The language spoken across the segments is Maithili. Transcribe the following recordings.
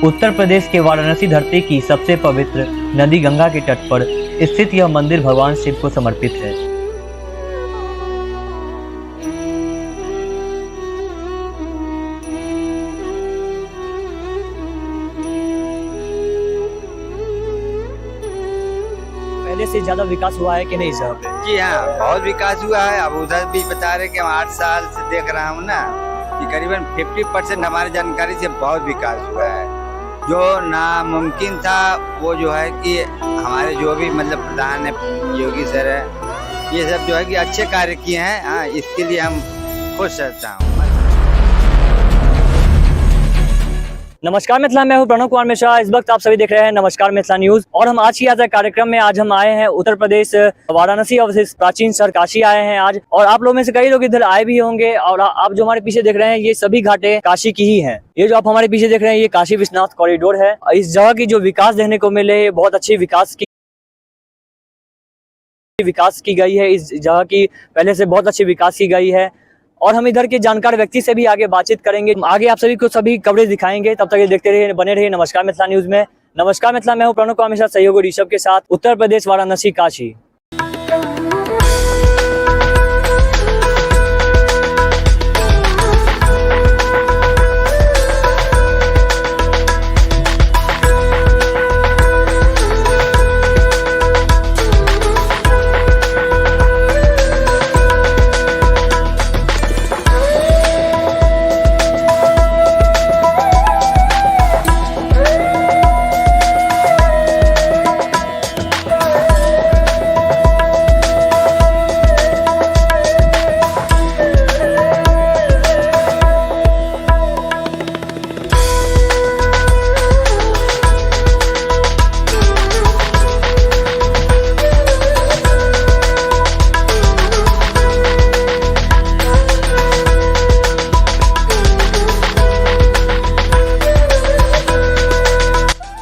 उत्तर प्रदेश के वाराणसी धरती की सबसे पवित्र नदी गंगा के तट पर स्थित यह मंदिर भगवान शिव को समर्पित है। पहले से ज्यादा विकास हुआ है कि नहीं इस जगह पे? जी हाँ, बहुत विकास हुआ है। अब उधर भी बता रहे कि हम 8 साल से देख रहा हूँ ना कि करीबन 50% हमारी जानकारी से बहुत विकास हुआ है। जो नामुमकिन था वो जो है कि हमारे जो भी मतलब प्रधान है, योगी सर है, ये सब जो है कि अच्छे कार्य किए हैं। हाँ, इसके लिए हम खुश रहता हूँ। नमस्कार मिथिला, मैं हूं प्रणव कुमार मिश्रा। इस वक्त आप सभी देख रहे हैं नमस्कार मिथिला न्यूज और हम आज की यात्रा कार्यक्रम में आज हम आए हैं उत्तर प्रदेश वाराणसी अवस्थित प्राचीन शहर काशी आए हैं आज। और आप लोगों में से कई लोग इधर आए भी होंगे और आप जो हमारे पीछे देख रहे हैं ये सभी घाटें काशी की ही हैं। ये जो आप हमारे पीछे देख रहे हैं ये काशी विश्वनाथ कॉरिडोर है। इस जगह की जो विकास देखने को मिले ये बहुत अच्छी विकास की गई है। इस जगह की पहले से बहुत अच्छी विकास की गई है और हम इधर के जानकार व्यक्ति से भी आगे बातचीत करेंगे। आगे आप सभी को सभी कवरेज दिखाएंगे, तब तक ये देखते रहिए, बने रहिए नमस्कार मिथिला न्यूज में। नमस्कार मिथिला, मैं हूं प्रणव कुमार मिश्रा, सहयोगी ऋषभ के साथ, उत्तर प्रदेश वाराणसी काशी।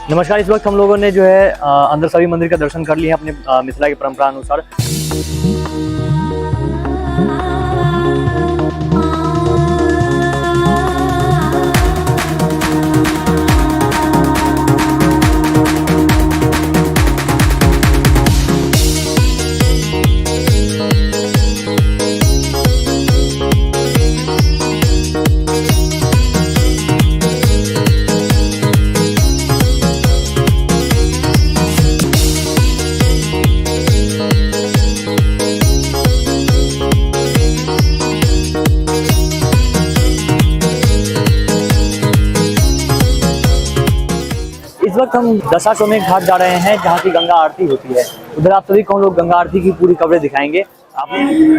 नमस्कार, इस वक्त हम लोगों ने जो है अंदर सभी मंदिर का दर्शन कर लिया अपने मिथिला की परंपरा अनुसार। इस वक्त हम दशाश्वमेध घाट जा रहे हैं जहाँ की गंगा आरती होती है। उधर आप सभी को हम लोग गंगा आरती की पूरी कवरेज दिखाएंगे। आप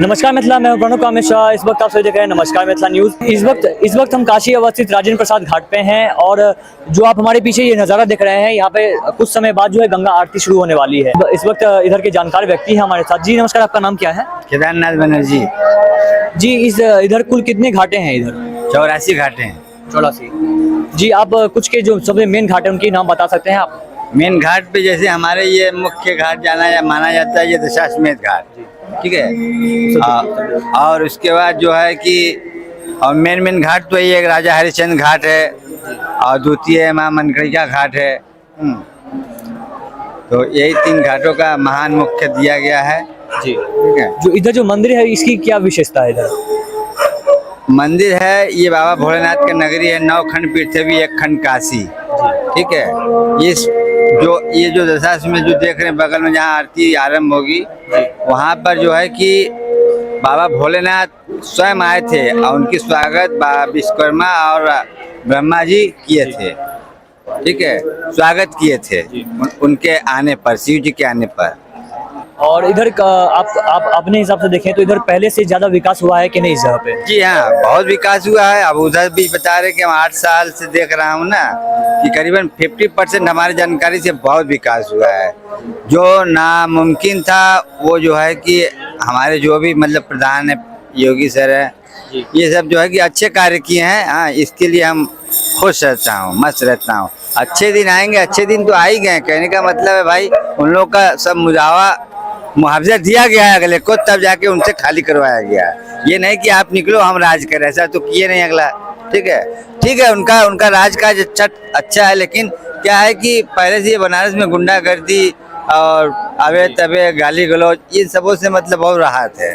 नमस्कार मिथिला, मैं हूं प्रणव कुमार मिश्रा। इस वक्त आप सभी देख रहे हैं नमस्कार मिथिला न्यूज। इस वक्त हम काशी अवस्थित राजेंद्र प्रसाद घाट पे हैं और जो आप हमारे पीछे ये नज़ारा देख रहे हैं यहाँ पे कुछ समय बाद जो है गंगा आरती शुरू होने वाली है। इस वक्त इधर के जानकार व्यक्ति हैं हमारे साथ। जी नमस्कार, आपका नाम क्या है? केदारनाथ बनर्जी। जी, इस इधर कुल कितने घाटे हैं इधर? 84 घाटे हैं। 84। जी, आप कुछ के जो सबसे मेन घाट है उनके नाम बता सकते हैं आप? मेन घाट पे जैसे हमारे ये मुख्य घाट जाना या माना जाता है ये दशाश्वमेध घाट, ठीक है। और उसके बाद जो है कि और मेन मेन घाट तो ये एक राजा हरिश्चंद्र घाट है और द्वितीय माँ मनकड़िका घाट है। तो यही 3 घाटों का महान मुख्य दिया गया है। जी, ठीक है। जो इधर जो मंदिर है इसकी क्या विशेषता है? इधर मंदिर है ये बाबा भोलेनाथ का नगरी है। 9 खंड पृथ्वी, 1 खंड काशी, ठीक है। ये जो दशाश्वमेध जो देख रहे हैं बगल में जहाँ आरती आरंभ होगी वहाँ पर जो है कि बाबा भोलेनाथ स्वयं आए थे और उनकी स्वागत बाबा विश्वकर्मा और ब्रह्मा जी किए थे, ठीक है, स्वागत किए थे उनके आने पर, शिव जी के आने पर। और इधर का आप अपने हिसाब से देखें तो इधर पहले से ज्यादा विकास हुआ है कि नहीं इस जगह पे? जी हाँ, बहुत विकास हुआ है। अब उधर भी बता रहे कि हम 8 साल से देख रहा हूँ ना कि करीबन 50% हमारी जानकारी से बहुत विकास हुआ है। जो नामुमकिन था वो जो है कि हमारे जो भी मतलब प्रधान है, योगी सर है, ये सब जो है कि अच्छे कार्य किए हैं। हाँ, इसके लिए हम खुश रहता हूँ, मस्त रहता हूँ। अच्छे दिन आएंगे, अच्छे दिन तो आ ही गए। कहने का मतलब है भाई उन लोग का सब मुआवजा दिया गया है अगले को, तब जाके उनसे खाली करवाया गया है। ये नहीं कि आप निकलो हम राज करें, ऐसा तो किए नहीं अगला, ठीक है, ठीक है, उनका उनका राजकाज अच्छा अच्छा है, लेकिन क्या है कि पहले से ये बनारस में गुंडागर्दी और अवे तबे गाली गलौज इन सबों से मतलब बहुत राहत है।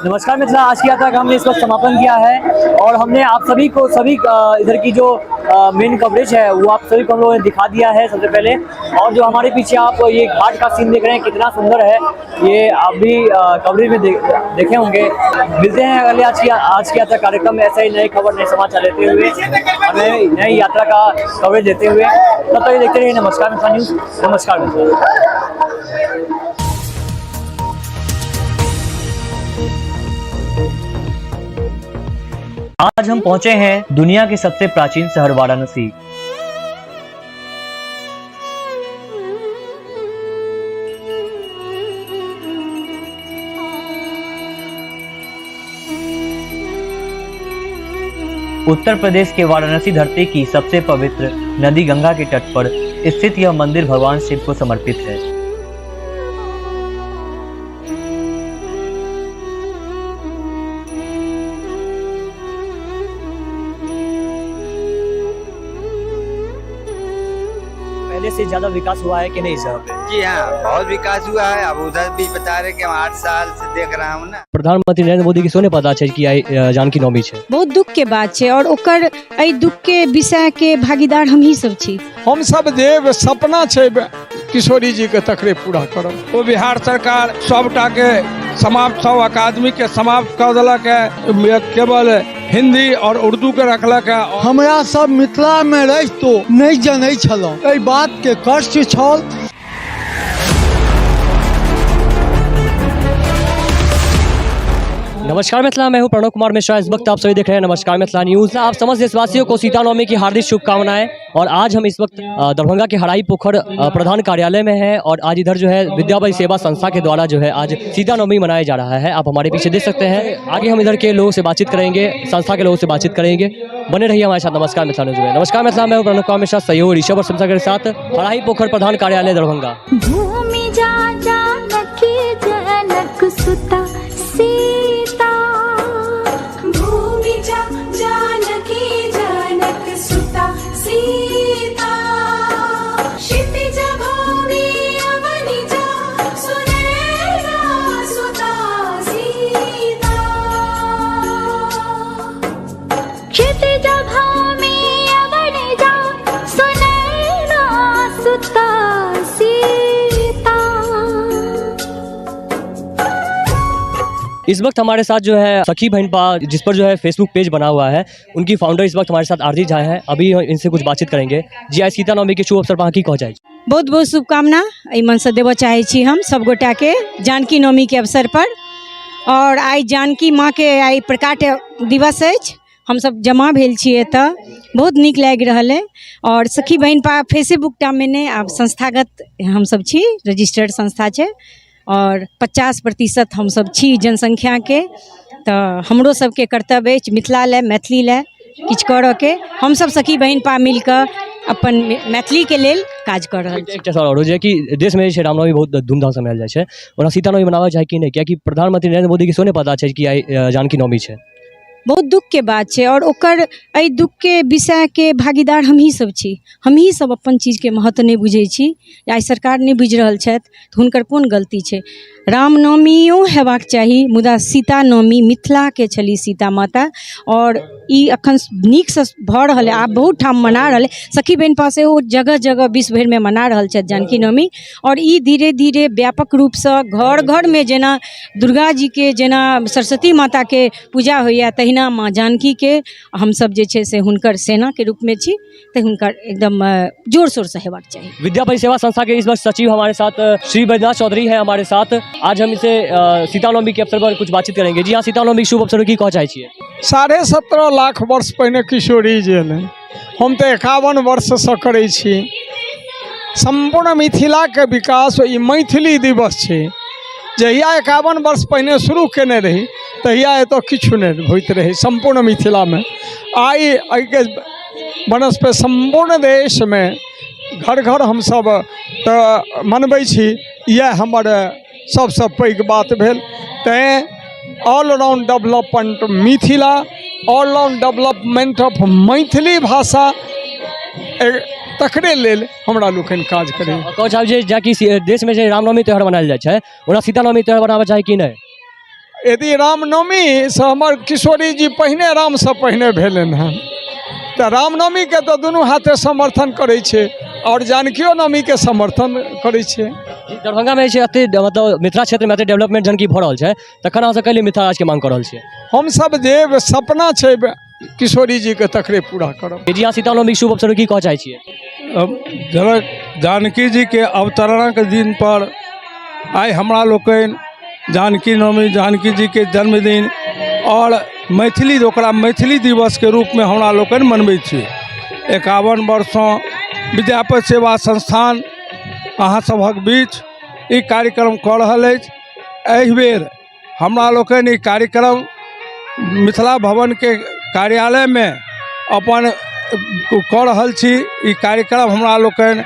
नमस्कार मिथिला, आज की यात्रा का हमने इस वक्त समापन किया है और हमने आप सभी को सभी इधर की जो मेन कवरेज है वो आप सभी को हम लोगों ने दिखा दिया है सबसे पहले। और जो हमारे पीछे आप ये घाट का सीन देख रहे हैं कितना सुंदर है, ये आप भी कवरेज में देखे होंगे। मिलते हैं अगले आज की यात्रा कार्यक्रम में ऐसे ही नई खबर नए समाचार लेते हुए और नई नई यात्रा का कवरेज देते हुए। तब तक ये देखते रहिए नमस्कार मिथिला न्यूज़। नमस्कार मिथिला। आज हम पहुंचे हैं दुनिया के सबसे प्राचीन शहर वाराणसी। उत्तर प्रदेश के वाराणसी धरती की सबसे पवित्र नदी गंगा के तट पर स्थित यह मंदिर भगवान शिव को समर्पित है। पहले से ज्यादा विकास हुआ है कि नहीं इस जगह पे? जी हाँ, बहुत विकास हुआ है। अब उधर भी बता रहे कि हम 8 साल से देख रहा हूँ ना। प्रधानमंत्री नरेंद्र मोदी के सोने पता छै कि आइ जानकी नवमी छै। बहुत दुखके बात छै और ओकर एहि दुखके विषयके भागीदार हमही सब छी। हम सब जे सपना छै किशोरी जी के, तकरे पूरा करब। ओ बिहार सरकार सबटाके समाप्त, सब अकादमी के समाप्त कऽ देलक है, केवल हिंदी और उर्दू के रखलक है। हमरा सब मिथिलामे रहितो नहि जनै छलहुँ, एहि बातके कष्ट छल। नमस्कार मिथिला, मैं हूं प्रणव कुमार मिश्रा। इस वक्त आप सभी देख रहे हैं नमस्कार मिथिला न्यूज। आप समस्त देशवासियों को सीता नवमी की हार्दिक शुभकामनाएं। और आज हम इस वक्त दरभंगा के हराई पोखर प्रधान कार्यालय में हैं और आज इधर जो है विद्यापति सेवा संस्था के द्वारा जो है आज सीता नवमी मनाया जा रहा है। आप हमारे पीछे देख सकते हैं। आगे हम इधर के लोगों से बातचीत करेंगे, संस्था के लोगों से बातचीत करेंगे। बने रहिए हमारे साथ नमस्कार मिथिला न्यूज में। नमस्कार मिथिला, मैं हूँ प्रणव कुमार मिश्रा, सहयोग ऋषभ और संस्था के साथ, हराई पोखर प्रधान कार्यालय, दरभंगा। भूमिजा जानकी जनक सुता सीता, भूमिजा जानकी जनक सुता सीता, क्षितिज भूमि अवनिजा सुनैना सुता सीता, क्षितिज भूमि अवनिजा सुनैना सुता सीता। इस वक्त हमारे साथ जो है सखी बहनपा, जिस पर जो है फेसबुक पेज बना हुआ है, उनकी फाउंडर इस वक्त हमारे साथ आरती झा हैं। अभी हम इनसे कुछ बातचीत करेंगे। जी, आज सीता नवमी के शुभ अवसर पर की कह जाए? बहुत बहुत शुभकामना एहि मनसँ देबऽ चाहै छी हम सभगोटाके जानकी नवमीके अवसर पर। और आइ जानकी माँके आइ प्रकाट दिवस अछि। हमसभ जमा भेल छी एतऽ, बहुत नीक लागि रहल अइ। और सखी बहिनपा फेसबुक टामे नहि, आब संस्थागत हमसभ छी, रजिस्टर्ड संस्था छै। आओर 50% हमसभ छी जनसंख्याके, तऽ हमरो सबके कर्तव्य अछि मिथिला लए, मैथिली लए किछु करऽके। हमसभ सखी बहिनपा मिल कऽ अपन मैथिलीके लेल काज कऽ रहल छी। एकटा सवाल आओरो जे कि देशमे जे छै रामनवमी बहुत धूमधामसँ मनायल जाइ छै, ओना सीता नवमी मनाबऽ चाही कि नहि? कियाकि प्रधानमंत्री नरेंद्र मोदीके सेहो नहि पता छै कि आइ जानकी नवमी छै। बहुत दुःखके बात छै आओर ओकर एहि दुःखके विषयके भागीदार हमहीँ सब छी। हमहीँ सब अपन चीजके महत्व नहि बुझै छी। आइ सरकार नहि बुझि रहल छथि तऽ हुनकर कोन गलती छै? रामनवमियो हेबाक चाही, मुदा सीता नवमी मिथिलाके छली सीता माता, आओर ई अखन नीकसँ भऽ रहल अइ। आब बहुत ठाम मना रहल अइ। सखी बहिनपा सेहो जगह जगह विश्व भरिमे मना रहल छथि जानकी नवमी, आओर ई धीरे धीरे व्यापक रूपसँ घर घरमे जेना दुर्गा जीके, जेना सरस्वती माताके पूजा होइए, तहिना माँ जानकीके हमसभ जे छै से हुनकर सेनाके रूपमे छी, तऽ हुनकर एकदम जोर शोरसँ हेबाक चाही। विद्यापति सेवा संस्था के इस वक्त सचिव हमारे साथ श्री बैद्यनाथ चौधरी है हमारे साथ। आज हम इसे सीता नवमी के अवसर पर कुछ बातचीत करेंगे। जी हाँ, सीता नवमी के शुभ अवसर पर की कह चाहे छियै? 17.5 लाख वर्ष पहिने किशोरी जी एलै। हम तऽ 51 वर्षसँ करै छी। सम्पूर्ण मिथिलाके विकास ई मैथिली दिवस छै। जहिया 51 वर्ष पहिने शुरू केने रही, तहिया एतऽ किछु नहि होइत रहै सम्पूर्ण मिथिलामे। आइ एहिके बनस्पति सम्पूर्ण देशमे घर घर हमसभ तऽ मनबै छी। इएह हमर सबसँ पैघ बात भेल। तैँ all round development Mithila, all round development of Maithili भाषा, तकरे लेल हमरा लोकनि काज करै। कहै चाहब जे जेकि देशमे जे रामनवमी त्यौहार मनायल जाइ छै, ओना सीता नवमी त्यौहार मनाबऽ चाही कि नहि? यदि रामनवमीसँ हमर किशोरी जी पहिने, रामसँ पहिने भेलनि हँ, तऽ रामनवमीके तऽ दुनू हाथे समर्थन करै छै आओर जानकियो नवमीके समर्थन करै छै। दरभंगामे जे छै एते, मतलब मिथिला क्षेत्रमे एते डेवलपमेंट जहन कि भऽ रहल छै, तखन अहाँ सब कैले मिथिला राज्यके मांग कऽ रहल छियै? हमसभ जे सपना छै किशोरी जीके, तकरे पूरा करब। जी हाँ, सीता नवमीके शुभ अवसर पर की कहऽ चाहै छियै? जनक जानकी जीके अवतरणक दिन पर आइ हमरा लोकनि जानकी नवमी, जानकी जीके जन्मदिन आओर मैथिली, ओकरा मैथिली दिवसके रूपमे हमरा लोकनि मनबै छी। 51 वर्षसँ विद्यापति सेवा संस्थान अहाँ सभक बीच ई कार्यक्रम कऽ रहल अछि। एहिबेर हमरा लोकनि ई कार्यक्रम मिथिला भवनके कार्यालयमे अपन कऽ रहल छी। ई कार्यक्रम हमरा लोकनि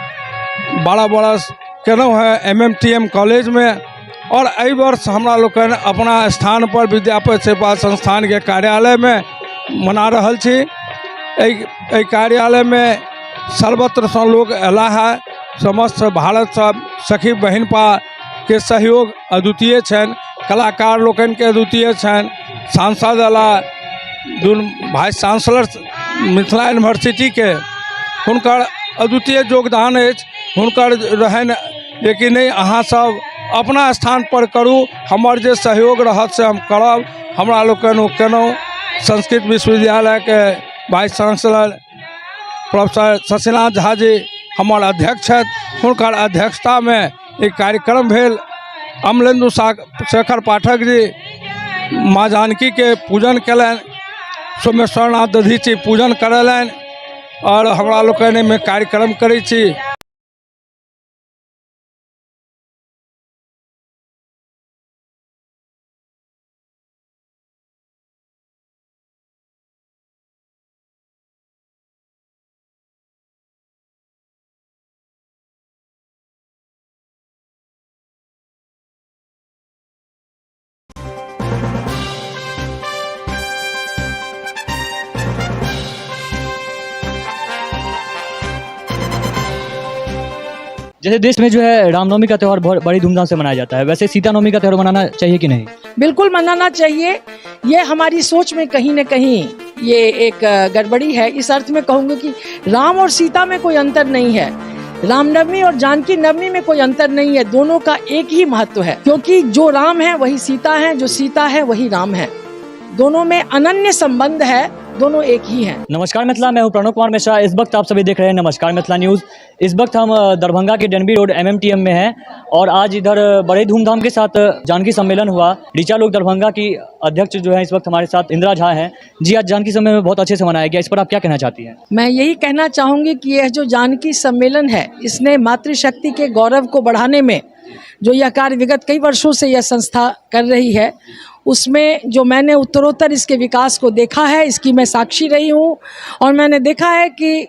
12 बरस केलहुँ हेँ एम एम टी एम कॉलेजमे आओर एहि वर्ष हमरा लोकनि अपना स्थानपर विद्यापति सेवा संस्थानके कार्यालयमे मना रहल छी। एहि एहि कार्यालयमे सर्वत्रसँ लोक अयलाह हे। समस्त भारतसँ सखी बहिनपाके सहयोग अद्वितीय छनि, कलाकार लोकनिके अद्वितीय छनि। सांसद अयला, दुनू वाइस चांसलर मिथिला यूनिवर्सिटीके, हुनकर अद्वितीय योगदान अछि। हुनकर रहनि जेकि नहि, अहाँसभ अपना स्थानपर करू, हमर जे सहयोग रहत से हम करब। हमरा लोकनि ओ केलहुँ। संस्कृत विश्वविद्यालयके vice chancellor professor Shashinath Jha ji हमर अध्यक्ष छथि, हुनकर अध्यक्षतामे ई कार्यक्रम भेल। अमलेन्दु शेखर पाठक जी माँ जानकीके पूजन कयलनि, सोमेश्वरनाथ दधीची पूजन करेलनि आओर हमरा लोकनि एहिमे कार्यक्रम करै छी। जैसे देश में जो है रामनवमी का त्यौहार बहुत बड़ी धूमधाम से मनाया जाता है, वैसे सीता नवमी का त्यौहार मनाना चाहिए कि नहीं? बिल्कुल मनाना चाहिए। ये हमारी सोच में कहीं न कहीं ये एक गड़बड़ी है। इस अर्थ में कहूँगी कि राम और सीता में कोई अंतर नहीं है, रामनवमी और जानकी नवमी में कोई अंतर नहीं है। दोनों का एक ही महत्व है, क्योंकि जो राम है वही सीता है, जो सीता है वही राम है। दोनों में अनन्य संबंध है, दोनों एक ही हैं। नमस्कार मिथिला, मैं हूं प्रणव कुमार मिश्रा। इस वक्त आप सभी देख रहे हैं नमस्कार मिथिला न्यूज़। इस वक्त हम दरभंगा के डेनबी रोड एमएमटीएम में हैं और आज इधर बड़े धूमधाम के साथ जानकी सम्मेलन हुआ। ऋचा लोक दरभंगा की अध्यक्ष जो है इस वक्त हमारे साथ इंदिरा झा हैं। जी, आज जानकी सम्मेलन बहुत अच्छे से मनाया गया, इस पर आप क्या कहना चाहती हैं? मैं यही कहना चाहूँगी कि यह जो जानकी सम्मेलन है, इसने मातृशक्ति के गौरव को बढ़ाने में जो यह कार्य विगत कई वर्षों से यह संस्था कर रही है, उसमें जो मैंने उत्तरोत्तर इसके विकास को देखा है, इसकी मैं साक्षी रही हूँ। और मैंने देखा है कि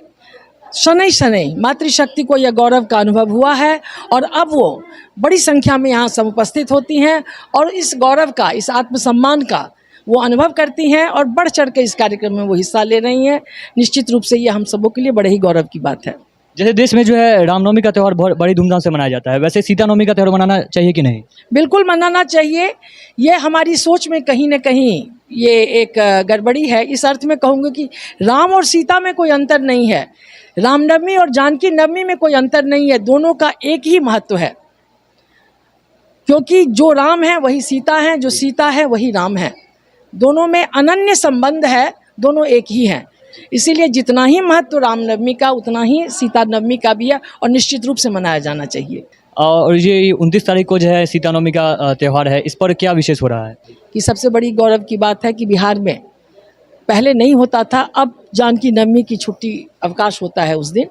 शनै शनै मातृशक्ति को यह गौरव का अनुभव हुआ है और अब वो बड़ी संख्या में यहाँ समुपस्थित होती हैं और इस गौरव का, इस आत्मसम्मान का वो अनुभव करती हैं और बढ़ चढ़ के इस कार्यक्रम में वो हिस्सा ले रही हैं। निश्चित रूप से ये हम सबों के लिए बड़े ही गौरव की बात है। जैसे देश में जो है रामनवमी का त्यौहार बहुत बड़ी धूमधाम से मनाया जाता है, वैसे सीता नवमी का त्यौहार मनाना चाहिए कि नहीं? बिल्कुल मनाना चाहिए। ये हमारी सोच में कहीं ना कहीं ये एक गड़बड़ी है। इस अर्थ में कहूँगी कि राम और सीता में कोई अंतर नहीं है, रामनवमी और जानकी नवमी में कोई अंतर नहीं है, दोनों का एक ही महत्व है। क्योंकि जो राम है वही सीता है, जो सीता है वही राम है, दोनों में अनन्य संबंध है, दोनों एक ही हैं। इसीलिए जितना ही महत्व रामनवमी का उतना ही सीता नवमी का भी है और निश्चित रूप से मनाया जाना चाहिए। और ये 29 तारीख को जो है सीता नवमी का त्यौहार है, इस पर क्या विशेष हो रहा है? कि सबसे बड़ी गौरव की बात है कि बिहार में पहले नहीं होता था, अब जानकी नवमी की छुट्टी अवकाश होता है उस दिन।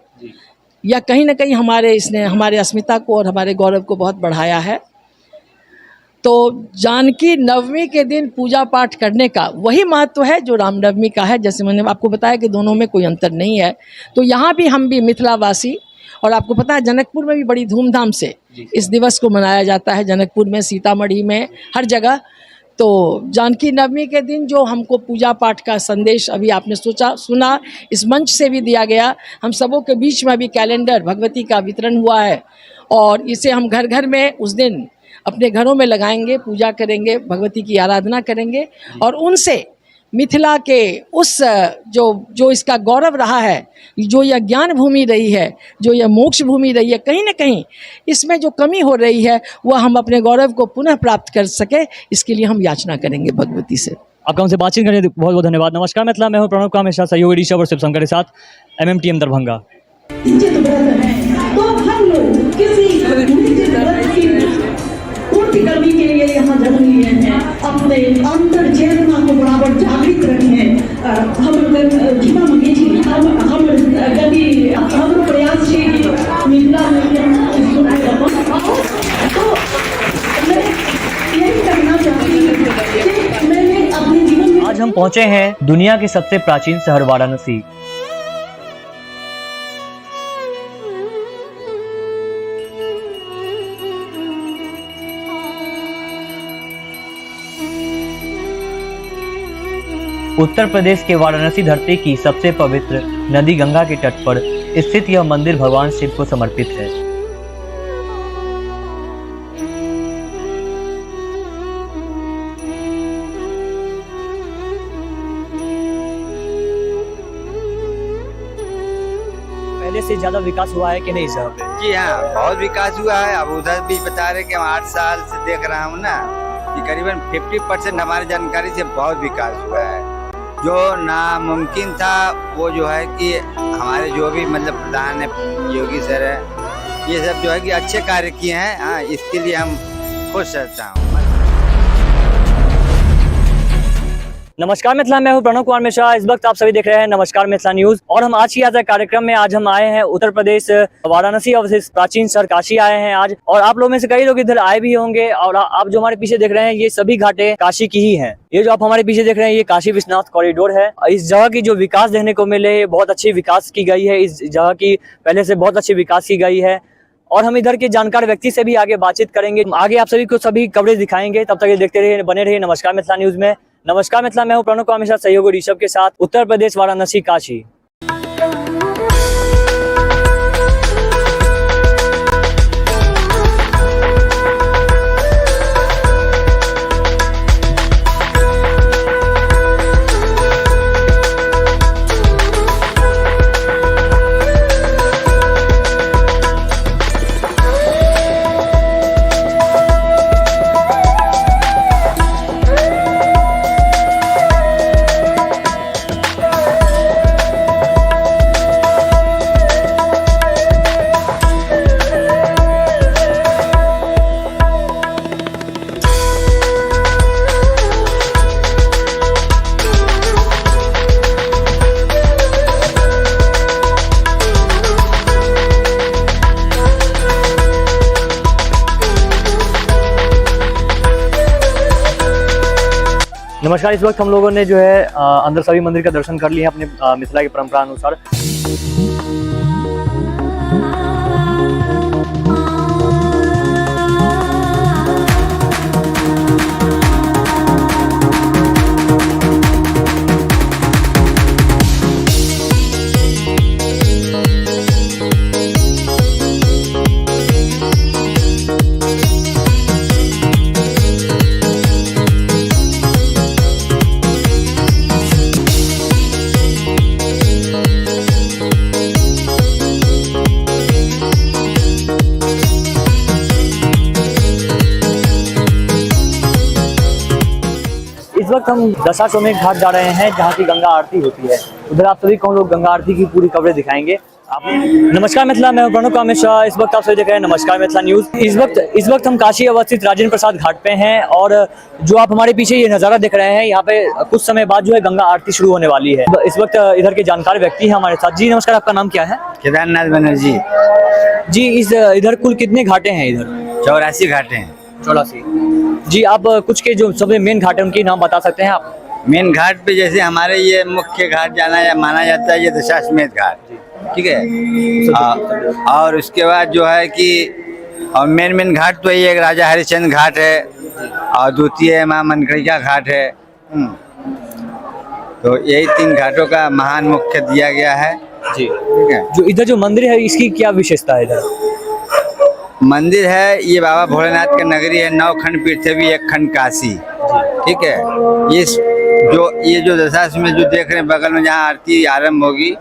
या कहीं ना कहीं हमारे इसने हमारे अस्मिता को और हमारे गौरव को बहुत बढ़ाया है। तो जानकी नवमी के दिन पूजा पाठ करने का वही महत्व है जो रामनवमी का है। जैसे मैंने आपको बताया कि दोनों में कोई अंतर नहीं है। तो यहाँ भी हम भी मिथिलावासी, और आपको पता है जनकपुर में भी बड़ी धूमधाम से इस दिवस को मनाया जाता है, जनकपुर में, सीतामढ़ी में, हर जगह। तो जानकी नवमी के दिन जो हमको पूजा पाठ का संदेश अभी आपने सोचा सुना, इस मंच से भी दिया गया, हम सबों के बीच में अभी कैलेंडर भगवती का वितरण हुआ है और इसे हम घर घर में उस दिन अपने घरों में लगाएंगे, पूजा करेंगे, भगवती की आराधना करेंगे और उनसे मिथिला के उस जो जो इसका गौरव रहा है, जो यह ज्ञान भूमि रही है, जो यह मोक्ष भूमि रही है, कहीं ना कहीं इसमें जो कमी हो रही है वह हम अपने गौरव को पुनः प्राप्त कर सके, इसके लिए हम याचना करेंगे भगवती से। आपका हमसे बातचीत करने बहुत बहुत धन्यवाद। नमस्कार मिथिला, मैं हूँ प्रणव का हमेशा सहयोगी ऋषभ और शिवशंकर के साथ MMTM Darbhanga. तो हम लोग किसी पूर्ति करने के लिए यहाँ जन्म लिए हैं, अपने अंतर चेतना को बराबर जागृत रखें। हम क्षमा मांगे छी, हम हम गति हमरो प्रयास छी कि मिथिला में तो मैं यही कहना चाहती हूँ कि मैंने अपने जीवन में आज हम पहुँचे हैं दुनिया के सबसे प्राचीन शहर वाराणसी। उत्तर प्रदेश के वाराणसी धरती की सबसे पवित्र नदी गंगा के तट पर स्थित यह मंदिर भगवान शिव को समर्पित है। पहले से ज्यादा विकास हुआ है कि नहीं इस जगह पे? जी हाँ, बहुत विकास हुआ है। अब उधर भी बता रहे कि हम 8 साल से देख रहा हूँ ना कि करीबन 50% हमारी जानकारी से बहुत विकास हुआ है। जो नामुमकिन था वो जो है कि हमारे जो भी मतलब प्रधान है, योगी सर है, ये सब जो है कि अच्छे कार्य किए हैं। हाँ, इसके लिए हम खुश रहता हूँ। नमस्कार मिथिला, मैं हूं प्रणव कुमार मिश्रा। इस वक्त आप सभी देख रहे हैं नमस्कार मिथिला न्यूज और हम आज की यात्रा कार्यक्रम में आज हम आए हैं उत्तर प्रदेश वाराणसी अवशिष्ट प्राचीन शहर काशी आए हैं आज। और आप लोगों में से कई लोग इधर आए भी होंगे और आप जो हमारे पीछे देख रहे हैं ये सभी घाटें काशी की ही हैं। ये जो आप हमारे पीछे देख रहे हैं ये काशी विश्वनाथ कॉरिडोर है। इस जगह की जो विकास देखने को मिले, बहुत अच्छी विकास की गई है। इस जगह की पहले से बहुत अच्छी विकास की गई है और हम इधर के जानकार व्यक्ति से भी आगे बातचीत करेंगे। आगे आप सभी को सभी कवरेज दिखाएंगे, तब तक ये देखते रहिए, बने रहिए नमस्कार मिथिला न्यूज में। नमस्कार मिथिला, मैं हूं प्रणव कुमार मिश्रा सहयोगी ऋषभ के साथ, उत्तर प्रदेश वाराणसी काशी। नमस्कार, इस वक्त हम लोगों ने जो है अंदर सभी मंदिर का दर्शन कर लिया अपने मिथिला की परंपरा अनुसार। इस वक्त हम दशाश्वमेध घाट जा रहे हैं जहाँ की गंगा आरती होती है। उधर आप सभी को हम लोग गंगा आरती की पूरी कवरेज दिखाएंगे। आप नमस्कार मिथिला, मैं प्रणव कामेश्वर। इस वक्त आप सभी देख रहे हैं नमस्कार मिथिला न्यूज। इस वक्त हम काशी अवस्थित राजेंद्र प्रसाद घाट पे हैं और जो आप हमारे पीछे ये नज़ारा देख रहे हैं, यहाँ पे कुछ समय बाद जो है गंगा आरती शुरू होने वाली है। इस वक्त इधर के जानकार व्यक्ति हैं हमारे साथ। जी नमस्कार, आपका नाम क्या है? केदारनाथ बनर्जी जी। इस इधर कुल कितने घाटे हैं इधर? 84 घाटे हैं। 84। जी, आप कुछ के जो सबसे मेन घाट है उनके नाम बता सकते हैं आप? मेन घाट पे जैसे हमारे ये मुख्य घाट जाना या माना जाता है ये दशाश्वमेध घाट, ठीक है। और उसके बाद जो है कि और मेन मेन घाट तो ये एक राजा हरिश्चंद्र घाट है और द्वितीय माँ मनकड़िका घाट है। तो यही 3 घाटों का महान मुख्य दिया गया है जी, ठीक है। जो इधर जो मंदिर है इसकी क्या विशेषता है? इधर मंदिर है ये बाबा भोलेनाथ का नगरी है। 9 खंड पृथ्वी, 1 खंड काशी, ठीक है। ये जो दशाश्वमेध जो देख रहे हैं बगल में जहाँ आरती आरंभ होगी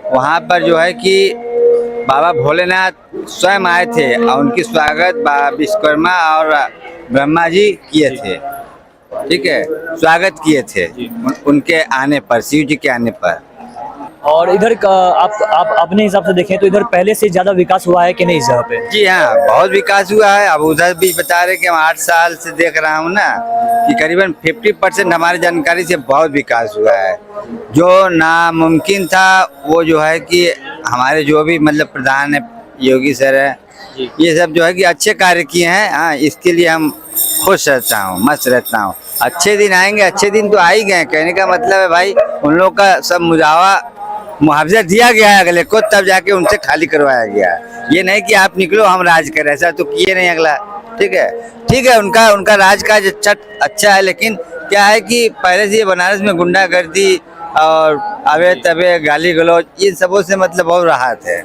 वहाँ पर जो है कि बाबा भोलेनाथ स्वयं आए थे और उनकी स्वागत बाबा विश्वकर्मा और ब्रह्मा जी किए थे, ठीक है, स्वागत किए थे उनके आने पर, शिव जी के आने पर। और इधर का आप अपने हिसाब से देखें तो इधर पहले से ज़्यादा विकास हुआ है कि नहीं इस जगह पे? जी हाँ, बहुत विकास हुआ है। अब उधर भी बता रहे कि हम 8 साल से देख रहा हूँ ना कि करीबन 50% हमारी जानकारी से बहुत विकास हुआ है। जो नामुमकिन था वो जो है कि हमारे जो भी मतलब प्रधान है योगी सर है, ये सब जो है कि अच्छे कार्य किए हैं। हाँ, इसके लिए हम खुश रहता हूँ, मस्त रहता हूँ। अच्छे दिन आएंगे, अच्छे दिन तो आ ही गए। कहने का मतलब है भाई उन लोग का सब मुआवजा दिया गया है अगले को, तब जाके उनसे खाली करवाया गया है। ये नहीं कि आप निकलो हम राज करें, ऐसा तो किए नहीं अगला, ठीक है। ठीक है, उनका उनका राजकाज अच्छा अच्छा है, लेकिन क्या है कि पहले से ये बनारस में गुंडागर्दी और अवे तबे गाली गलौज इन सबों से मतलब बहुत राहत है।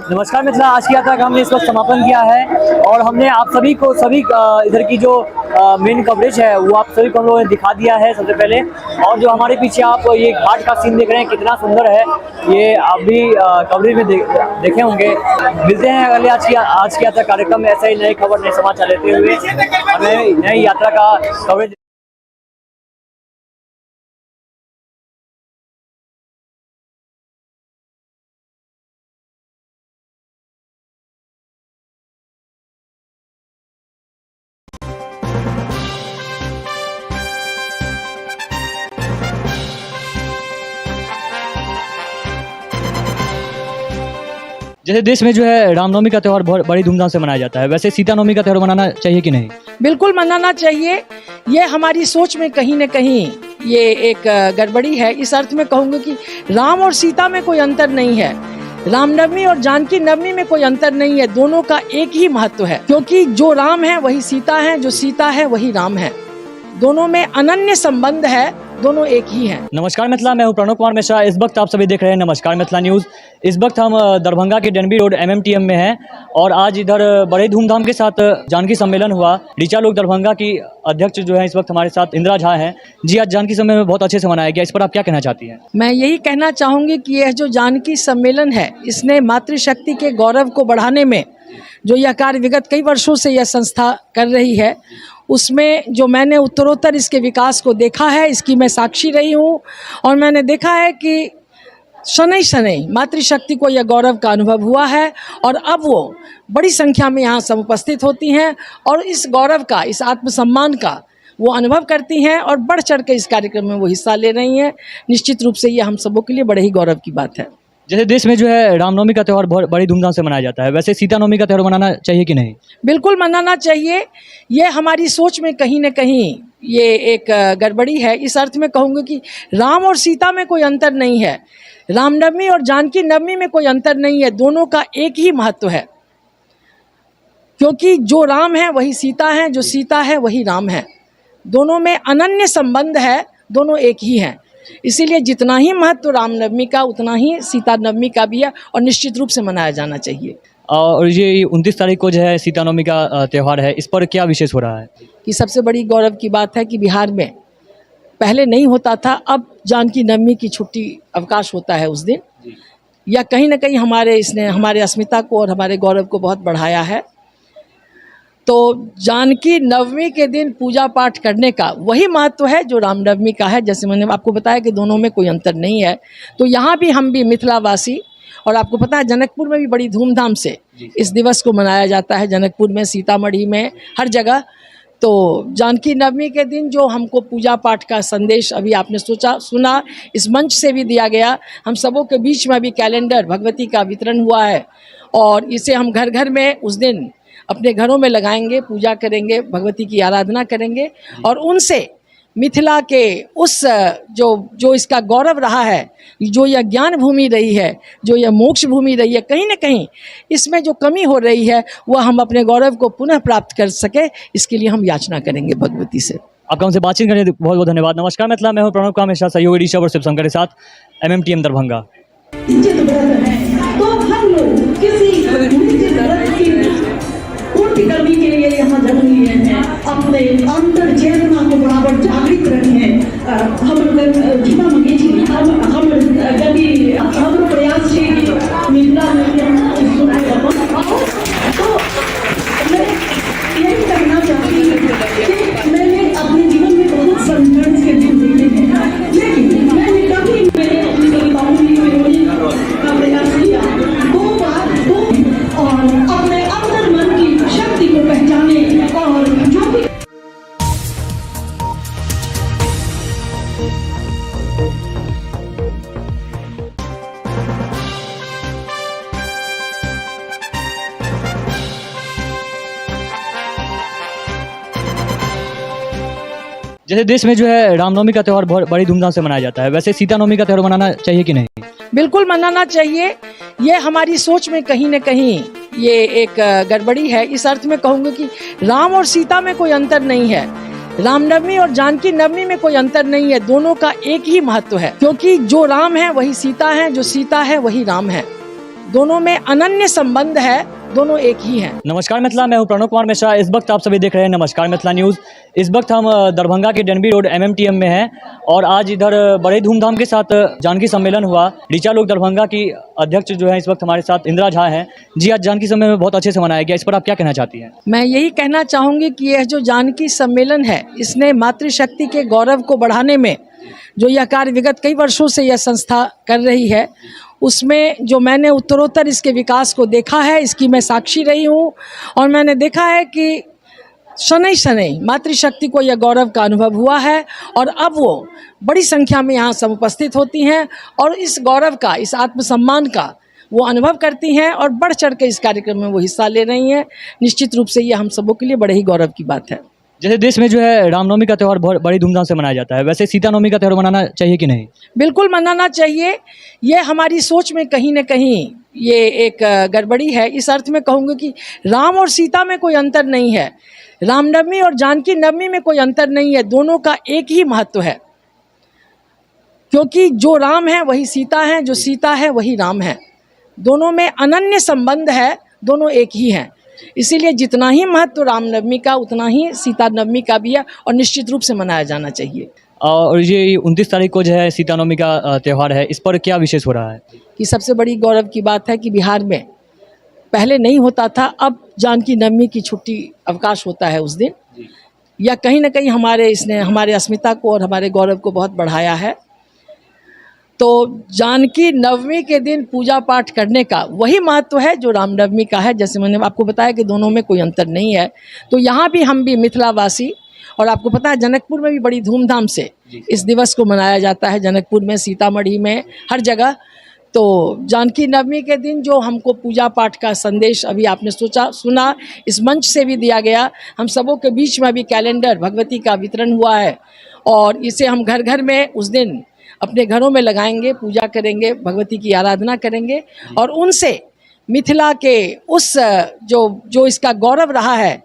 नमस्कार मिथिला, आज की यात्रा का हमने इस वक्त समापन किया है और हमने आप सभी को सभी इधर की जो मेन कवरेज है वो आप सभी को हम लोगों ने दिखा दिया है सबसे पहले। और जो हमारे पीछे आप ये घाट का सीन देख रहे हैं कितना सुंदर है, ये आप भी कवरेज में देखे होंगे। मिलते हैं अगले आज की यात्रा कार्यक्रम में ऐसे ही नई खबर नए समाचार लेते हुए और नई यात्रा का कवरेज। जैसे देश में जो है रामनवमी का त्यौहार बहुत बड़ी धूमधाम से मनाया जाता है, वैसे सीता नवमी का त्यौहार मनाना चाहिए कि नहीं? बिल्कुल मनाना चाहिए। ये हमारी सोच में कहीं न कहीं ये एक गड़बड़ी है। इस अर्थ में कहूँगी कि राम और सीता में कोई अंतर नहीं है, रामनवमी और जानकी नवमी में कोई अंतर नहीं है, दोनों का एक ही महत्व है, क्योंकि जो राम है वही सीता है, जो सीता है वही राम है, दोनों में अनन्य संबंध है, दोनों एक ही हैं। नमस्कार मिथिला, मैं हूं प्रणव कुमार मिश्रा। इस वक्त आप सभी देख रहे हैं नमस्कार मिथिला न्यूज़। इस वक्त हम दरभंगा के डेनबी रोड एमएमटीएम में हैं और आज इधर बड़े धूमधाम के साथ जानकी सम्मेलन हुआ। ऋचा लोक दरभंगा की अध्यक्ष जो है इस वक्त हमारे साथ इंदिरा झा हैं। जी, आज जानकी सम्मेलन बहुत अच्छे से मनाया गया, इस पर आप क्या कहना चाहती हैं? मैं यही कहना चाहूँगी कि यह जो जानकी सम्मेलन है, इसने मातृशक्ति के गौरव को बढ़ाने में जो यह कार्य विगत कई वर्षों से यह संस्था कर रही है, उसमें जो मैंने उत्तरोत्तर इसके विकास को देखा है, इसकी मैं साक्षी रही हूँ। और मैंने देखा है कि शनै शनै मातृशक्ति को यह गौरव का अनुभव हुआ है और अब वो बड़ी संख्या में यहाँ समुपस्थित होती हैं और इस गौरव का, इस आत्मसम्मान का वो अनुभव करती हैं और बढ़ चढ़ के इस कार्यक्रम में वो हिस्सा ले रही हैं। निश्चित रूप से ये हम सबों के लिए बड़े ही गौरव की बात है। जैसे देश में जो है रामनवमी का त्यौहार बहुत बड़ी धूमधाम से मनाया जाता है, वैसे सीता नवमी का त्यौहार मनाना चाहिए कि नहीं? बिल्कुल मनाना चाहिए। ये हमारी सोच में कहीं न कहीं ये एक गड़बड़ी है। इस अर्थ में कहूँगी कि राम और सीता में कोई अंतर नहीं है, रामनवमी और जानकी नवमी में कोई अंतर नहीं है, दोनों का एक ही महत्व है, क्योंकि जो राम है वही सीता है, जो सीता है वही राम है, दोनों में अनन्य संबंध है, दोनों एक ही हैं। इसीलिए जितना ही महत्व रामनवमी का, उतना ही सीता नवमी का भी है और निश्चित रूप से मनाया जाना चाहिए। और ये 29 तारीख को जो है सीता नवमी का त्यौहार है, इस पर क्या विशेष हो रहा है? कि सबसे बड़ी गौरव की बात है कि बिहार में पहले नहीं होता था, अब जानकी नवमी की छुट्टी अवकाश होता है उस दिन। या कहीं ना कहीं हमारे इसने हमारे अस्मिता को और हमारे गौरव को बहुत बढ़ाया है। तो जानकी नवमी के दिन पूजा पाठ करने का वही महत्व है जो रामनवमी का है। जैसे मैंने आपको बताया कि दोनों में कोई अंतर नहीं है। तो यहाँ भी हम भी मिथिलावासी, और आपको पता है जनकपुर में भी बड़ी धूमधाम से इस दिवस को मनाया जाता है, जनकपुर में, सीतामढ़ी में, हर जगह। तो जानकी नवमी के दिन जो हमको पूजा पाठ का संदेश अभी आपने सोचा सुना, इस मंच से भी दिया गया, हम सबों के बीच में अभी कैलेंडर भगवती का वितरण हुआ है और इसे हम घर घर में उस दिन अपने घरों में लगाएंगे, पूजा करेंगे, भगवती की आराधना करेंगे और उनसे मिथिला के उस जो जो इसका गौरव रहा है, जो यह ज्ञान भूमि रही है, जो यह मोक्ष भूमि रही है, कहीं ना कहीं इसमें जो कमी हो रही है वह हम अपने गौरव को पुनः प्राप्त कर सके, इसके लिए हम याचना करेंगे भगवती से। आपका हमसे बातचीत करने बहुत बहुत धन्यवाद। नमस्कार मिथिला, मैं हूँ प्रणव कुमार मिश्रा, सहयोगी ऋषभ और शिवशंकर के साथ एमएमटीएम दरभंगा। निश्चित व्रत है तो हम लोग किसी निश्चित व्रत की पूर्ति करने के लिए यहाँ जन्म लिए हैं। अपने अंतर चेतना को बराबर जागृत रखें। हम क्षमा मांगे छी, हम गति हमरो प्रयास छै कि मिथिला में तो मैं यही कहना चाहती हूँ कि मैंने अपने जीवन में बहुत संघर्ष के दिन देखे हैं, लेकिन मैंने कभी मैंने अपनी कविताओं में विरोधी का प्रयास किया, दो बार दो, और अपने अंतर मन की शक्ति को पहचाने और जो भी जैसे देश में जो है रामनवमी का त्यौहार बहुत बड़ी धूमधाम से मनाया जाता है, वैसे सीता नवमी का त्यौहार मनाना चाहिए कि नहीं? बिल्कुल मनाना चाहिए। ये हमारी सोच में कहीं ना कहीं ये एक गड़बड़ी है। इस अर्थ में कहूँगी कि राम और सीता में कोई अंतर नहीं है, रामनवमी और जानकी नवमी में कोई अंतर नहीं है, दोनों का एक ही महत्व है, क्योंकि जो राम है वही सीता है, जो सीता है वही राम है, दोनों में अनन्य संबंध है, दोनों एक ही हैं। नमस्कार मिथिला, मैं हूं प्रणव कुमार मिश्रा। इस वक्त आप सभी देख रहे हैं नमस्कार मिथिला न्यूज़। इस वक्त हम दरभंगा के डेनबी रोड एमएमटीएम में हैं और आज इधर बड़े धूमधाम के साथ जानकी सम्मेलन हुआ। ऋचा लोक दरभंगा की अध्यक्ष जो है इस वक्त हमारे साथ इंदिरा झा हैं। जी, आज जानकी सम्मेलन बहुत अच्छे से मनाया गया, इस पर आप क्या कहना चाहती हैं? मैं यही कहना चाहूँगी कि यह जो जानकी सम्मेलन है, इसने मातृशक्ति के गौरव को बढ़ाने में जो यह कार्य विगत कई वर्षों से यह संस्था कर रही है, उसमें जो मैंने उत्तरोत्तर इसके विकास को देखा है, इसकी मैं साक्षी रही हूँ। और मैंने देखा है कि शनै शनै मातृशक्ति को यह गौरव का अनुभव हुआ है और अब वो बड़ी संख्या में यहाँ समुपस्थित होती हैं और इस गौरव का, इस आत्मसम्मान का वो अनुभव करती हैं और बढ़ चढ़ के इस कार्यक्रम में वो हिस्सा ले रही हैं। निश्चित रूप से ये हम सबों के लिए बड़े ही गौरव की बात है। जैसे देश में जो है रामनवमी का त्यौहार बहुत बड़ी धूमधाम से मनाया जाता है, वैसे सीता नवमी का त्यौहार मनाना चाहिए कि नहीं? बिल्कुल मनाना चाहिए। ये हमारी सोच में कहीं ना कहीं ये एक गड़बड़ी है। इस अर्थ में कहूँगी कि राम और सीता में कोई अंतर नहीं है, रामनवमी और जानकी नवमी में कोई अंतर नहीं है, दोनों का एक ही महत्व है, क्योंकि जो राम है वही सीता है, जो सीता है वही राम है, दोनों में अनन्य संबंध है, दोनों एक ही हैं। इसीलिए जितना ही महत्व रामनवमी का उतना ही सीता नवमी का भी है और निश्चित रूप से मनाया जाना चाहिए। और ये 29 तारीख को जो है सीता नवमी का त्यौहार है, इस पर क्या विशेष हो रहा है? कि सबसे बड़ी गौरव की बात है कि बिहार में पहले नहीं होता था, अब जानकी नवमी की छुट्टी अवकाश होता है उस दिन, या कहीं ना कहीं हमारे इसने हमारे अस्मिता को और हमारे गौरव को बहुत बढ़ाया है। तो जानकी नवमी के दिन पूजा पाठ करने का वही महत्व है जो रामनवमी का है। जैसे मैंने आपको बताया कि दोनों में कोई अंतर नहीं है। तो यहाँ भी हम भी मिथिलावासी, और आपको पता है जनकपुर में भी बड़ी धूमधाम से इस दिवस को मनाया जाता है, जनकपुर में, सीतामढ़ी में, हर जगह। तो जानकी नवमी के दिन जो हमको पूजा पाठ का संदेश अभी आपने सोचा सुना, इस मंच से भी दिया गया, हम सबों के बीच में अभी कैलेंडर भगवती का वितरण हुआ है और इसे हम घर घर में उस दिन अपने घरों में लगाएंगे, पूजा करेंगे, भगवती की आराधना करेंगे और उनसे मिथिला के उस जो जो इसका गौरव रहा है।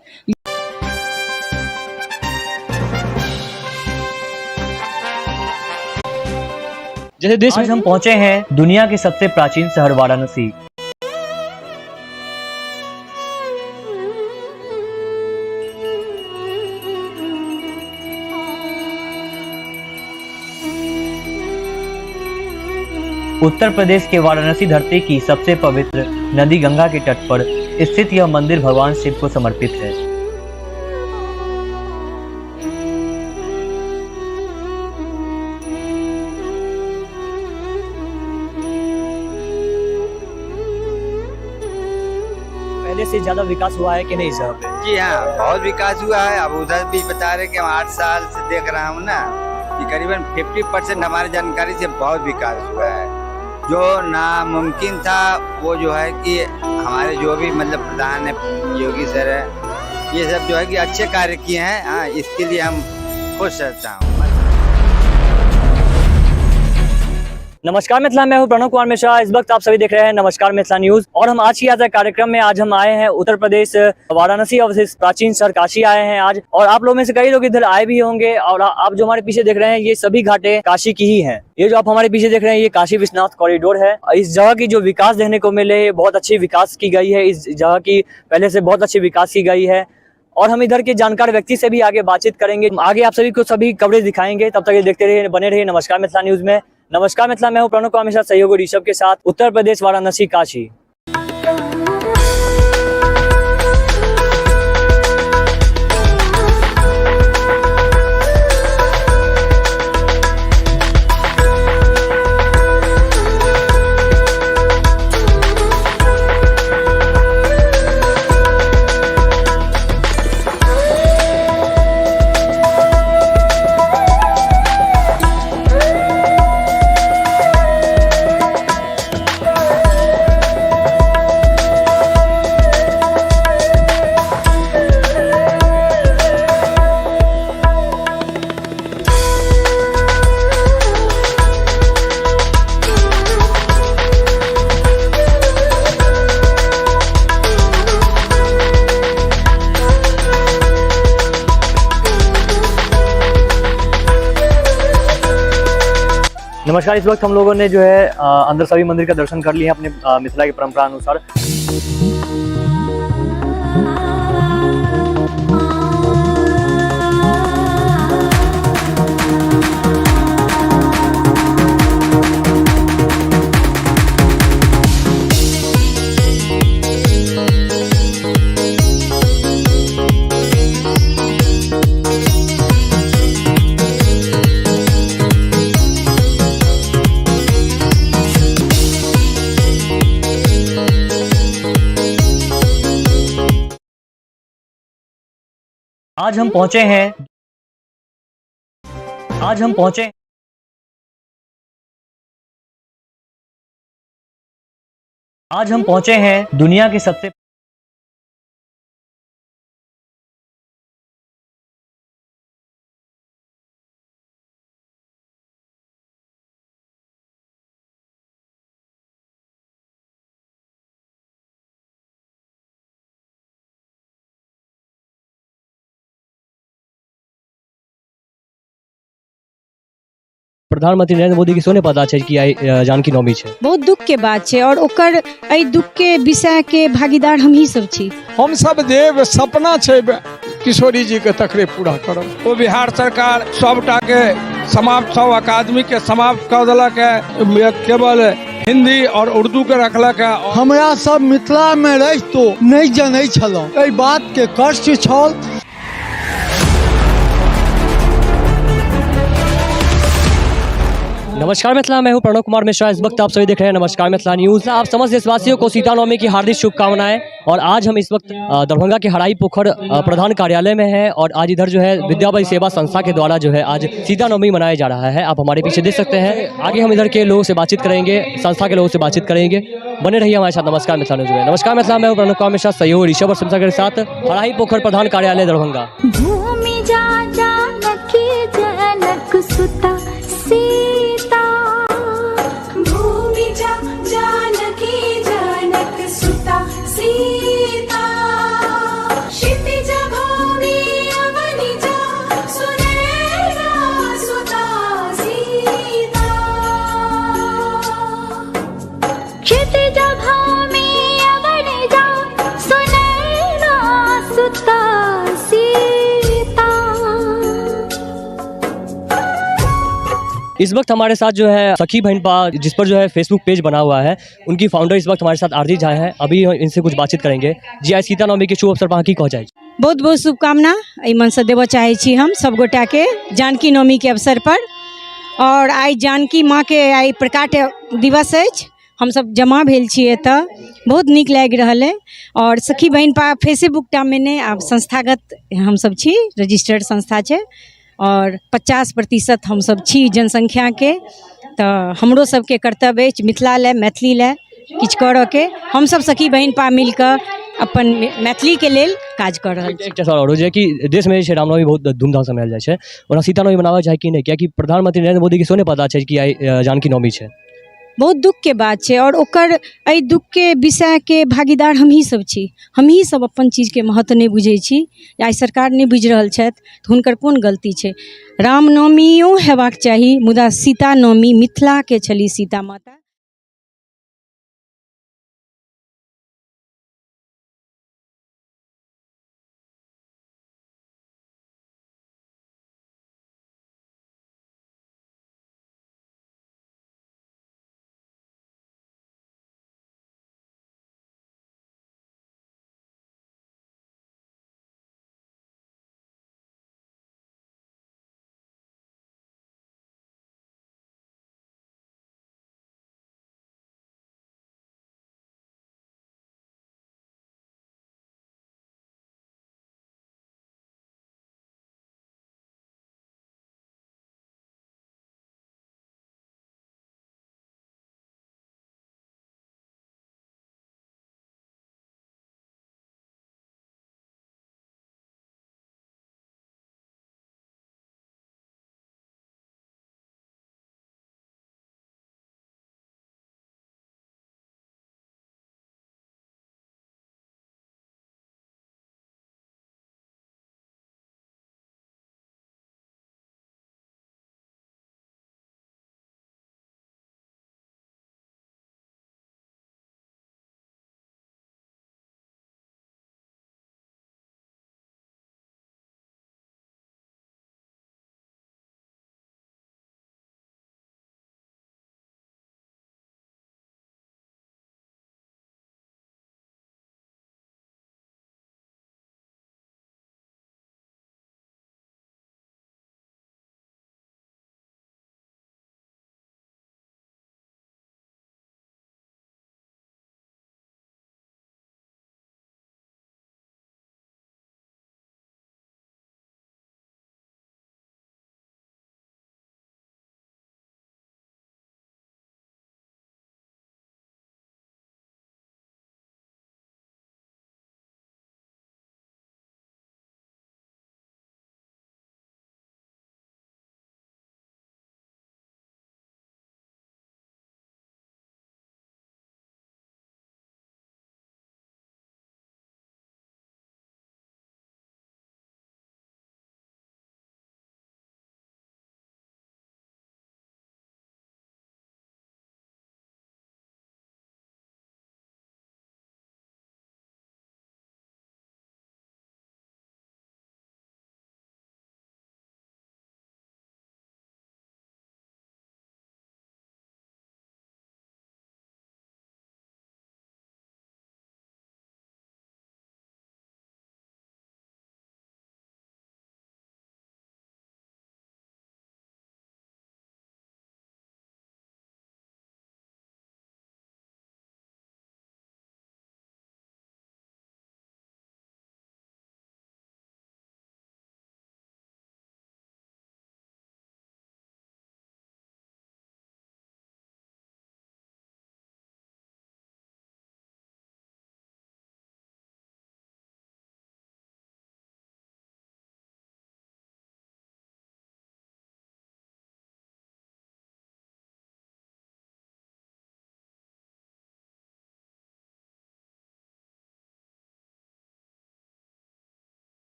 जैसे देश में हम पहुंचे हैं दुनिया के सबसे प्राचीन शहर वाराणसी। उत्तर प्रदेश के वाराणसी धरती की सबसे पवित्र नदी गंगा के तट पर स्थित यह मंदिर भगवान शिव को समर्पित है। पहले से ज्यादा विकास हुआ है कि नहीं इस जगह पे? जी हाँ, बहुत विकास हुआ है। अब उधर भी बता रहे कि हम 8 साल से देख रहा हूँ ना कि करीबन 50% हमारी जानकारी से बहुत विकास हुआ है। जो नामुमकिन था वो जो है कि हमारे जो भी मतलब प्रधान है, योगी सर है, ये सब जो है कि अच्छे कार्य किए हैं। हाँ, इसके लिए हम खुश रहता हूँ। नमस्कार मिथिला, मैं हूं प्रणव कुमार मिश्रा। इस वक्त आप सभी देख रहे हैं नमस्कार मिथिला न्यूज और हम आज की यात्रा कार्यक्रम में आज हम आए हैं उत्तर प्रदेश वाराणसी अवशिष्ट प्राचीन शहर काशी आए हैं आज। और आप लोगों में से कई लोग इधर आए भी होंगे और आप जो हमारे पीछे देख रहे हैं ये सभी घाटें काशी की ही हैं। ये जो आप हमारे पीछे देख रहे हैं ये काशी विश्वनाथ कॉरिडोर है। इस जगह की जो विकास देखने को मिले बहुत अच्छी विकास की गई है, इस जगह की पहले से बहुत अच्छी विकास की गई है। और हम इधर के जानकार व्यक्ति से भी आगे बातचीत करेंगे, आगे आप सभी को सभी कवरेज दिखाएंगे। तब तक ये देखते रहिए, बने रहिए नमस्कार मिथिला न्यूज में। नमस्कार मिथिला, मैं हूं प्रणव कुमार मिश्रा सहयोगी ऋषभ के साथ, उत्तर प्रदेश वाराणसी काशी। नमस्कार, इस वक्त हम लोगों ने जो है अंदर सभी मंदिर का दर्शन कर लिया अपने मिथिला की परंपरा अनुसार। आज हम पहुंचे हैं, आज हम पहुंचे आज हम पहुंचे हैं दुनिया के सबसे प्रधानमंत्री नरेंद्र मोदी के सोने पता छै कि आइ जानकी नवमी छै। बहुत दुखके बात छै और ओकर एहि दुखके विषयके भागीदार हमही सब छी। हमसब जे सपना छै किशोरी जी के तकरे पूरा करब। ओ बिहार सरकार सबटा के समाप्त, सब अकादमी के समाप्त कऽ देलक है, केवल हिंदी और उर्दू के रखलक है। हमरा सब मिथिलामे रहितो नहि जनै छलहुँ, एहि बातके कष्ट छल। नमस्कार मिथिला, मैं हूं प्रणव कुमार मिश्रा। इस वक्त आप सभी देख रहे हैं नमस्कार मिथिला न्यूज़। आप समस्त देशवासियों को सीता नवमी की हार्दिक शुभकामनाएं। और आज हम इस वक्त दरभंगा के हराई पोखर प्रधान कार्यालय में हैं और आज इधर जो है विद्यापति सेवा संस्था के द्वारा जो है आज सीता नवमी मनाया जा रहा है। आप हमारे पीछे देख सकते हैं। आगे हम इधर के लोगों से बातचीत करेंगे, संस्था के लोगों से बातचीत करेंगे। बने रहिए हमारे साथ नमस्कार मिथिला न्यूज़ में। नमस्कार मिथिला, मैं हूँ प्रणव कुमार मिश्रा, सहयोग ऋषभ और संस्था के साथ हराई पोखर प्रधान कार्यालय दरभंगा। भूमि जा जानकी जनक सुता सीता, भूमि जा जानकी जनक सुता सीता, क्षितिज भूमि अवनि जा सुनैना सुता सीता, क्षितिज भूमि अवनि जा सुनैना सुता सीता। इस वक्त हमारे साथ जो है सखी बहनपा, जिस पर जो है फेसबुक पेज बना हुआ है, उनकी फाउंडर इस वक्त हमारे साथ आरती झा हैं। अभी इनसे कुछ बातचीत करेंगे। जी, आज सीता नवमी के शुभ अवसर पर की कह जाए। बहुत बहुत शुभकामना एहि मनसँ देबऽ चाहै छी हम सब गोटाके जानकी नवमीके अवसर पर। और आइ जानकी माँके आइ प्रकाट दिवस अछि, हमसब जमा भेल छी एतऽ, बहुत नीक लागि रहल अइ। और सखी बहिनपा फेसबुक टामे नहि, आब संस्थागत हमसब छी, रजिस्टर्ड संस्था छै और 50% हमसब छी जनसंख्याके, तऽ हमरो सबके कर्तव्य अछि मिथिला लए मैथिली लए किछु करऽके। हमसब सखी बहिनपा मिलकऽ अपन मैथिलीके लेल काज कऽ रहल छी। एकटा सवाल आओर जे कि देशमे जे छै रामनवमी बहुत धूमधामसँ मनायल जाइ छै, ओना सीता नवमी मनाओल जाइ कि नहि? कियाकि प्रधानमंत्री नरेंद्र मोदी के सेहो नहि पता छै कि आइ जानकी नवमी छै। बहुत दुखके बात छै और ओकर एहि दुखके विषयके भागीदार हमही सब छी। हमही सब अपन चीजके महत्व नहि बुझै छी। आइ सरकार नहि बुझि रहल छथि तऽ हुनकर कोन गलती छै? रामनवमियो हेबाक चाही, मुदा सीता नवमी मिथिलाके छली सीता माता।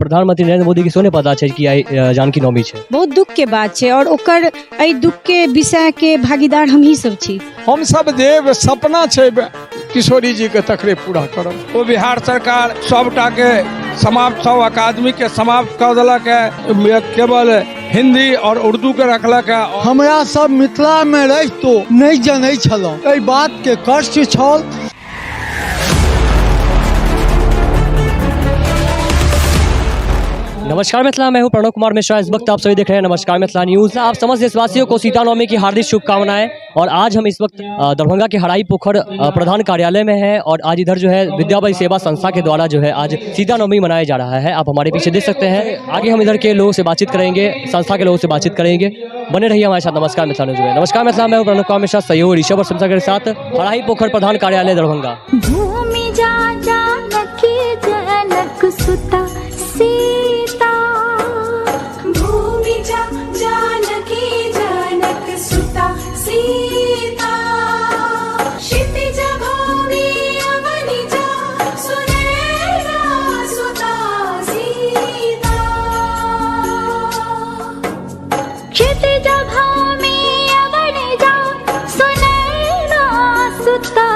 प्रधानमंत्री नरेंद्र मोदी के सेहो नहि पता छै कि आइ जानकी नवमी छै। बहुत दुखके बात छै आओर ओकर एहि दुखके विषयके भागीदार हमही सब छी। हमसब जे सपना छै किशोरी जी के तकरे पूरा करब। ओ बिहार सरकार सबटा के समाप्त, सब अकादमी के समाप्त कऽ देलक है, केवल हिंदी और उर्दू के रखलक है। हमरा सब मिथिला में रहितो नहि जनै छलहुँ, एहि बात के कष्ट छल। नमस्कार मिथिला, मैं हूं प्रणव कुमार मिश्रा। इस वक्त आप सभी देख रहे हैं नमस्कार मिथिला न्यूज। आप समस्त देशवासियों को सीता नवमी की हार्दिक शुभकामनाएं। और आज हम इस वक्त दरभंगा के हराई पोखर प्रधान कार्यालय में हैं और आज इधर जो है विद्यापति सेवा संस्था के द्वारा जो है आज सीता नवमी मनाया जा रहा है। आप हमारे पीछे देख सकते हैं। आगे हम इधर के लोगों से बातचीत करेंगे, संस्था के लोगों से बातचीत करेंगे। बने रहिए हमारे साथ नमस्कार मिथिला न्यूज में। नमस्कार मिथिला, मैं हूँ प्रणव कुमार मिश्रा, सहयोग ऋषभ और संस्था के साथ हराई पोखर प्रधान कार्यालय दरभंगा। भूमि जा जानकी जनक सुता सीता, भूमि जा जानकी जनक सुता सीता, क्षितिज भूमि अवनि जा सुनैना सुता सीता, क्षितिज भूमि अवनि जा सुनैना सुता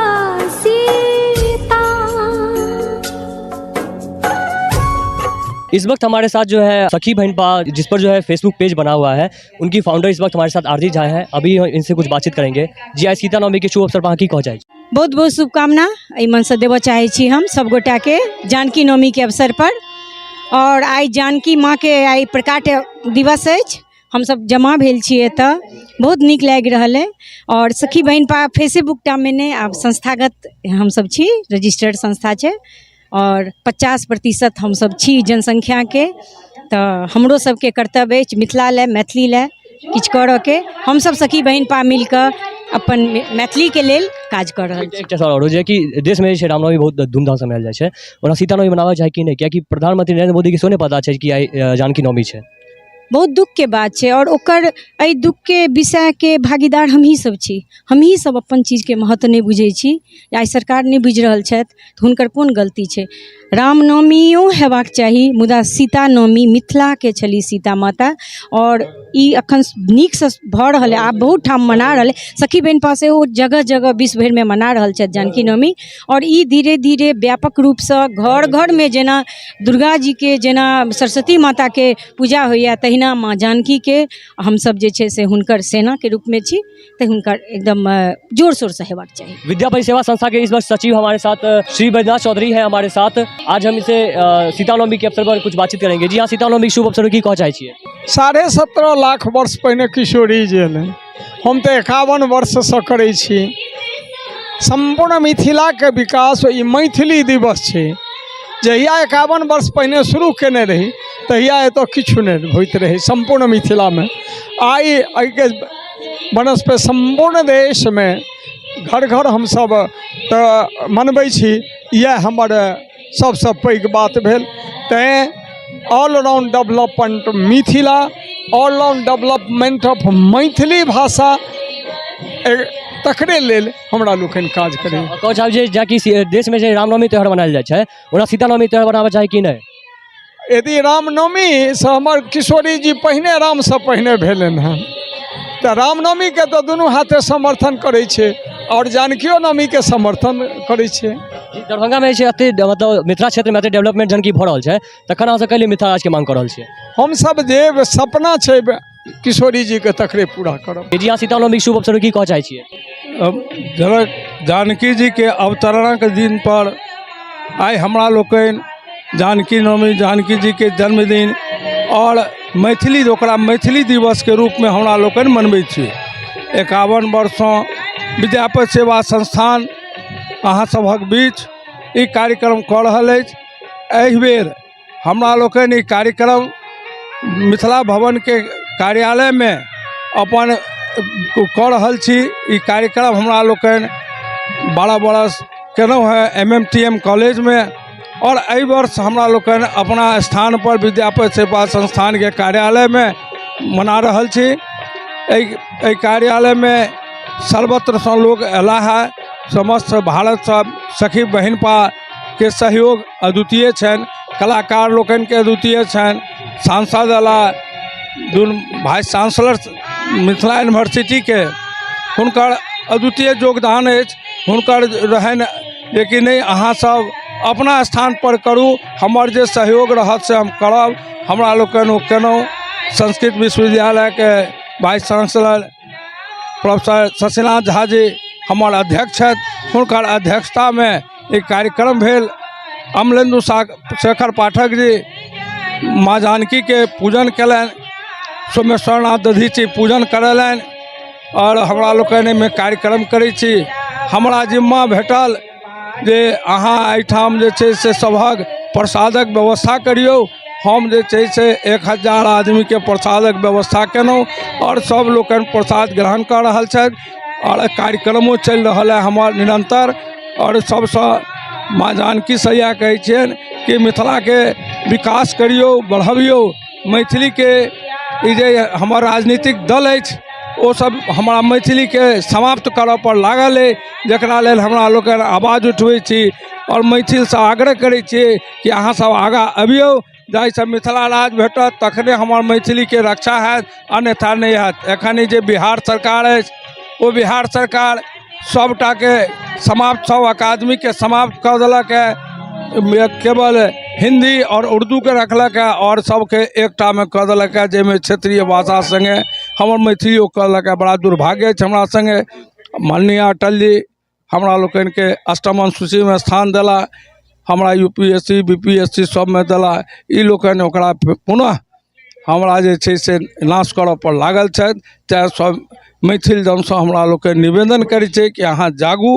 सीता। इस वक्त हमारे साथ जो है सखी बहिनपा, जिस पर जो है फेसबुक पेज बना हुआ है, उनकी फाउंडर इस वक्त हमारे साथ आरती झा हैं। अभी इनसे कुछ बातचीत करेंगे। जी, आइ सीता नवमी के शुभ अवसर पर अहाँ की कह जाइ? बहुत बहुत शुभकामना एहि मनसँ देबऽ चाहै छी हम सब गोटाके जानकी नवमीके अवसर पर। आओर आइ जानकी माँके आइ प्रकाट दिवस अछि, हमसब जमा भेल छी एतऽ, बहुत नीक लागि रहल अइ। आओर सखी बहिनपा फेसबुक टामे नहि, आब संस्थागत हमसब छी, रजिस्टर्ड संस्था छै आओर 50% हमसब छी जनसंख्याके, तऽ हमरो सबके कर्तव्य अछि मिथिला लए मैथिली लए किछु करऽके। हमसब सखी बहिनपा मिलकऽ अपन मैथिलीके लेल काज कऽ रहल छी। एकटा सवाल आओर जे कि देशमे जे छै रामनवमी बहुत धूमधामसँ मनायल जाइ छै, ओना सीता नवमी मनाबऽ चाही कि नहि? कियाकि प्रधानमंत्री नरेंद्र मोदीके सेहो नहि पता छै कि आइ जानकी नवमी छै। बहुत दुखके बात छै आओर ओकर एहि दुखके विषयके भागीदार हमही सब छी। हमही सब अपन चीजके महत्व नहि बुझै छी। आइ सरकार नहि बुझि रहल छथि तऽ हुनकर कोन गलती छै? रामनवमियो हेबाक चाही, मुदा सीता नवमी मिथिलाके छली सीता माता, आओर ई अखन नीकसँ भऽ रहल अइ, आब बहुत ठाम मना रहल अइ। सखी बहिनपा सेहो जगह जगह विश्व भरिमे मना रहल छथि जानकी नवमी। आओर ई धीरे धीरे व्यापक रूपसँ घर घरमे जेना दुर्गा जीके, जेना सरस्वती माताके पूजा होइए, तहिना माँ जानकीके हमसब जे छै से हुनकर सेनाके रूपमे छी, तऽ हुनकर एकदम जोर शोरसँ हेबाक चाही। विद्यापति सेवा संस्था के इस वक्त सचिव हमारे साथ श्री बैद्यनाथ चौधरी है हमारे साथ। आज हम इसे सीता नवमी के अवसर पर कुछ बातचीत करेंगे। जी हाँ, सीता नवमी के शुभ अवसर की कह चाहे छियै? 17.5 लाख वर्ष पहिने किशोरी जी एलनि। हम तऽ 51 वर्षसँ करै छी। सम्पूर्ण मिथिलाके विकास ई मैथिली दिवस छै। जहिया 51 वर्ष पहिने शुरू केने रही तहिया एतऽ किछु नहि होइत रहै सम्पूर्ण मिथिलामे। आइ एहिके बनस्पति सम्पूर्ण देशमे घर घर हमसब तऽ मनबै छी। इएह हमर सबसँ पैघ बात भेल। तैँ all round development Mithila, all round development of Maithili भाषा, तकरे लेल हमरा लोकनि काज करै। कहै चाहब जे जेकि देशमे जे रामनवमी त्यौहार मनायल जाइ छै, ओना सीता नवमी त्यौहार मनाबऽ चाही कि नहि? यदि रामनवमीसँ हमर किशोरी जी पहिने रामसँ पहिने भेलनि हँ, तऽ रामनवमीके तऽ दुनू हाथे समर्थन करै छै आओर जानकियो नवमीके समर्थन करै छै। दरभंगामे जे छै एते मतलब मिथिला क्षेत्रमे एते डेवलपमेंट जहन कि भऽ रहल छै, तखन अहाँ सब कैले मिथिला राज्यके मांग कऽ रहल छियै? हमसब जे सपना छै किशोरी जीके तकरे पूरा करब। जी हाँ, सीता नवमीके शुभ अवसर की कहऽ चाहै छियै? जनक जानकी जीके अवतरणक दिन पर आइ हमरा लोकनि जानकी नवमी, जानकी जीके जन्मदिन आओर मैथिली, ओकरा मैथिली दिवसके रूपमे हमरा लोकनि मनबै छी। 51 वर्षसँ विद्यापति सेवा संस्थान अहाँ सभक बीच ई कार्यक्रम कऽ रहल अछि। एहिबेर हमरा लोकनि ई कार्यक्रम मिथिला भवनके कार्यालयमे अपन कऽ रहल छी। ई कार्यक्रम हमरा लोकनि 12 बरस केलहुँ हेँ MMTM कॉलेजमे आओर एहि वर्ष हमरा लोकनि अपना स्थानपर विद्यापति सेवा संस्थानके कार्यालयमे मना रहल छी। एहि कार्यालयमे सर्वत्रसँ लोक अयलाह हेँ, समस्त भारतसँ सखी बहिनपाके सहयोग अद्वितीय छनि। कलाकार लोकनिके अद्वितीय छनि। सांसद अयला दुनू वाइस चांसलर मिथिला यूनिवर्सिटीके, हुनकर अद्वितीय योगदान अछि। हुनकर रहनि जेकि नहि, अहाँसभ अपना स्थानपर करू, हमर जे सहयोग रहत से हम करब। हमरा लोकनि ओ केलहुँ। संस्कृत विश्वविद्यालयके vice chancellor professor Shashinath Jha ji हमर अध्यक्ष छथि, हुनकर अध्यक्षतामे ई कार्यक्रम भेल। अमलेन्दु शेखर पाठक जी माँ जानकीके पूजन कयलनि, सोमेश्वरनाथ दधीची पूजन करेलनि आओर हमरा लोकनि एहिमे कार्यक्रम करै छी। हमरा जिम्मा भेटल जे अहाँ एहिठाम जे छै से सभक प्रसादक व्यवस्था करियौ। हम जे छै से 1000 आदमीके प्रसादक व्यवस्था केलहुँ आओर सब लोकनि प्रसाद ग्रहण कऽ रहल छथि आओर कार्यक्रमो चलि रहल हइ हमर निरन्तर। आओर सबसँ माँ जानकीसँ इएह कहै छियनि कि मिथिलाके विकास करियौ, बढ़बियौ मैथिलीके। ई जे हमर राजनीतिक दल अछि ओ सब हमरा मैथिलीके समाप्त करऽ पर लागल अइ, जकरा लेल हमरा लोकनि आवाज उठबै छी आओर मैथिलसँ आग्रह करै छी कि अहाँ सब आगाँ अबियौ, जाहिसँ मिथिला राज्य भेटत तखने हमर मैथिलीके रक्षा हैत, अन्यथा नहि हैत। एखन ई जे बिहार सरकार अछि ओ बिहार सरकार सभटाके समाप्त, सभ अकादमीके समाप्त कऽ देलक हँ, केवल हिन्दी आओर उर्दूके रखलक हँ आओर सभके एकटामे कऽ देलक हँ, जाहिमे क्षेत्रीय भाषा सङ्गे हमर मैथिलियो कऽ देलक हँ। बड़ा दुर्भाग्य अछि हमरा सङ्गे। माननीय अटल जी हमरा लोकनिके अष्टम अनुसूचीमे स्थान देला, हमरा U P S C B P S C सभमे देला। ई लोकनि ओकरा पुनः हमरा जे छै से नाश करऽ पर लागल छथि। तेँ सभ मैथिल जनसँ हमरा लोकनि निवेदन करै छी कि अहाँ जागू,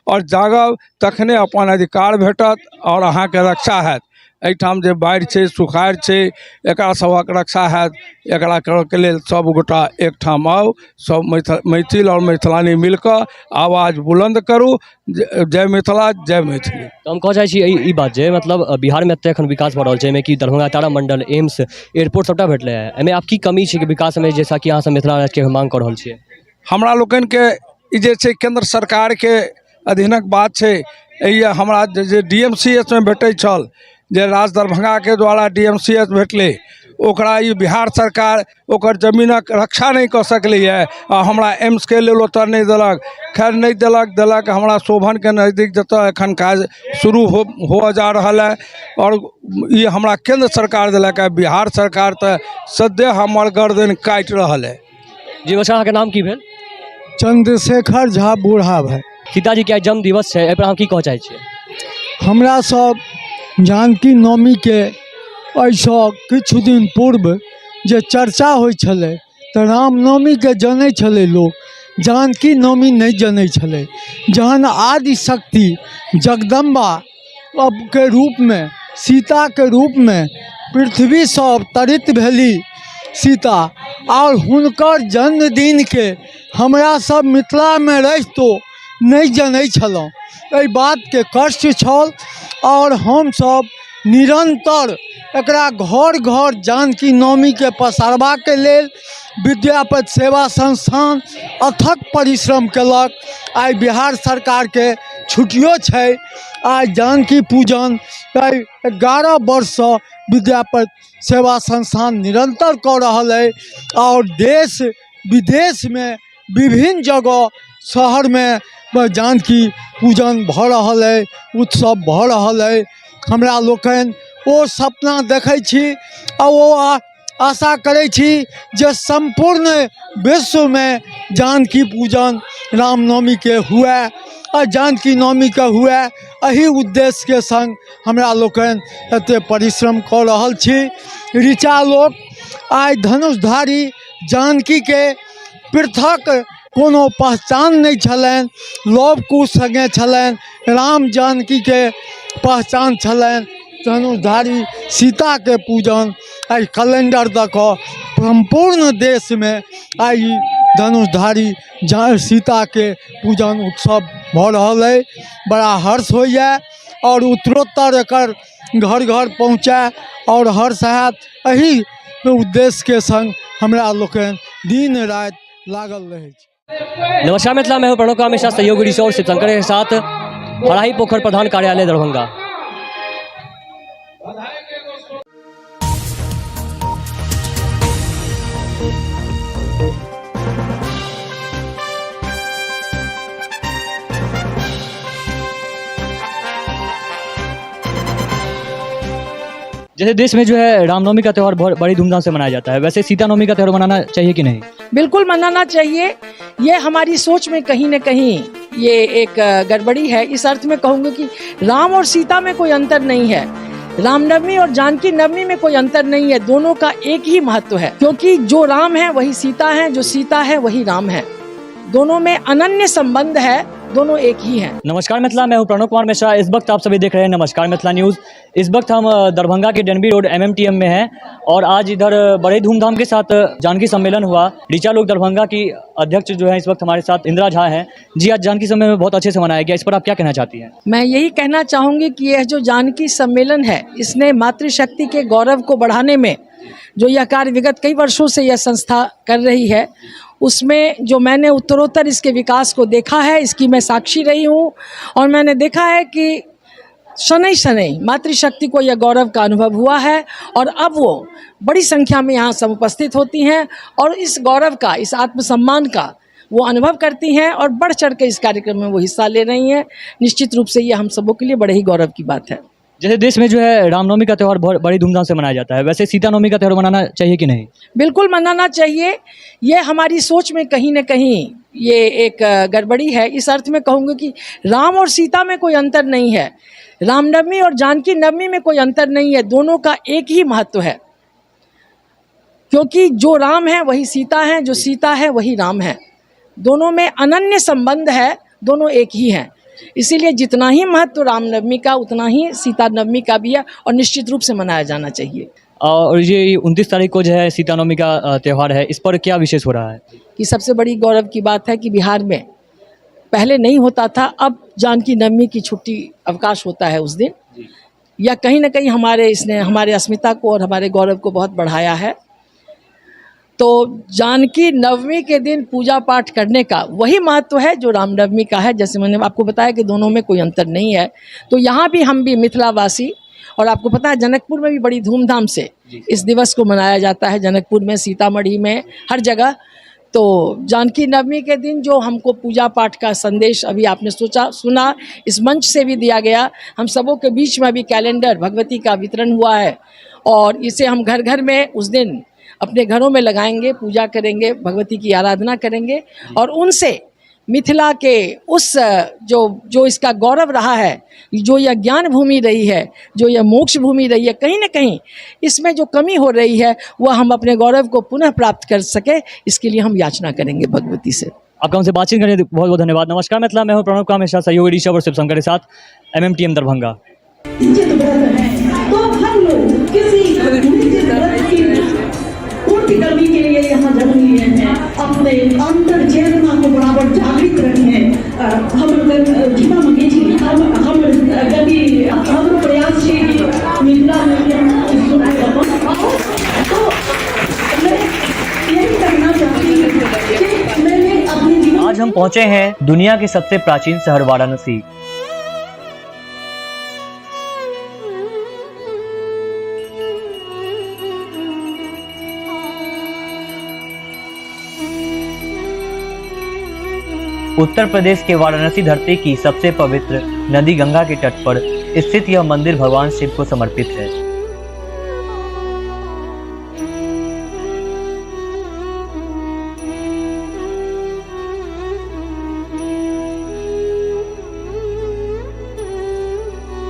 आओर जागब तखने अपन अधिकार भेटत आओर अहाँके रक्षा हैत। एहिठाम जे बाढ़ि छै, सुखाड़ छै, एकरा सभक रक्षा हैत। एकरा करऽके लेल सभ गोटा एकठाम आउ, सभ मैथिल आओर मैथिलानी मिलकऽ आवाज बुलन्द करू। जय मिथिला, जय मैथिली। तऽ हम कहऽ चाहै छी ई बात जे मतलब बिहारमे एते एखन विकास भऽ रहल छै, एहिमे कि दरभंगा तारामण्डल, एम्स, एयरपोर्ट सभटा भेटलै हँ, एहिमे आब की कमी छै कि विकासमे, जैसा कि अहाँ सब मिथिला राज्यके माँग कऽ रहल छियै? हमरा लोकनिके ई जे छै केन्द्र सरकारके अधीनक बात छै। एहि हमरा जे डी एम सी एच मे भेटै छल, जे राज दरभंगाके द्वारा डी एम सी एच भेटलै, ओकरा ई बिहार सरकार ओकर जमीनक रक्षा नहि कऽ सकलैए आ हमरा एम्सके लेल ओतऽ नहि देलक। खैर, नहि देलक देलक, हमरा शोभनके नजदीक जतऽ एखन काज शुरू हो हुअ जा रहल हइ आओर ई हमरा केन्द्र सरकार देलक हँ। बिहार सरकार तऽ सद्यः हमर गर्दनि काटि रहल हइ। जी नमस्कार, अहाँके नाम की भेल? चंद्रशेखर झा बूढ़ा भाई। सीताजीके आइ जन्म दिवस छै, एहिपर अहाँ की कहऽ चाहै छियै? हमरा सब जानकी नवमीके एहिसँ किछु दिन पूर्व जे चर्चा होइ छलै तऽ रामनवमीके जनै छलै लोक, जानकी नवमी नहि जनै छलै। जहन आदिशक्ति जगदम्बा के रूपमे, सीताके रूपमे पृथ्वीसँ अवतरित भेली सीता, आओर हुनकर जन्मदिनके हमरा सब मिथिलामे रहितो नहि जनै छलहुँ, एहि बातके कष्ट छल। आओर हमसब निरन्तर एकरा घर घर जानकी नवमीके पसारबाके लेल विद्यापति सेवा संस्थान अथक परिश्रम केलक। आइ बिहार सरकारके छुट्टियो छै, आइ जानकी पूजन 11 वर्षसँ विद्यापति सेवा संस्थान निरन्तर कऽ रहल अइ आओर देश विदेशमे विभिन्न जगह शहरमे जानकी पूजन भऽ रहल अइ, उत्सव भऽ रहल अइ। हमरा लोकनि ओ सपना देखै छी आ ओ आशा करै छी जे सम्पूर्ण विश्वमे जानकी पूजन रामनवमीके हुए आ जानकी नवमीके हुए। एहि उद्देश्यके सङ्ग हमरा लोकनि एतेक परिश्रम कऽ रहल छी। ऋचा लोक आइ धनुषधारी जानकीके पृथक कोनो पहचान नहि छलनि, लव कुश सङ्गे छलनि, राम जानकीके पहचान छलनि। धनुषधारी सीताके पूजन आइ कैलेंडर दऽ कऽ सम्पूर्ण देशमे आइ धनुषधारी सीताके पूजन उत्सव भऽ रहल अइ। बड़ा हर्ष होइए आओर उत्तरोत्तर एकर घर घर पहुँचै आओर हर्ष हैत, एहि उद्देश्यके सङ्ग हमरा लोकनि दिन राति लागल रहै छी। नमस्कार मिथिला, मैं हूं प्रणव का हमेशा सहयोगी ऋषि और शिवशंकर के साथ हराही पोखर प्रधान कार्यालय दरभंगा। जैसे देश में जो है रामनवमी का त्यौहार बहुत बड़ी धूमधाम से मनाया जाता है, वैसे सीता नवमी का त्यौहार मनाना चाहिए कि नहीं? बिल्कुल मनाना चाहिए। ये हमारी सोच में कहीं न कहीं ये एक गड़बड़ी है। इस अर्थ में कहूँगी कि राम और सीता में कोई अंतर नहीं है, रामनवमी और जानकी नवमी में कोई अंतर नहीं है, दोनों का एक ही महत्व है, क्योंकि जो राम है वही सीता है, जो सीता है वही राम है, दोनों में अनन्य संबंध है, दोनों एक ही हैं। नमस्कार मिथिला, मैं हूं प्रणव कुमार मिश्रा। इस वक्त आप सभी देख रहे हैं नमस्कार मिथिला न्यूज़। इस वक्त हम दरभंगा के डेनबी रोड एमएमटीएम में हैं और आज इधर बड़े धूमधाम के साथ जानकी सम्मेलन हुआ। ऋचा लोक दरभंगा की अध्यक्ष जो है इस वक्त हमारे साथ इंदिरा झा हैं जी। आज जानकी सम्मेलन बहुत अच्छे से मनाया गया, इस पर आप क्या कहना चाहती हैं? मैं यही कहना चाहूँगी कि यह जो जानकी सम्मेलन है, इसने मातृशक्ति के गौरव को बढ़ाने में जो यह कार्य विगत कई वर्षों से यह संस्था कर रही है, उसमें जो मैंने उत्तरोत्तर इसके विकास को देखा है, इसकी मैं साक्षी रही हूँ और मैंने देखा है कि शनै शनै मातृशक्ति को यह गौरव का अनुभव हुआ है और अब वो बड़ी संख्या में यहाँ समुपस्थित होती हैं और इस गौरव का, इस आत्मसम्मान का वो अनुभव करती हैं और बढ़ चढ़ के इस कार्यक्रम में वो हिस्सा ले रही हैं। निश्चित रूप से ये हम सबों के लिए बड़े ही गौरव की बात है। जैसे देश में जो है रामनवमी का त्यौहार बहुत बड़ी धूमधाम से मनाया जाता है, वैसे सीता नवमी का त्यौहार मनाना चाहिए कि नहीं? बिल्कुल मनाना चाहिए। ये हमारी सोच में कहीं न कहीं ये एक गड़बड़ी है। इस अर्थ में कहूँगी कि राम और सीता में कोई अंतर नहीं है, रामनवमी और जानकी नवमी में कोई अंतर नहीं है, दोनों का एक ही महत्व है, क्योंकि जो राम है वही सीता है, जो सीता है वही राम है, दोनों में अनन्य संबंध है, दोनों एक ही हैं। इसीलिए जितना ही महत्व रामनवमी का, उतना ही सीता नवमी का भी है और निश्चित रूप से मनाया जाना चाहिए। और ये 29 तारीख को जो है सीता नवमी का त्यौहार है, इस पर क्या विशेष हो रहा है? कि सबसे बड़ी गौरव की बात है कि बिहार में पहले नहीं होता था, अब जानकी नवमी की छुट्टी अवकाश होता है उस दिन। या कहीं ना कहीं हमारे इसने हमारे अस्मिता को और हमारे गौरव को बहुत बढ़ाया है। तो जानकी नवमी के दिन पूजा पाठ करने का वही महत्व है जो रामनवमी का है। जैसे मैंने आपको बताया कि दोनों में कोई अंतर नहीं है। तो यहाँ भी हम भी मिथिलावासी, और आपको पता है जनकपुर में भी बड़ी धूमधाम से इस दिवस को मनाया जाता है, जनकपुर में, सीतामढ़ी में, हर जगह। तो जानकी नवमी के दिन जो हमको पूजा पाठ का संदेश अभी आपने सोचा सुना, इस मंच से भी दिया गया, हम सबों के बीच में अभी कैलेंडर भगवती का वितरण हुआ है और इसे हम घर घर में उस दिन अपने घरों में लगाएंगे, पूजा करेंगे, भगवती की आराधना करेंगे और उनसे मिथिला के उस जो जो इसका गौरव रहा है, जो यह ज्ञान भूमि रही है, जो यह मोक्ष भूमि रही है, कहीं ना कहीं इसमें जो कमी हो रही है वह हम अपने गौरव को पुनः प्राप्त कर सके, इसके लिए हम याचना करेंगे भगवती से। आपका हमसे बातचीत करने बहुत बहुत धन्यवाद। नमस्कार मिथिला, मैं हूँ प्रणव कुमार मिश्रा, सहयोगी ऋषभ और शिवशंकर के साथ एमएमटीएम दरभंगा। निश्चित व्रत है तो हम लोग किसी निश्चित व्रत की पूर्ति करने के लिए यहाँ जन्म लिए हैं। अपने अंतर चेतना को बराबर जागृत रखें। हम क्षमा मांगे छी, हम हम गति हमरो प्रयास छै कि मिथिला में तो मैं यही कहना चाहती हूँ कि मैंने अपने जीवन आज हम पहुंचे हैं दुनिया के सबसे प्राचीन शहर वाराणसी। उत्तर प्रदेश के वाराणसी धरती की सबसे पवित्र नदी गंगा के तट पर स्थित यह मंदिर भगवान शिव को समर्पित है।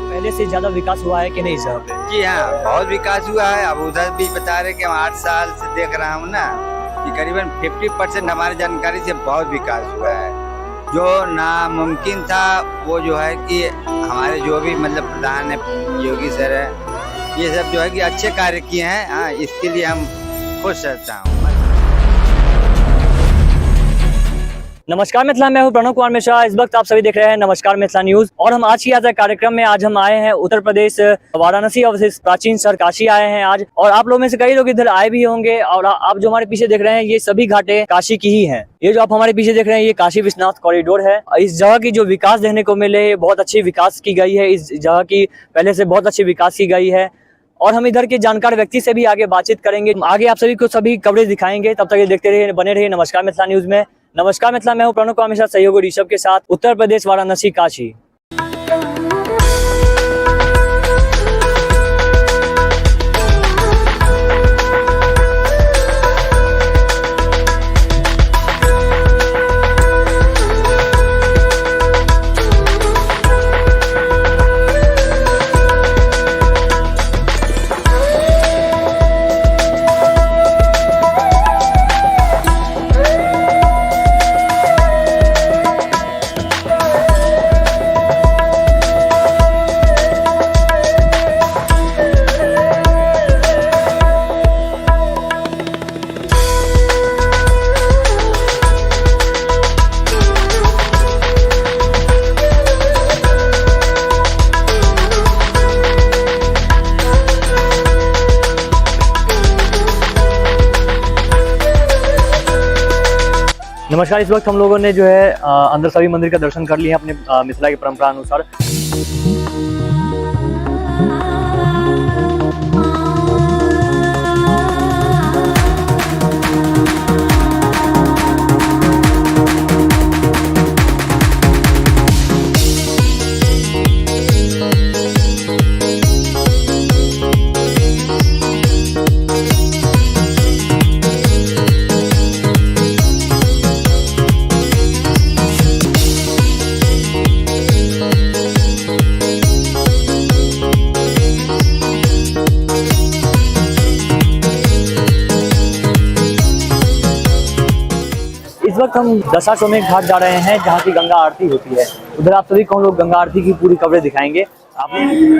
पहले से ज्यादा विकास हुआ है कि नहीं इस जगह पे? जी हाँ, बहुत विकास हुआ है। अब उधर भी बता रहे कि हम 8 साल से देख रहा हूँ ना कि करीबन 50% हमारी जानकारी से बहुत विकास हुआ है। जो नामुमकिन था वो जो है कि हमारे जो भी मतलब प्रधान है, योगी सर है, ये सब जो है कि अच्छे कार्य किए हैं। हाँ, इसके लिए हम खुश रहता हूँ। नमस्कार मिथिला, मैं हूं प्रणव कुमार मिश्रा। इस वक्त आप सभी देख रहे हैं नमस्कार मिथिला न्यूज और हम आज की यात्रा कार्यक्रम में आज हम आए हैं उत्तर प्रदेश वाराणसी अवशिष्ट प्राचीन शहर काशी आए हैं आज। और आप लोगों में से कई लोग इधर आए भी होंगे और आप जो हमारे पीछे देख रहे हैं ये सभी घाटें काशी की ही हैं। ये जो आप हमारे पीछे देख रहे हैं ये काशी विश्वनाथ कॉरिडोर है। इस जगह की जो विकास देखने को मिले, बहुत अच्छी विकास की गई है। इस जगह की पहले से बहुत अच्छी विकास की गई है और हम इधर के जानकार व्यक्ति से भी आगे बातचीत करेंगे। आगे आप सभी को सभी कवरेज दिखाएंगे, तब तक ये देखते रहिए, बने रहिए नमस्कार मिथिला न्यूज में। नमस्कार मिथिला, मैं हूं प्रणव कुमार मिश्रा, सहयोगी ऋषभ के साथ, उत्तर प्रदेश वाराणसी काशी। नमस्कार, इस वक्त हम लोगों ने जो है अंदर सभी मंदिर का दर्शन कर लिया अपने मिथिला की परंपरा अनुसार। इस वक्त हम दशाश्वमेध घाट जा रहे हैं जहाँ की गंगा आरती होती है। उधर आप सभी को हम लोग गंगा आरती की पूरी कवरेज दिखाएंगे। आप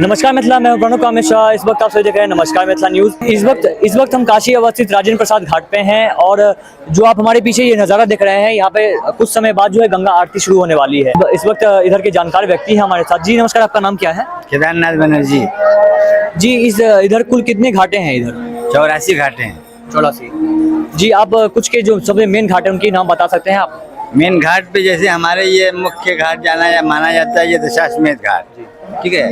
नमस्कार मिथिला, मैं हूं प्रणव कामेश्वर। इस वक्त आप सभी देख रहे हैं नमस्कार मिथिला न्यूज। इस वक्त हम काशी अवस्थित राजेंद्र प्रसाद घाट पे हैं और जो आप हमारे पीछे ये नज़ारा देख रहे हैं, यहाँ पे कुछ समय बाद जो है गंगा आरती शुरू होने वाली है। इस वक्त इधर के जानकार व्यक्ति हैं हमारे साथ। जी नमस्कार, आपका नाम क्या है? केदारनाथ बनर्जी। जी, इस इधर कुल कितने घाटे हैं इधर? 84 घाटे हैं। 84। जी, आप कुछ के जो सबसे मेन घाट है उनके नाम बता सकते हैं आप? मेन घाट पे जैसे हमारे ये मुख्य घाट जाना या माना जाता है ये दशाश्वमेध घाट, ठीक है।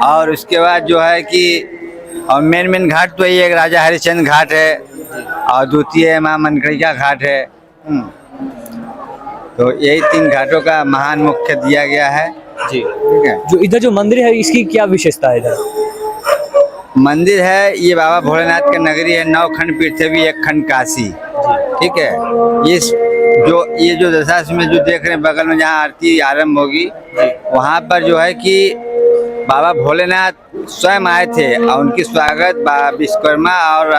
और उसके बाद जो है कि और मेन मेन घाट तो ये एक राजा हरिश्चंद्र घाट है और द्वितीय माँ मनकड़िका घाट है। तो यही 3 घाटों का महान मुख्य दिया गया है। जी ठीक है। जो इधर जो मंदिर है इसकी क्या विशेषता है? इधर मंदिर है ये बाबा भोलेनाथ का नगरी है। 9 खंड पृथ्वी, 1 खंड काशी, ठीक है। ये जो दशाश्वमेध जो देख रहे हैं बगल में जहाँ आरती आरंभ होगी वहाँ पर जो है कि बाबा भोलेनाथ स्वयं आए थे और उनकी स्वागत बाबा विश्वकर्मा और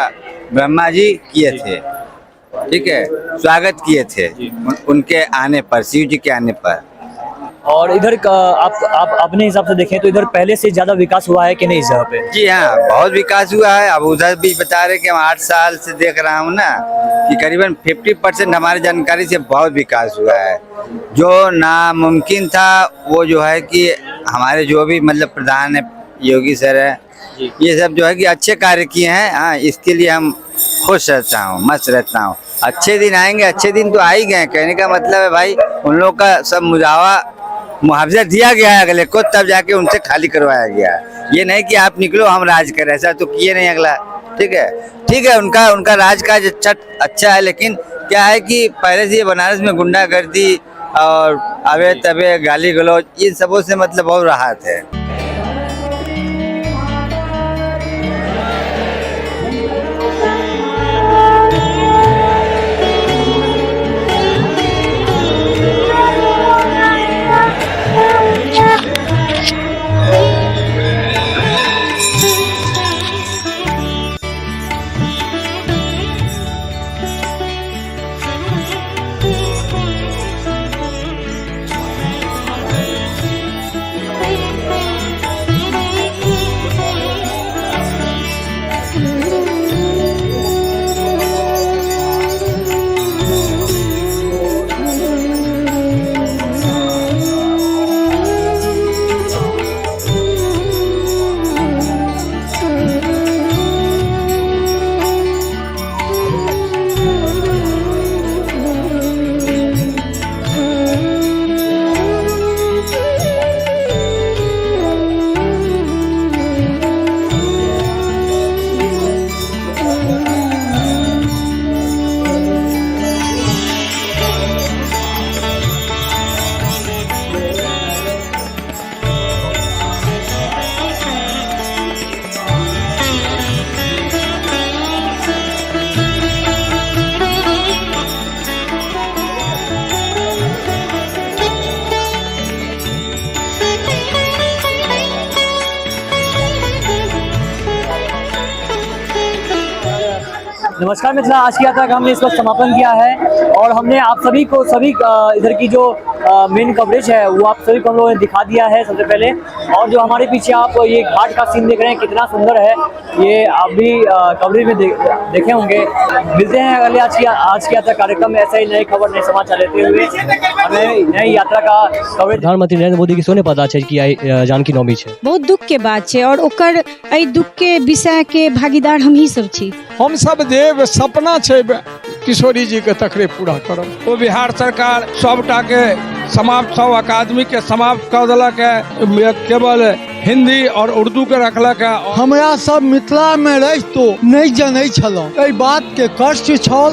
ब्रह्मा जी किए थे, ठीक है, स्वागत किए थे उनके आने पर, शिव जी के आने पर। और इधर का आप अपने हिसाब से देखें तो इधर पहले से ज्यादा विकास हुआ है कि नहीं इस जगह पे? जी हाँ, बहुत विकास हुआ है। अब उधर भी बता रहे कि हम 8 साल से देख रहा हूँ ना कि करीबन 50% हमारी जानकारी से बहुत विकास हुआ है। जो नामुमकिन था वो जो है कि हमारे जो भी प्रधान है, योगी सर है, ये सब जो है कि अच्छे कार्य किए हैं। हाँ, इसके लिए हम खुश रहता हूँ, मस्त रहता हूँ। अच्छे दिन आएंगे, अच्छे दिन तो आ ही गए। कहने का मतलब है भाई उन लोग का सब मुआवजा दिया गया है अगले को, तब जाके उनसे खाली करवाया गया है। ये नहीं कि आप निकलो हम राज करें, ऐसा तो किए नहीं अगला, ठीक है। ठीक है, उनका राज काज अच्छा है, लेकिन क्या है कि पहले से ये बनारस में गुंडागर्दी और अबे तबे गाली गलौज इन सबों से बहुत राहत है। नमस्कार मिथिला, आज की यात्रा का हमने इस वक्त समापन किया है और हमने आप सभी को सभी इधर की जो मेन कवरेज है वो आप सभी को हम लोगों ने दिखा दिया है सबसे पहले। और जो हमारे पीछे आप ये घाट का सीन देख रहे हैं कितना सुंदर है, ये आप भी कवरेज में देखे होंगे। मिलते हैं अगले आज की यात्रा कार्यक्रम में ऐसे ही नई खबर नए समाचार लेते हुए और नई यात्रा का कवरेज। प्रधानमंत्री नरेंद्र मोदी के सोने पता है कि आई जानकी नवमी है। बहुत दुख के बात है और ओकर एहि दुख के विषय के भागीदार हम ही सब छी। हम सब जे सपना छै किशोरी जीके तकरे पूरा करब। ओ बिहार सरकार सबटाके समाप्त, सब अकादमीके समाप्त कऽ देलक है, केवल हिंदी और उर्दू के रखलक है। हमरा सब मिथिलामे रहितो नहि जनै छलहुँ, एहि बातके कष्ट छल।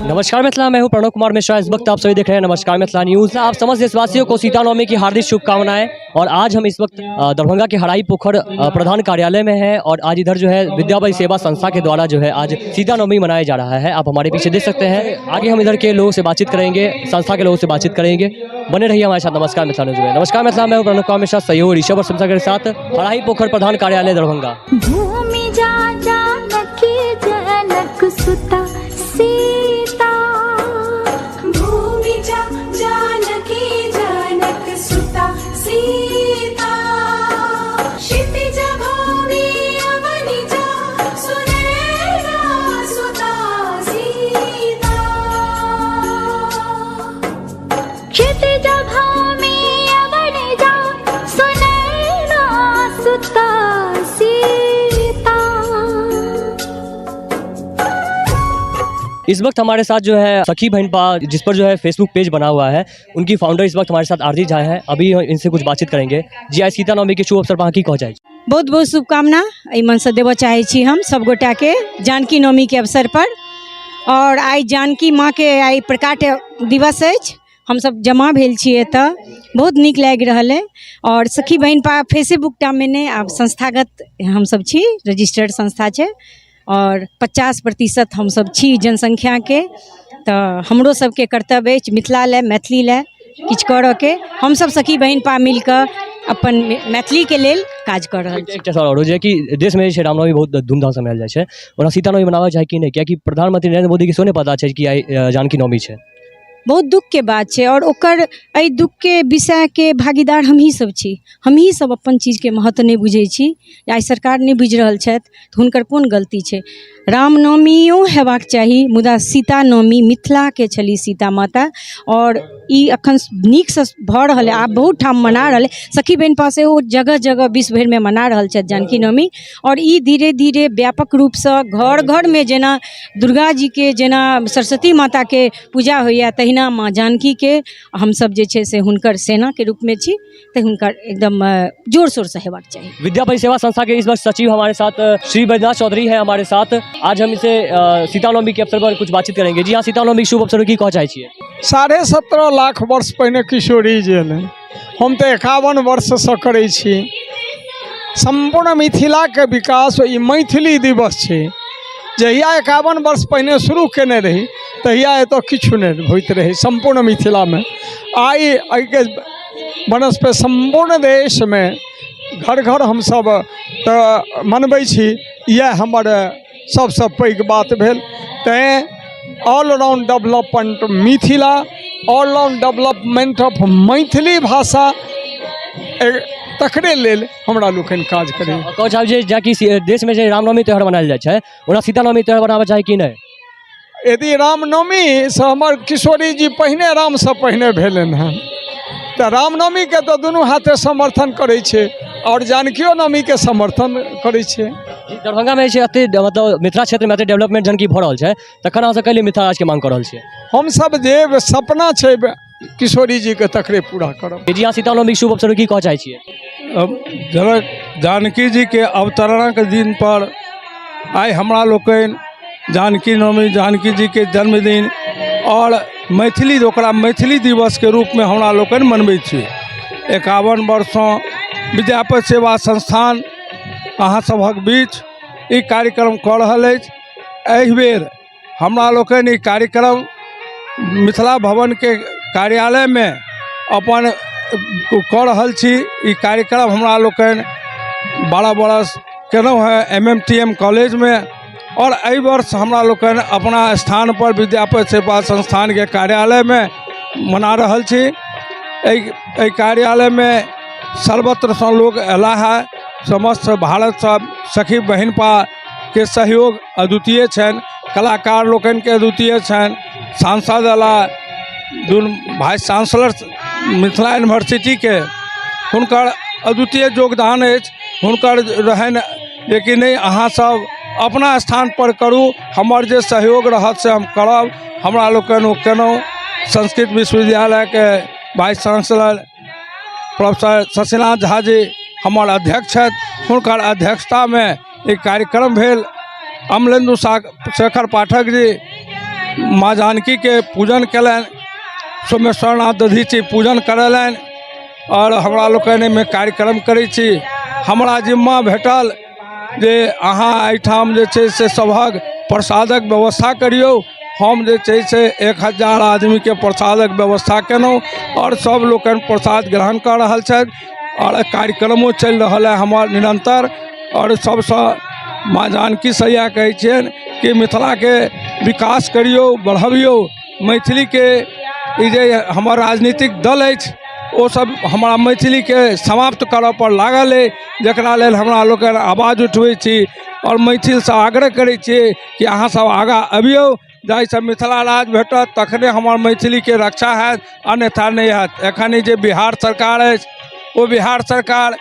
नमस्कार मिथिला, मैं हूं प्रणव कुमार मिश्रा। इस वक्त आप सभी देख रहे हैं नमस्कार मिथिला न्यूज। आप समस्त देशवासियों को सीता नवमी की हार्दिक शुभकामनाएं। और आज हम इस वक्त दरभंगा के हराई पोखर प्रधान कार्यालय में हैं और आज इधर जो है विद्यापति सेवा संस्था के द्वारा जो है आज सीता नवमी मनाया जा रहा है। आप हमारे पीछे देख सकते हैं। आगे हम इधर के लोगों से बातचीत करेंगे, संस्था के लोगों से बातचीत करेंगे। बने रहिए हमारे साथ नमस्कार मिथिला न्यूज में। नमस्कार मिथिला, मैं हूँ प्रणव कुमार मिश्रा, सहयोग ऋषभ और संस्था के साथ, हराई पोखर प्रधान कार्यालय दरभंगा। भूमि जा जानकी जनक सुता सीता, भूमि जा जानकी जनक सुता सीता, क्षितिज भूमि अवनि जा सुनैना सुता सीता, क्षितिज भूमि अवनि जा सुनैना सुता सीता। इस वक्त हमारे साथ जो है सखी बहनपा, जिस पर जो है फेसबुक पेज बना हुआ है, उनकी फाउंडर इस वक्त हमारे साथ आरती झा हैं। अभी इनसे कुछ बातचीत करेंगे। जी, आइ सीता नवमी के शुभ अवसर पर अहाँ की कह चाहै छी? बहुत बहुत शुभकामना एहि मनसँ देबऽ चाहै छी हम सबगोटाके जानकी नवमीके अवसर पर। और आइ जानकी माँके आइ प्रकाट दिवस अछि, हमसब जमा भेल छी एतऽ, बहुत नीक लागि रहल अइ। और सखी बहिनपा फेसबुकटामे नहि, आब संस्थागत हमसब छी, रजिस्टर्ड संस्था छै और 50% हमसब छी जनसंख्याके, तऽ हमरो सबके कर्तव्य अछि मिथिला लए मैथिली लए किछु करऽके। हमसब सखी बहिनपा मिलकऽ अपन मैथिलीके लेल काज कऽ रहल छी। एकटा सवाल आओर जे कि देशमे जे छै रामनवमी बहुत धूमधामसँ मनायल जाइ छै, ओना सीता नवमी मनाबऽ चाही कि नहि? कियाकि प्रधानमंत्री नरेंद्र मोदीके सेहो नहि पता छै कि आइ जानकी नवमी छै। बहुत दुःखके बात छै और ओकर एहि दुःखके विषयके भागीदार हमही सब छी। हमही सब अपन चीजके महत्व नहि बुझै छी। आइ सरकार नहि बुझि रहल छथि तऽ हुनकर कोन गलती छै? रामनवमियो हेबाक चाही, मुदा सीता नवमी मिथिलाके छली सीता माता, और ई अखन नीकसँ भऽ रहल अइ, आब बहुत ठाम मना रहल अइ। सखी बहिनपा सेहो जगह जगह विश्व भरिमे मना रहल छथि जानकी नवमी। और ई धीरे धीरे व्यापक रूपसँ घर घरमे जेना दुर्गा जीके, जेना सरस्वती माताके पूजा होइए, तहिना माँ जानकीके हमसब जे छै से हुनकर सेनाके रूपमे छी, तऽ हुनकर एकदम जोर शोरसँ हेबाक चाही। विद्यापति सेवा संस्था के इस वक्त सचिव हमारे साथ श्री बैद्यनाथ चौधरी हैं हमारे साथ। आज हम इसे सीता नवमी के अवसर पर कुछ बातचीत करेंगे। जी हाँ, सीता नवमी के शुभ अवसर पर की कह चाहै छियै? 17.5 लाख वर्ष पहिने किशोरी जी एलनि। हम तऽ 51 वर्षसँ करै छी। सम्पूर्ण मिथिलाके विकास ई मैथिली दिवस छै। जहिया 51 वर्ष पहिने शुरू केने रही तहिया एतऽ किछु नहि होइत रहै सम्पूर्ण मिथिलामे। आइ एहिके बनस्पति सम्पूर्ण देशमे घर घर हमसब तऽ मनबै छी। इएह हमर सबसँ पैघ बात भेल। तैँ all round development Mithila, all round development of Maithili भाषा, तकरे लेल हमरा लोकनि काज करै। कहै चाहब जे जेनाकि देशमे जे रामनवमी त्यौहार मनायल जाइ छै, ओना सीता नवमी त्यौहार मनाबऽ चाही कि नहि? यदि रामनवमीसँ हमर किशोरी जी पहिने रामसँ पहिने भेलनि हँ, तऽ रामनवमीके तऽ दुनू हाथे समर्थन करै छै आओर जानकियो नवमीके समर्थन करै छै। दरभंगामे जे छै एते मतलब मिथिला क्षेत्रमे एते डेवलपमेंट जहन कि भऽ रहल छै, तखन अहाँ सब कैले मिथिला राज्यके मांग कऽ रहल छियै? हमसब जे सपना छै किशोरी जीके तकरे पूरा करब। जी अहाँ सीता नवमीके शुभ अवसर की कहऽ चाहै छियै? जनक जानकी जीके अवतरणक दिन पर आइ हमरा लोकनि जानकी नवमी, जानकी जीके जन्मदिन आओर मैथिली, ओकरा मैथिली दिवसके रूपमे हमरा लोकनि मनबै छी। 51 वर्षसँ विद्यापति सेवा संस्थान अहाँ सभक बीच ई कार्यक्रम कऽ रहल अछि। एहिबेर हमरा लोकनि ई कार्यक्रम मिथिला भवनके कार्यालयमे अपन कऽ रहल छी। ई कार्यक्रम हमरा लोकनि 12 बरस केलहुँ हेँ MMTM कॉलेजमे आओर एहि वर्ष हमरा लोकनि अपना स्थानपर विद्यापति सेवा संस्थानके कार्यालयमे मना रहल छी। एहि कार्यालयमे सर्वत्रसँ लोक अयलाह हेँ, समस्त भारतसँ सखी बहिनपाके सहयोग अद्वितीय छनि, कलाकार लोकनिके अद्वितीय छनि। सांसद अयलाह, दुनू वाइस चांसलर मिथिला यूनिवर्सिटीके हुनकर अद्वितीय योगदान अछि। हुनकर रहनि जेकि नहि अहाँसभ अपना स्थानपर करू, हमर जे सहयोग रहत से हम करब। हमरा लोकनि ओ केलहुँ। संस्कृत विश्वविद्यालयके vice chancellor professor Shashinath Jha ji हमर अध्यक्ष छथि, हुनकर अध्यक्षतामे ई कार्यक्रम भेल। अमलेन्दु शेखर पाठक जी माँ जानकीके पूजन कयलनि, सोमेश्वरनाथ दधीची पूजन करेलनि आओर हमरा लोकनि एहिमे कार्यक्रम करै छी। हमरा जिम्मा भेटल जे अहाँ एहिठाम जे छै से सभक प्रसादक व्यवस्था करियौ। हम जे छै से 1000 आदमीके प्रसादक व्यवस्था केलहुँ आओर सब लोकनि प्रसाद ग्रहण कऽ रहल छथि आओर कार्यक्रमो चलि रहल हइ हमर निरन्तर। आओर सबसँ माँ जानकीसँ इएह कहै छियनि कि मिथिलाके विकास करियौ, बढ़बियौ। मैथिलीके ई जे हमर राजनीतिक दल अछि ओ सब हमरा मैथिलीके समाप्त करऽ पर लागल अइ, जकरा लेल हमरा लोकनि आवाज उठबै छी आओर मैथिलसँ आग्रह करै छी कि अहाँ सब आगाँ अबियौ, जाहिसँ मिथिला राज्य भेटत तखने हमर मैथिलीके रक्षा हैत, अन्यथा नहि हैत। एखन ई जे बिहार सरकार अछि ओ बिहार सरकार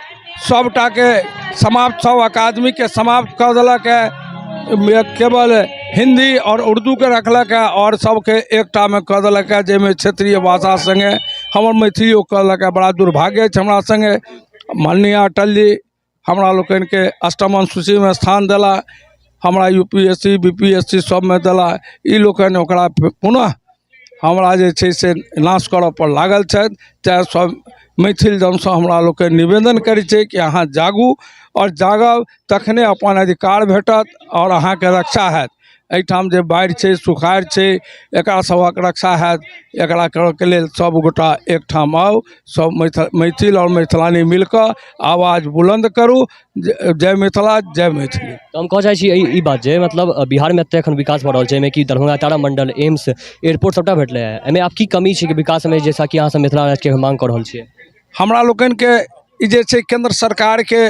सबटाके समाप्त, सब अकादमीके समाप्त कऽ देलक हँ, केवल हिन्दी आओर उर्दूके रखलक हँ आओर सबके एकटामे कऽ देलक हँ, जाहिमे क्षेत्रीय भाषा सङ्गे हमर मैथिलियो कऽ देलक हँ। बड़ा दुर्भाग्य अछि हमरा सङ्गे। माननीय अटल जी हमरा लोकनिके अष्टम अनुसूचीमे स्थान देला, हमरा U P S C B P S C सबमे देला। ई लोकनि ओकरा पुनः हमरा जे छै से नाश करऽ पर लागल छथि। तेँ सब मैथिल जनसँ हमरा लोकनि निवेदन करै छी कि अहाँ जागू आओर जागब तखने अपन अधिकार भेटत आओर अहाँके रक्षा हैत। एहिठाम जे बाढ़ि छै, सुखाड़ छै, एकरा सभक रक्षा हैत। एकरा करऽके लेल सब गोटा एकठाम आउ, सब मैथिल आओर मैथिलानी मिलकऽ आवाज बुलन्द करू। जय मिथिला, जय मैथिली। तऽ हम कहऽ चाहै छी ई बात जे मतलब बिहारमे एते एखन विकास भऽ रहल छै, एहिमे कि दरभंगा तारामण्डल, एम्स, एयरपोर्ट सबटा भेटलै हँ, एहिमे आब की कमी छै कि विकासमे, जैसा कि अहाँ सब मिथिला राज्यके माँग कऽ रहल छियै? हमरा लोकनिके ई जे छै केन्द्र सरकारके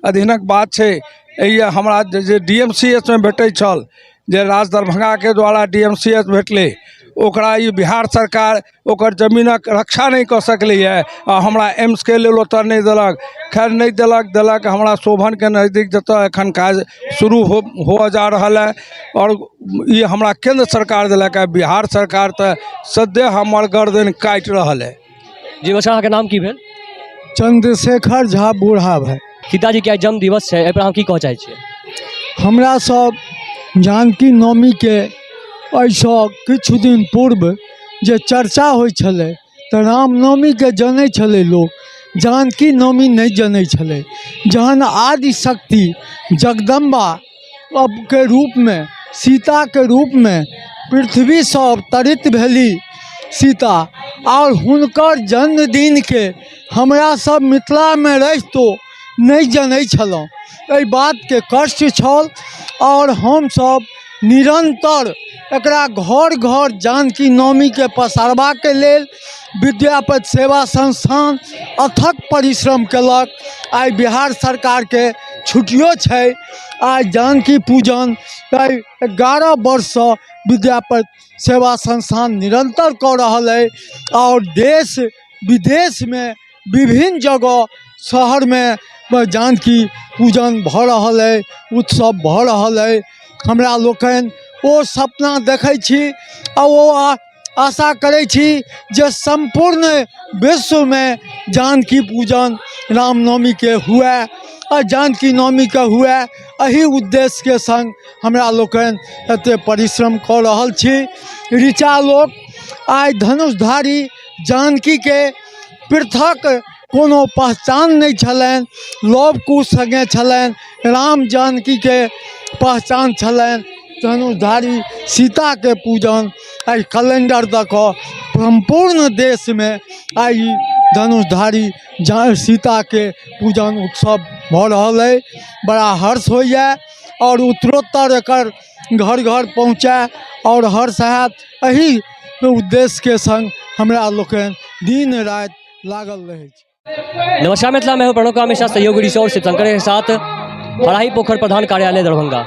अधीनक बात छै। एहि हमरा जे डी एम सी एच मे भेटै छल, जे राज दरभंगाके द्वारा डी एम सी एच भेटलै, ओकरा ई बिहार सरकार ओकर जमीनक रक्षा नहि कऽ सकलैए आ हमरा एम्सके लेल ओतऽ नहि देलक। खैर नहि देलक देलक हमरा शोभनके नजदीक जतऽ एखन काज शुरू हो हुअ जा रहल हइ आओर ई हमरा केन्द्र सरकार देलक हँ। बिहार सरकार तऽ सद्यः हमर गर्दन काटि रहल हइ। जी नमस्कार, अहाँके नाम की भेल? चंद्रशेखर झा बूढ़ा भाई। सीताजी के आइ जन्म दिवस छै, एहि पर अहाँ की कहऽ चाहै छियै? हमरा सब जानकी नवमीके एहिसँ किछु दिन पूर्व जे चर्चा होइ छलै तऽ रामनवमीके जनै छलै लोक, जानकी नवमी नहि जनै छलै। जहन आदिशक्ति जगदम्बा के रूपमे, सीताके रूपमे पृथ्वीसँ अवतरित भेली सीता आओर हुनकर जन्मदिनके हमरा सब मिथिलामे रहितो नहि जनै छलहुँ, एहि बातके कष्ट छल आओर हमसब निरन्तर एकरा घर घर जानकी नवमीके पसारबाके लेल विद्यापति सेवा संस्थान अथक परिश्रम केलक। आइ बिहार सरकारके छुट्टियो छै, आइ जानकी पूजन 11 वर्षसँ विद्यापति सेवा संस्थान निरन्तर कऽ रहल अइ आओर देश विदेशमे विभिन्न जगह शहरमे जानकी पूजन भऽ रहल अइ, उत्सव भऽ रहल अइ। हमरा लोकनि ओ सपना देखै छी आ ओ आशा करै छी जे सम्पूर्ण विश्वमे जानकी पूजन रामनवमीके हुए आ जानकी नवमीके हुए, एहि उद्देश्यके सङ्ग हमरा लोकनि एतेक परिश्रम कऽ रहल छी। ऋचा लोक आइ धनुषधारी जानकीके पृथक कोनो पहचान नहि छलनि, लव कुश सङ्गे छलनि, राम जानकीके पहचान छलनि। धनुषधारी सीताके पूजन आइ कैलेंडर दऽ कऽ सम्पूर्ण देशमे आइ धनुषधारी सीताके पूजन उत्सव भऽ रहल अइ। बड़ा हर्ष होइए आओर उत्तरोत्तर एकर घर घर पहुँचै आओर हर्ष हैत, एहि उद्देश्यके सङ्ग हमरा लोकनि दिन राति लागल रहै छी। नमस्कार मिथिला, मैं हूं प्रणव का हमेशा सहयोगी ऋषि और शिवशंकर के साथ हराही पोखर प्रधान कार्यालय दरभंगा।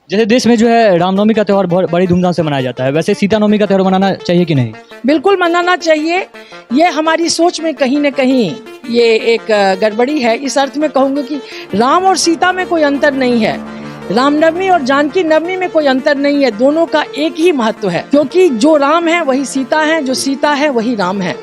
जैसे देश में जो है रामनवमी का त्यौहार बहुत बड़ी धूमधाम से मनाया जाता है, वैसे सीता नवमी का त्यौहार मनाना चाहिए कि नहीं? बिल्कुल मनाना चाहिए। ये हमारी सोच में कहीं न कहीं ये एक गड़बड़ी है। इस अर्थ में कहूँगी कि राम और सीता में कोई अंतर नहीं है, रामनवमी और जानकी नवमी में कोई अंतर नहीं है, दोनों का एक ही महत्व है, क्योंकि जो राम है वही सीता है, जो सीता है वही राम है,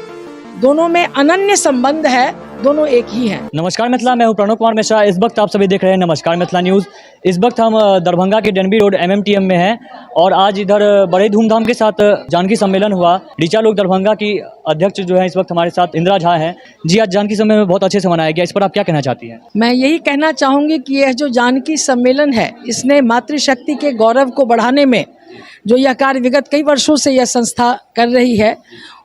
दोनों में अनन्य संबंध है, दोनों एक ही हैं। नमस्कार मिथिला, मैं हूं प्रणव कुमार मिश्रा। इस वक्त आप सभी देख रहे हैं नमस्कार मिथिला न्यूज़। इस वक्त हम दरभंगा के डेनबी रोड एमएमटीएम में हैं और आज इधर बड़े धूमधाम के साथ जानकी सम्मेलन हुआ। ऋचा लोक दरभंगा की अध्यक्ष जो है इस वक्त हमारे साथ इंदिरा झा हैं। जी, आज जानकी सम्मेलन बहुत अच्छे से मनाया गया, इस पर आप क्या कहना चाहती हैं? मैं यही कहना चाहूँगी कि यह जो जानकी सम्मेलन है, इसने मातृशक्ति के गौरव को बढ़ाने में जो यह कार्य विगत कई वर्षों से यह संस्था कर रही है,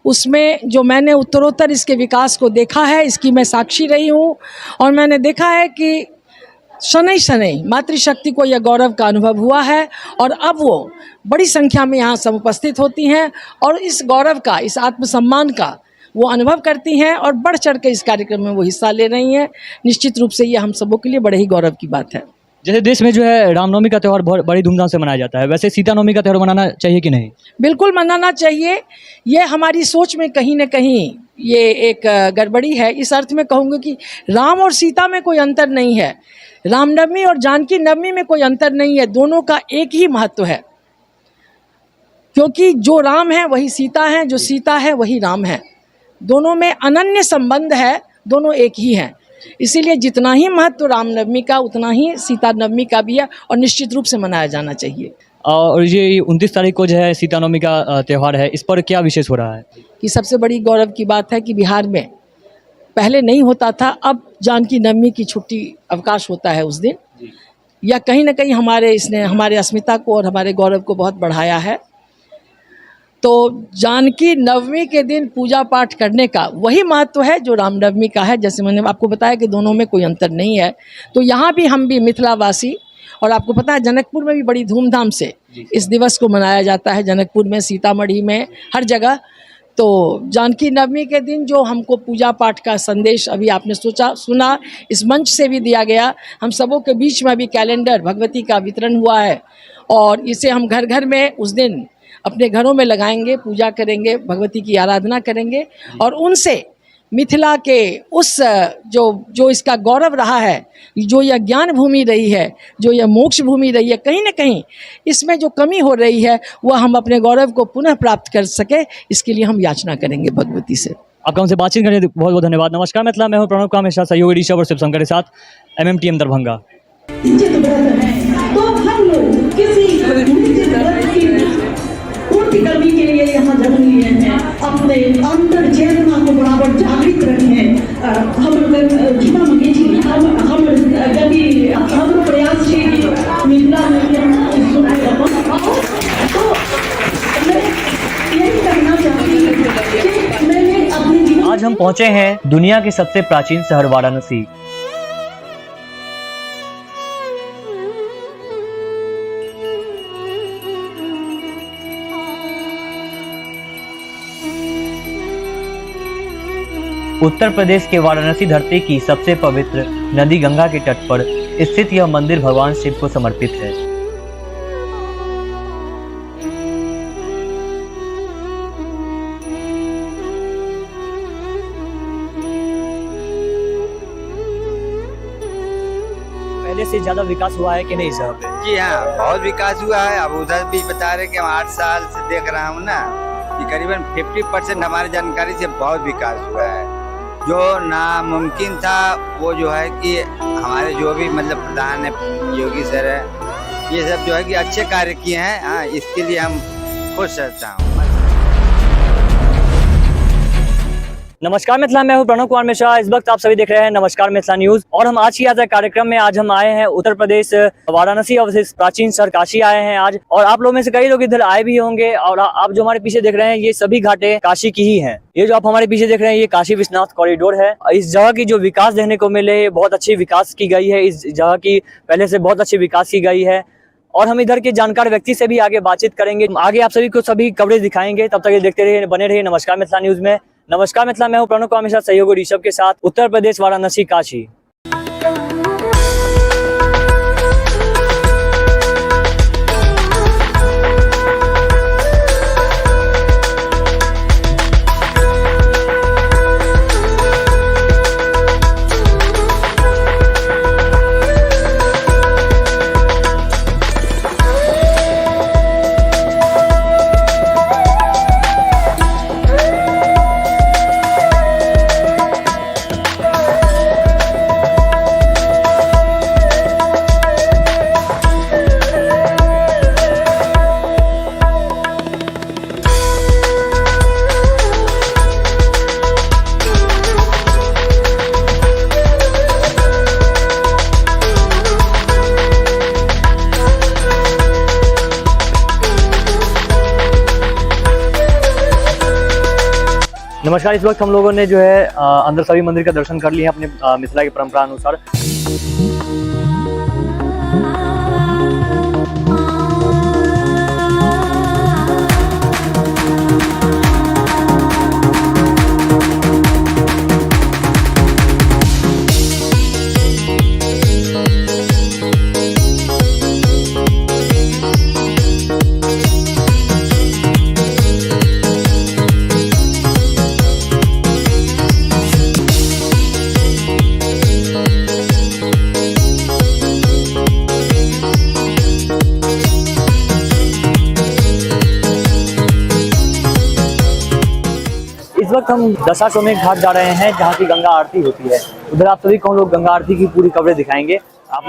उसमें जो मैंने उत्तरोत्तर इसके विकास को देखा है, इसकी मैं साक्षी रही हूँ और मैंने देखा है कि शनै शनै मातृशक्ति को यह गौरव का अनुभव हुआ है और अब वो बड़ी संख्या में यहाँ समुपस्थित होती हैं और इस गौरव का, इस आत्मसम्मान का वो अनुभव करती हैं और बढ़ चढ़ के इस कार्यक्रम में वो हिस्सा ले रही हैं। निश्चित रूप से ये हम सबों के लिए बड़े ही गौरव की बात है। जैसे देश में जो है रामनवमी का त्यौहार बहुत बड़ी धूमधाम से मनाया जाता है, वैसे सीता नवमी का त्यौहार मनाना चाहिए कि नहीं? बिल्कुल मनाना चाहिए। ये हमारी सोच में कहीं न कहीं ये एक गड़बड़ी है। इस अर्थ में कहूँगी कि राम और सीता में कोई अंतर नहीं है, रामनवमी और जानकी नवमी में कोई अंतर नहीं है, दोनों का एक ही महत्व है, क्योंकि जो राम है वही सीता है, जो सीता है वही राम है, दोनों में अनन्य संबंध है, दोनों एक ही हैं। इसीलिए जितना ही महत्व रामनवमी का, उतना ही सीता नवमी का भी है और निश्चित रूप से मनाया जाना चाहिए। और ये 29 तारीख को जो है सीता नवमी का त्यौहार है, इस पर क्या विशेष हो रहा है? कि सबसे बड़ी गौरव की बात है कि बिहार में पहले नहीं होता था, अब जानकी नवमी की छुट्टी अवकाश होता है उस दिन। या कहीं ना कहीं हमारे इसने हमारे अस्मिता को और हमारे गौरव को बहुत बढ़ाया है। तो जानकी नवमी के दिन पूजा पाठ करने का वही महत्व है जो रामनवमी का है। जैसे मैंने आपको बताया कि दोनों में कोई अंतर नहीं है। तो यहाँ भी हम भी मिथिलावासी, और आपको पता है जनकपुर में भी बड़ी धूमधाम से इस दिवस को मनाया जाता है, जनकपुर में, सीतामढ़ी में, हर जगह। तो जानकी नवमी के दिन जो हमको पूजा पाठ का संदेश अभी आपने सोचा सुना, इस मंच से भी दिया गया, हम सबों के बीच में अभी कैलेंडर भगवती का वितरण हुआ है और इसे हम घर घर में उस दिन अपने घरों में लगाएंगे, पूजा करेंगे, भगवती की आराधना करेंगे और उनसे मिथिला के उस जो जो इसका गौरव रहा है, जो यह ज्ञान भूमि रही है, जो यह मोक्ष भूमि रही है, कहीं ना कहीं इसमें जो कमी हो रही है वह हम अपने गौरव को पुनः प्राप्त कर सके, इसके लिए हम याचना करेंगे भगवती से। आपका हमसे बातचीत करने बहुत बहुत धन्यवाद। नमस्कार मिथिला, मैं हूँ प्रणव कुमार मिश्रा, सहयोगी ऋषभ और शिवशंकर के साथ एमएमटीएम दरभंगा। निश्चित व्रत है तो हम लोग किसी निश्चित व्रत की पूर्ति करने के लिए यहाँ जन्म लिए हैं। अपने अंतर चेतना को बराबर जागृत रखें। हम क्षमा मांगे छी, हम हम गति हमरो प्रयास छै कि मिथिला में तो मैं यही कहना चाहती हूँ कि मैंने अपने जीवन आज हम पहुंचे हैं दुनिया के सबसे प्राचीन शहर वाराणसी। उत्तर प्रदेश के वाराणसी धरती की सबसे पवित्र नदी गंगा के तट पर स्थित यह मंदिर भगवान शिव को समर्पित है। पहले से ज्यादा विकास हुआ है कि नहीं इस जगह पे? जी हाँ, बहुत विकास हुआ है। अब उधर भी बता रहे कि हम 8 साल से देख रहा हूँ ना कि करीबन 50% हमारी जानकारी से बहुत विकास हुआ है। जो नामुमकिन था वो जो है कि हमारे जो भी मतलब प्रधान है, योगी सर है, ये सब जो है कि अच्छे कार्य किए हैं। हाँ, इसके लिए हम खुश रहता हूँ। नमस्कार मिथिला, मैं हूं प्रणव कुमार मिश्रा। इस वक्त आप सभी देख रहे हैं नमस्कार मिथिला न्यूज और हम आज की यात्रा कार्यक्रम में आज हम आए हैं उत्तर प्रदेश वाराणसी अवशिष्ट प्राचीन शहर काशी आए हैं आज। और आप लोगों में से कई लोग इधर आए भी होंगे और आप जो हमारे पीछे देख रहे हैं ये सभी घाटें काशी की ही हैं। ये जो आप हमारे पीछे देख रहे हैं ये काशी विश्वनाथ कॉरिडोर है। इस जगह की जो विकास देखने को मिले, बहुत अच्छी विकास की गई है। इस जगह की पहले से बहुत अच्छी विकास की गई है और हम इधर के जानकार व्यक्ति से भी आगे बातचीत करेंगे। आगे आप सभी को सभी कवरेज दिखाएंगे, तब तक ये देखते रहिए, बने रहिए नमस्कार मिथिला न्यूज में। नमस्कार मिथिला, मैं हूं प्रणव कुमार मिश्रा, सहयोगी ऋषभ के साथ, उत्तर प्रदेश वाराणसी काशी। नमस्कार, इस वक्त हम लोगों ने जो है अंदर सभी मंदिर का दर्शन कर लिया अपने मिथिला की परंपरा अनुसार। इस वक्त हम दशाश्वमेध घाट जा रहे हैं जहाँ की गंगा आरती होती है। उधर आप सभी को हम लोग गंगा आरती की पूरी कवरेज दिखाएंगे। आप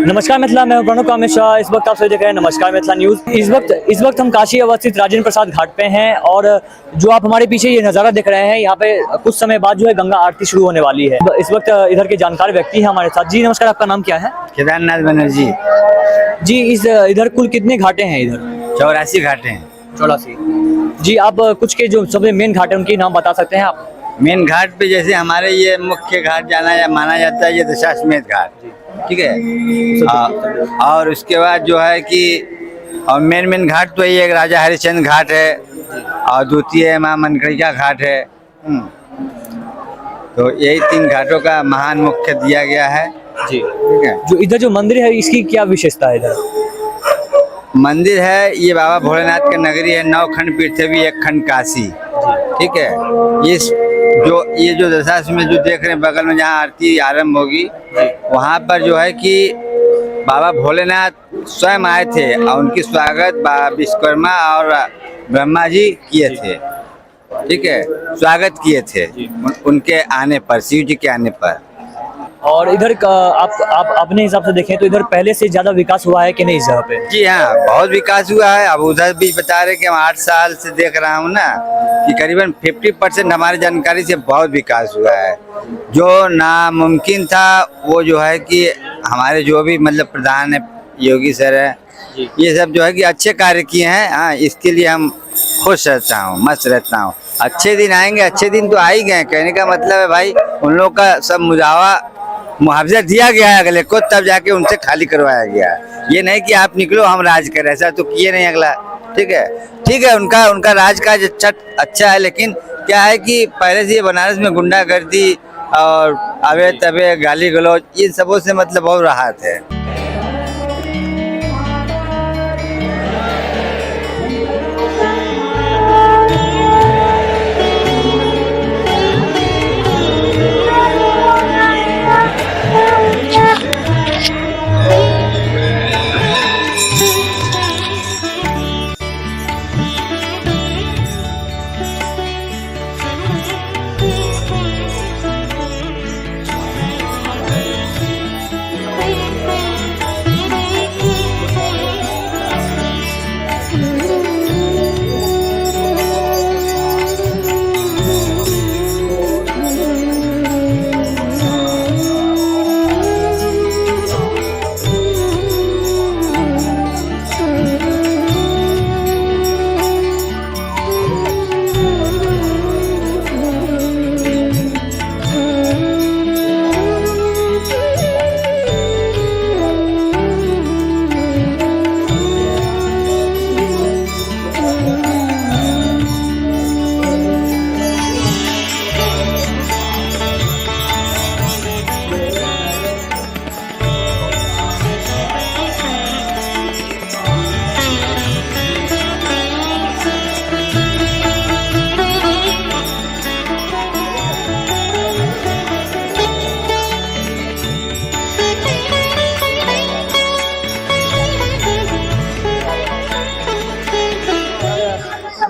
नमस्कार मिथिला, मैं हूं प्रणव कामेश्वर। इस वक्त आप सभी देख रहे हैं नमस्कार मिथिला न्यूज। इस वक्त हम काशी अवस्थित राजेंद्र प्रसाद घाट पे हैं और जो आप हमारे पीछे ये नज़ारा देख रहे हैं, यहाँ पे कुछ समय बाद जो है गंगा आरती शुरू होने वाली है। इस वक्त इधर के जानकार व्यक्ति हैं हमारे साथ। जी नमस्कार, आपका नाम क्या है? केदारनाथ बनर्जी। जी, इस इधर कुल कितने घाटे हैं इधर? 84 घाटे हैं। 84। जी, आप कुछ के जो सबसे मेन घाट है उनके नाम बता सकते हैं आप? मेन घाट पे जैसे हमारे ये मुख्य घाट जाना या माना जाता है ये दशाश्वमेध घाट, ठीक है। और उसके बाद जो है कि और मेन मेन घाट तो ये एक राजा हरिश्चंद्र घाट है और द्वितीय माँ मनकड़िका घाट है। तो यही 3 घाटों का महान मुख्य दिया गया है। जी ठीक है। जो इधर जो मंदिर है इसकी क्या विशेषता है? इधर मंदिर है ये बाबा भोलेनाथ का नगरी है। 9 खंड पृथ्वी, 1 खंड काशी, ठीक है। ये जो दशाश्वमेध जो देख रहे हैं बगल में जहाँ आरती आरंभ होगी वहाँ पर जो है कि बाबा भोलेनाथ स्वयं आए थे और उनकी स्वागत बाबा विश्वकर्मा और ब्रह्मा जी किए थे, ठीक है, स्वागत किए थे उनके आने पर, शिव जी के आने पर। और इधर का आप अपने हिसाब से देखें तो इधर पहले से ज्यादा विकास हुआ है कि नहीं इस जगह पे? जी हाँ, बहुत विकास हुआ है। अब उधर भी बता रहे कि हम 8 साल से देख रहा हूँ ना कि करीबन 50% हमारी जानकारी से बहुत विकास हुआ है। जो नामुमकिन था वो जो है कि हमारे जो भी मतलब प्रधान है योगी सर है, ये सब जो है कि अच्छे कार्य किए हैं। हाँ, इसके लिए हम खुश रहता हूँ, मस्त रहता हूँ। अच्छे दिन आएंगे, अच्छे दिन तो आ ही गए। कहने का मतलब है भाई उन लोग का सब मुआवजा दिया गया है अगले को, तब जाके उनसे खाली करवाया गया है। ये नहीं कि आप निकलो हम राज करें, ऐसा तो किए नहीं अगला, ठीक है। ठीक है, उनका राज काज अच्छा है, लेकिन क्या है कि पहले से ये बनारस में गुंडागर्दी और अवे तवे गाली गलौज इन सबों से मतलब बहुत राहत है।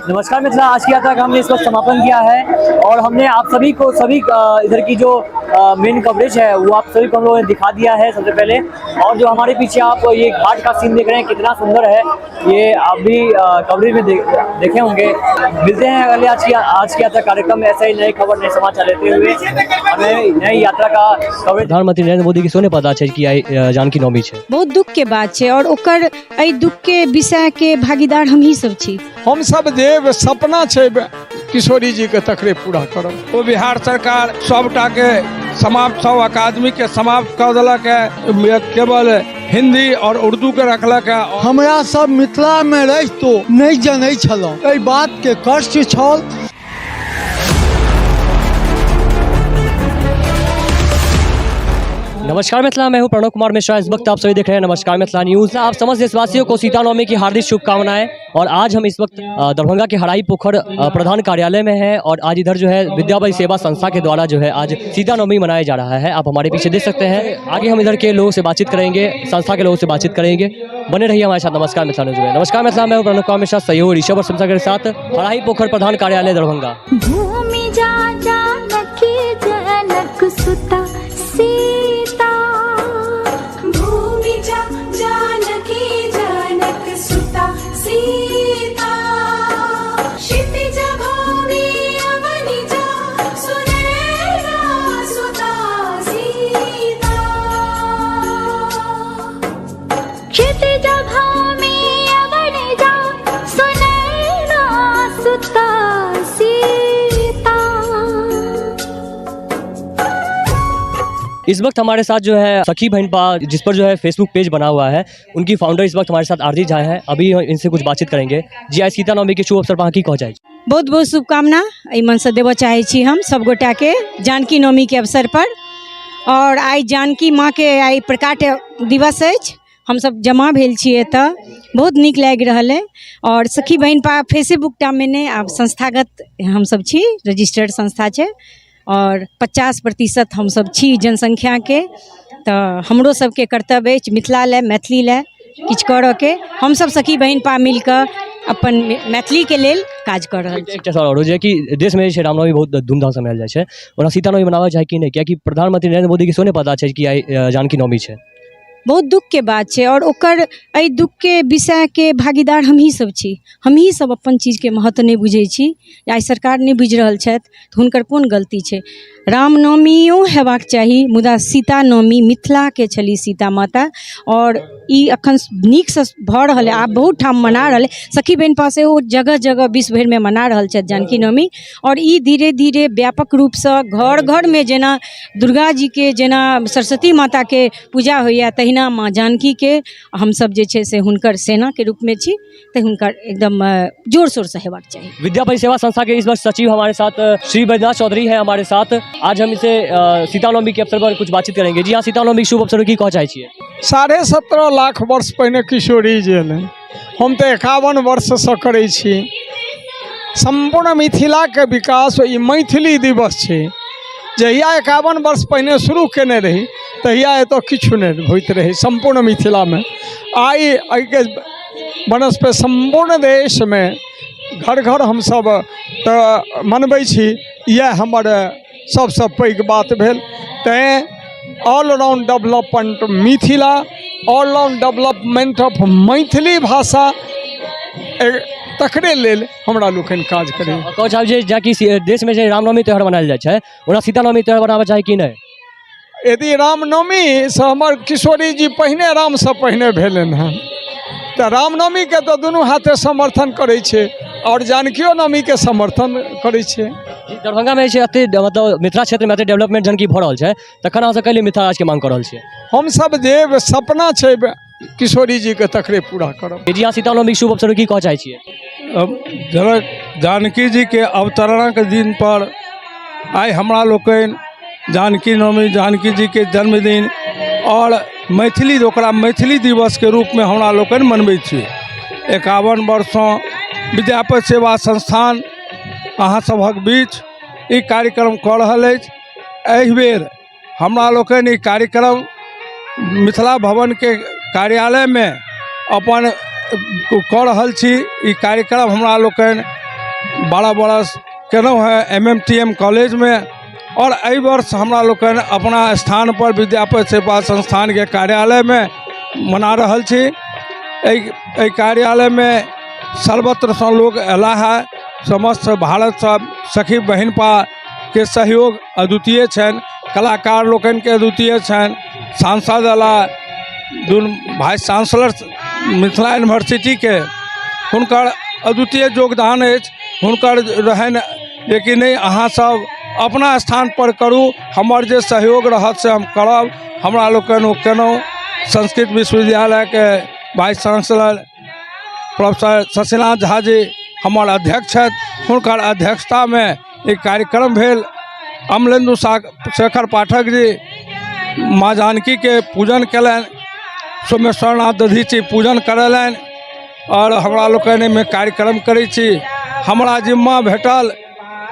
नमस्कार मिथिला, आज की यात्रा का हमने इस वक्त समापन किया है और हमने आप सभी को सभी इधर की जो मेन कवरेज है वो आप सभी को हम लोगों ने दिखा दिया है सबसे पहले। और जो हमारे पीछे आप ये घाट का सीन देख रहे हैं कितना सुंदर है, ये आप भी कवरेज में देखे होंगे। मिलते हैं अगले आज की यात्रा कार्यक्रम में ऐसे ही नई खबर नए समाचार लेते हुए हमें नई यात्रा का कवरेज। प्रधानमंत्री नरेंद्र मोदी के सोने पता है कि आई जानकी नवमी है। बहुत दुख के बात है और ओकर एहि दुख के विषय के भागीदार हम ही सब छी। हम सब जे सपना छै किशोरी जीके तकरे पूरा करब। ओ बिहार सरकार सबटाके समाप्त, सब अकादमीके समाप्त कऽ देलक है, केवल हिंदी और उर्दू के रखलक है। हमरा सब मिथिलामे रहितो नहि जनै छलहुँ, एहि बातके कष्ट छल। नमस्कार मिथिला, मैं हूं प्रणव कुमार मिश्रा। इस वक्त आप सभी देख रहे हैं नमस्कार मिथिला न्यूज। आप समस्त देशवासियों को सीता नवमी की हार्दिक शुभकामनाएं। और आज हम इस वक्त दरभंगा के हराई पोखर प्रधान कार्यालय में हैं और आज इधर जो है विद्यापति सेवा संस्था के द्वारा जो है आज सीता नवमी मनाया जा रहा है। आप हमारे पीछे देख सकते हैं। आगे हम इधर के लोगों से बातचीत करेंगे, संस्था के लोगों से बातचीत करेंगे। बने रहिए हमारे साथ नमस्कार मिथिला न्यूज में। नमस्कार मिथिला, मैं हूँ प्रणव कुमार मिश्रा, सहयोग ऋषभ और संस्था के साथ हराई पोखर प्रधान कार्यालय दरभंगा। भूमि जा जानकी जनक सुता सीता, भूमि जा जानकी जनक सुता सीता, क्षितिज भूमि अवनि जा सुनैना सुता सीता, क्षितिज भूमि अवनि जा सुनैना सुता सीता। इस वक्त हमारे साथ जो है सखी बहिनपा, जिस पर जो है फेसबुक पेज बना हुआ है, उनकी फाउंडर इस वक्त हमारे साथ आरती झा हैं। अभी हम इनसे कुछ बातचीत करेंगे। जी, आइ सीता नवमी के शुभ अवसर पर अहाँ की कह जाइ? बहुत बहुत शुभकामना एहि मनसँ देबऽ चाहै छी हम सभगोटाके जानकी नवमीके अवसर पर। आओर आइ जानकी माँके आइ प्रकाट दिवस अछि, हमसभ जमा भेल छी एतऽ, बहुत नीक लागि रहल अइ। आओर सखी बहिनपा फेसबुकटामे नहि, आब संस्थागत हमसभ छी, रजिस्टर्ड संस्था छै आओर 50% हमसभ छी जनसंख्याके, तऽ हमरो सबके कर्तव्य अछि मिथिला लए मैथिली लए किछु करऽके। हमसभ सखी बहिनपा मिलकऽ अपन मैथिलीके लेल काज कऽ रहल छी। एकटा सवाल आओरो जे कि देशमे जे छै रामनवमी बहुत धूमधामसँ मनायल जाइ छै, ओना सीता नवमी मनाबऽ चाही कि नहि? कियाकि प्रधानमंत्री नरेंद्र मोदीके सेहो नहि पता छै कि आइ जानकी नवमी छै। बहुत दुःखके बात छै आओर ओकर एहि दुःखके विषयके भागीदार हमही सब छी। हमही सब अपन चीजके महत्व नहि बुझै छी। आइ सरकार नहि बुझि रहल छथि तऽ हुनकर कोन गलती छै? रामनवमियो हेबाक चाही, मुदा सीता नवमी मिथिलाके छली सीता माता, आओर ई एखन नीकसँ भऽ रहल अइ, आब बहुत ठाम मना रहल अइ। सखी बहिनपा सेहो जगह जगह विश्व भरिमे मना रहल छथि जानकी नवमी। आओर ई धीरे धीरे व्यापक रूपसँ घर घरमे जेना दुर्गा जीके, जेना सरस्वती माताके पूजा होइए, तहिना माँ जानकीके हमसभ जे छै से हुनकर सेनाके रूपमे छी, तऽ हुनकर एकदम जोर शोरसँ हेबाक चाही। विद्यापति सेवा संस्था के इस वर्ष सचिव हमारे साथ श्री बैद्यनाथ चौधरी है हमारे साथ। आज हम इसे सीता नवमी के अवसर पर कुछ बातचीत करेंगे। जी हाँ, सीता नवमी के शुभ अवसर की कह चाहे छियै? 17.5 लाख वर्ष पहिने किशोरी जी एलनि। हम तऽ 51 वर्षसँ करै छी। सम्पूर्ण मिथिलाके विकास ई मैथिली दिवस छै। जहिया 51 वर्ष पहिने शुरू केने रही तहिया एतऽ किछु नहि होइत रहै सम्पूर्ण मिथिलामे। आइ एहिके बनस्पति सम्पूर्ण देशमे घर घर हमसभ तऽ मनबै छी। इएह हमर सबसँ पैघ बात भेल। तैँ all round development Mithila, all round development of Maithili भाषा, तकरे लेल हमरा लोकनि काज करै। कहै चाहब जे जेनाकि देशमे जे रामनवमी त्यौहार मनायल जाइ छै, ओना सीता नवमी त्यौहार मनाबऽ चाही कि नहि? यदि रामनवमीसँ हमर किशोरी जी पहिने रामसँ पहिने भेलनि हँ, तऽ रामनवमीके तऽ दुनू हाथे समर्थन करै छै आओर जानकियो नवमीके समर्थन करै छै। दरभंगामे जे छै एते मतलब मिथिला क्षेत्रमे एते डेवलपमेंट जहन कि भऽ रहल छै, तखन अहाँ सब कैले मिथिला राज्यके मांग कऽ रहल छियै? हमसब जे सपना छै किशोरी जीके तकरे पूरा करब। जी हाँ, सीता नवमीके शुभ अवसर की कहऽ चाहै छियै? जनक जानकी जीके अवतरणक दिन पर आइ हमरा लोकनि जानकी नवमी, जानकी जीके जन्मदिन आओर मैथिली, ओकरा मैथिली दिवसके रूपमे हमरा लोकनि मनबै छी। 51 वर्षसँ विद्यापति सेवा संस्थान अहाँ सभक बीच ई कार्यक्रम कऽ रहल अछि। एहिबेर हमरा लोकनि ई कार्यक्रम मिथिला भवनके कार्यालयमे अपन कऽ रहल छी। ई कार्यक्रम हमरा लोकनि 12 बरस केलहुँ हेँ MMTM कॉलेजमे, आओर एहि वर्ष हमरा लोकनि अपना स्थानपर विद्यापति सेवा संस्थानके कार्यालयमे मना रहल छी। एहि कार्यालयमे सर्वत्रसँ लोक अयलाह हेँ, समस्त भारतसँ सखी बहिनपाके सहयोग अद्वितीय छनि, कलाकार लोकनिके अद्वितीय छनि। सांसद अयलाह, दुनू वाइस चांसलर मिथिला यूनिवर्सिटीके, हुनकर अद्वितीय योगदान अछि। हुनकर रहनि जेकि नहि अहाँसभ अपना स्थानपर करू, हमर जे सहयोग रहत से हम करब। हमरा लोकनि ओ केलहुँ। संस्कृत विश्वविद्यालयके vice chancellor professor Shashinath Jha ji हमर अध्यक्ष छथि, हुनकर अध्यक्षतामे ई कार्यक्रम भेल। अमलेन्दु शेखर पाठक जी माँ जानकीके पूजन कयलनि, सोमेश्वरनाथ दधीची पूजन करेलनि आओर हमरा लोकनि एहिमे कार्यक्रम करै छी। हमरा जिम्मा भेटल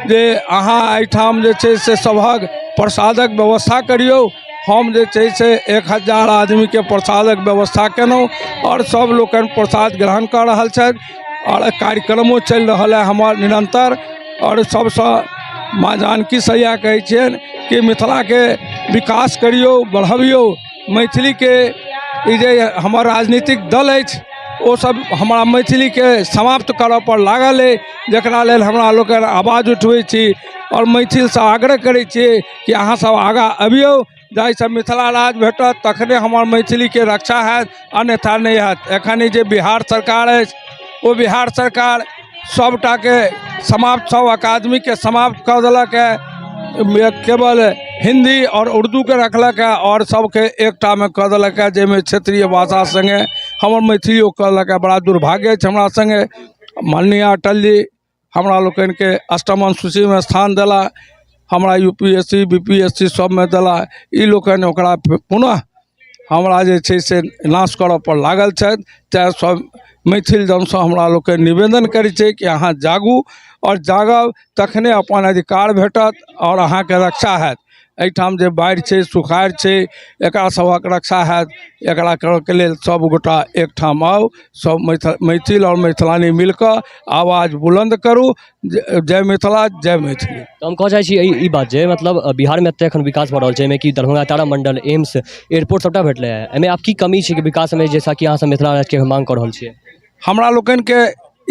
जे अहाँ एहिठाम जे छै से सभक प्रसादक व्यवस्था करियौ। हम जे छै से 1000 आदमीके प्रसादक व्यवस्था केलहुँ आओर सब लोकनि प्रसाद ग्रहण कऽ रहल छथि आओर कार्यक्रमो चलि रहल हइ हमर निरन्तर। आओर सबसँ माँ जानकीसँ इएह कहै छियनि कि मिथिलाके विकास करियौ, बढ़बियौ। मैथिलीके ई जे हमर राजनीतिक दल अछि ओ सब हमरा मैथिलीके समाप्त करऽ पर लागल अइ, जकरा लेल हमरा लोकनि आवाज उठबै छी आओर मैथिलसँ आग्रह करै छी कि अहाँ सब आगाँ अबियौ, जाहिसँ मिथिला राज्य भेटत तखने हमर मैथिलीके रक्षा हैत, अन्यथा नहि हैत। एखन ई जे बिहार सरकार अछि ओ बिहार सरकार सबटाके समाप्त, सब अकादमीके समाप्त कऽ देलक हँ, केवल हिन्दी आओर उर्दूके रखलक हँ आओर सबके एकटामे कऽ देलक हँ, जाहिमे क्षेत्रीय भाषा सङ्गे हमर मैथिलियो कऽ देलक हँ। बड़ा दुर्भाग्य अछि हमरा सङ्गे। माननीय अटल जी हमरा लोकनिके अष्टम अनुसूचीमे स्थान देला, हमरा U P S C B P S C सबमे देला। ई लोकनि ओकरा पुनः हमरा जे छै से नाश करऽ पर लागल छथि। तेँ सब मैथिल जनसँ हमरा लोकनि निवेदन करै छी कि अहाँ जागू आओर जागब तखने अपन अधिकार भेटत आओर अहाँके रक्षा हैत। एहिठाम जे बाढ़ि छै, सुखाड़ छै, एकरा सभक रक्षा हैत। एकरा करऽके लेल सभगोटा एकठाम आउ, सभ मैथिल आओर मैथिलानी मिलकऽ आवाज बुलन्द करू। जय मिथिला, जय मैथिली। तऽ हम कहऽ चाहै छी ई बात जे मतलब बिहारमे एते एखन विकास भऽ रहल छै, एहिमे कि दरभंगा तारामण्डल, एम्स, एयरपोर्ट सभटा भेटलै हँ, एहिमे आब की कमी छै कि विकासमे, जैसा कि अहाँसभ मिथिला राज्यके माँग कऽ रहल छियै? हमरा लोकनिके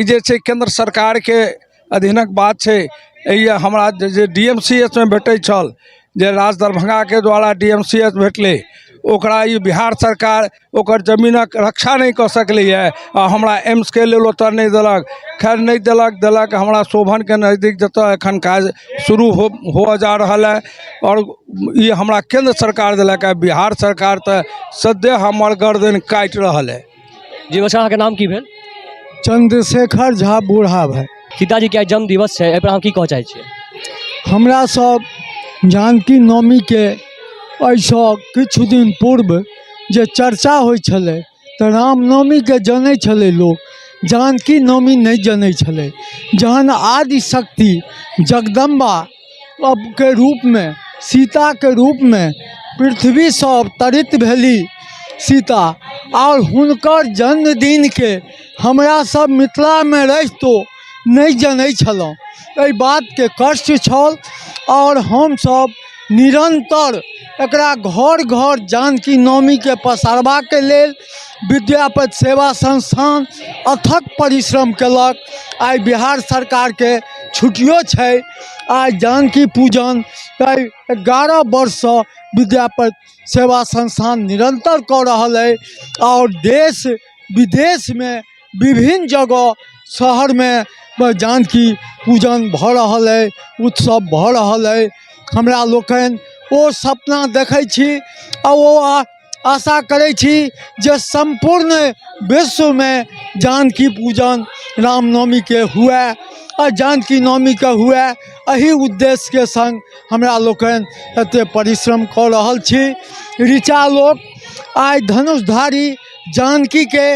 ई जे छै केन्द्र सरकारके अधीनक बात छै। एहि हमरा जे डी एम सी एच मे भेटै छल, जे राज दरभंगाके द्वारा डी एम सी एच भेटलै, ओकरा ई बिहार सरकार ओकर जमीनक रक्षा नहि कऽ सकलैए आ हमरा एम्सके लेल ओतऽ नहि देलक। खैर नहि देलक, देलक हमरा शोभनके नजदीक, जतऽ एखन काज शुरू हो हुअ जा रहल हइ। आओर ई हमरा केन्द्र सरकार देलक हँ, बिहार सरकार तऽ सद्यः हमर गर्दनि काटि रहल हइ। जी नमस्कार, अहाँके नाम की भेल? चंद्रशेखर झा बूढ़ा भाई। सीताजीके आइ जन्म दिवस छै, एहिपर अहाँ की कहऽ चाहै छियै? हमरा सब जानकी नवमीके एहिसँ किछु दिन पूर्व जे चर्चा होइ छलै तऽ रामनवमीके जनै छलै लोक, जानकी नवमी नहि जनै छलै। जहन आदिशक्ति जगदम्बा के रूपमे, सीताके रूपमे पृथ्वीसँ अवतरित भेली सीता, आओर हुनकर जन्मदिनके हमरा सब मिथिलामे रहितो नहि जनै छलहुँ, एहि बातके कष्ट छल। आओर हमसब निरन्तर एकरा घर घर जानकी नवमीके पसारबाके लेल विद्यापति सेवा संस्थान अथक परिश्रम केलक। आइ बिहार सरकारके छुट्टियो छै, आइ जानकी पूजन 11 वर्षसँ विद्यापति सेवा संस्थान निरन्तर कऽ रहल अइ आओर देश विदेशमे विभिन्न जगह शहरमे जानकी पूजन भऽ रहल अइ, उत्सव भऽ रहल अइ। हमरा लोकनि ओ सपना देखै छी आ ओ आशा करै छी जे सम्पूर्ण विश्वमे जानकी पूजन रामनवमीके हुए आ जानकी नवमीके हुए। एहि उद्देश्यके सङ्ग हमरा लोकनि एतेक परिश्रम कऽ रहल छी। ऋचा लोक आइ धनुषधारी जानकीके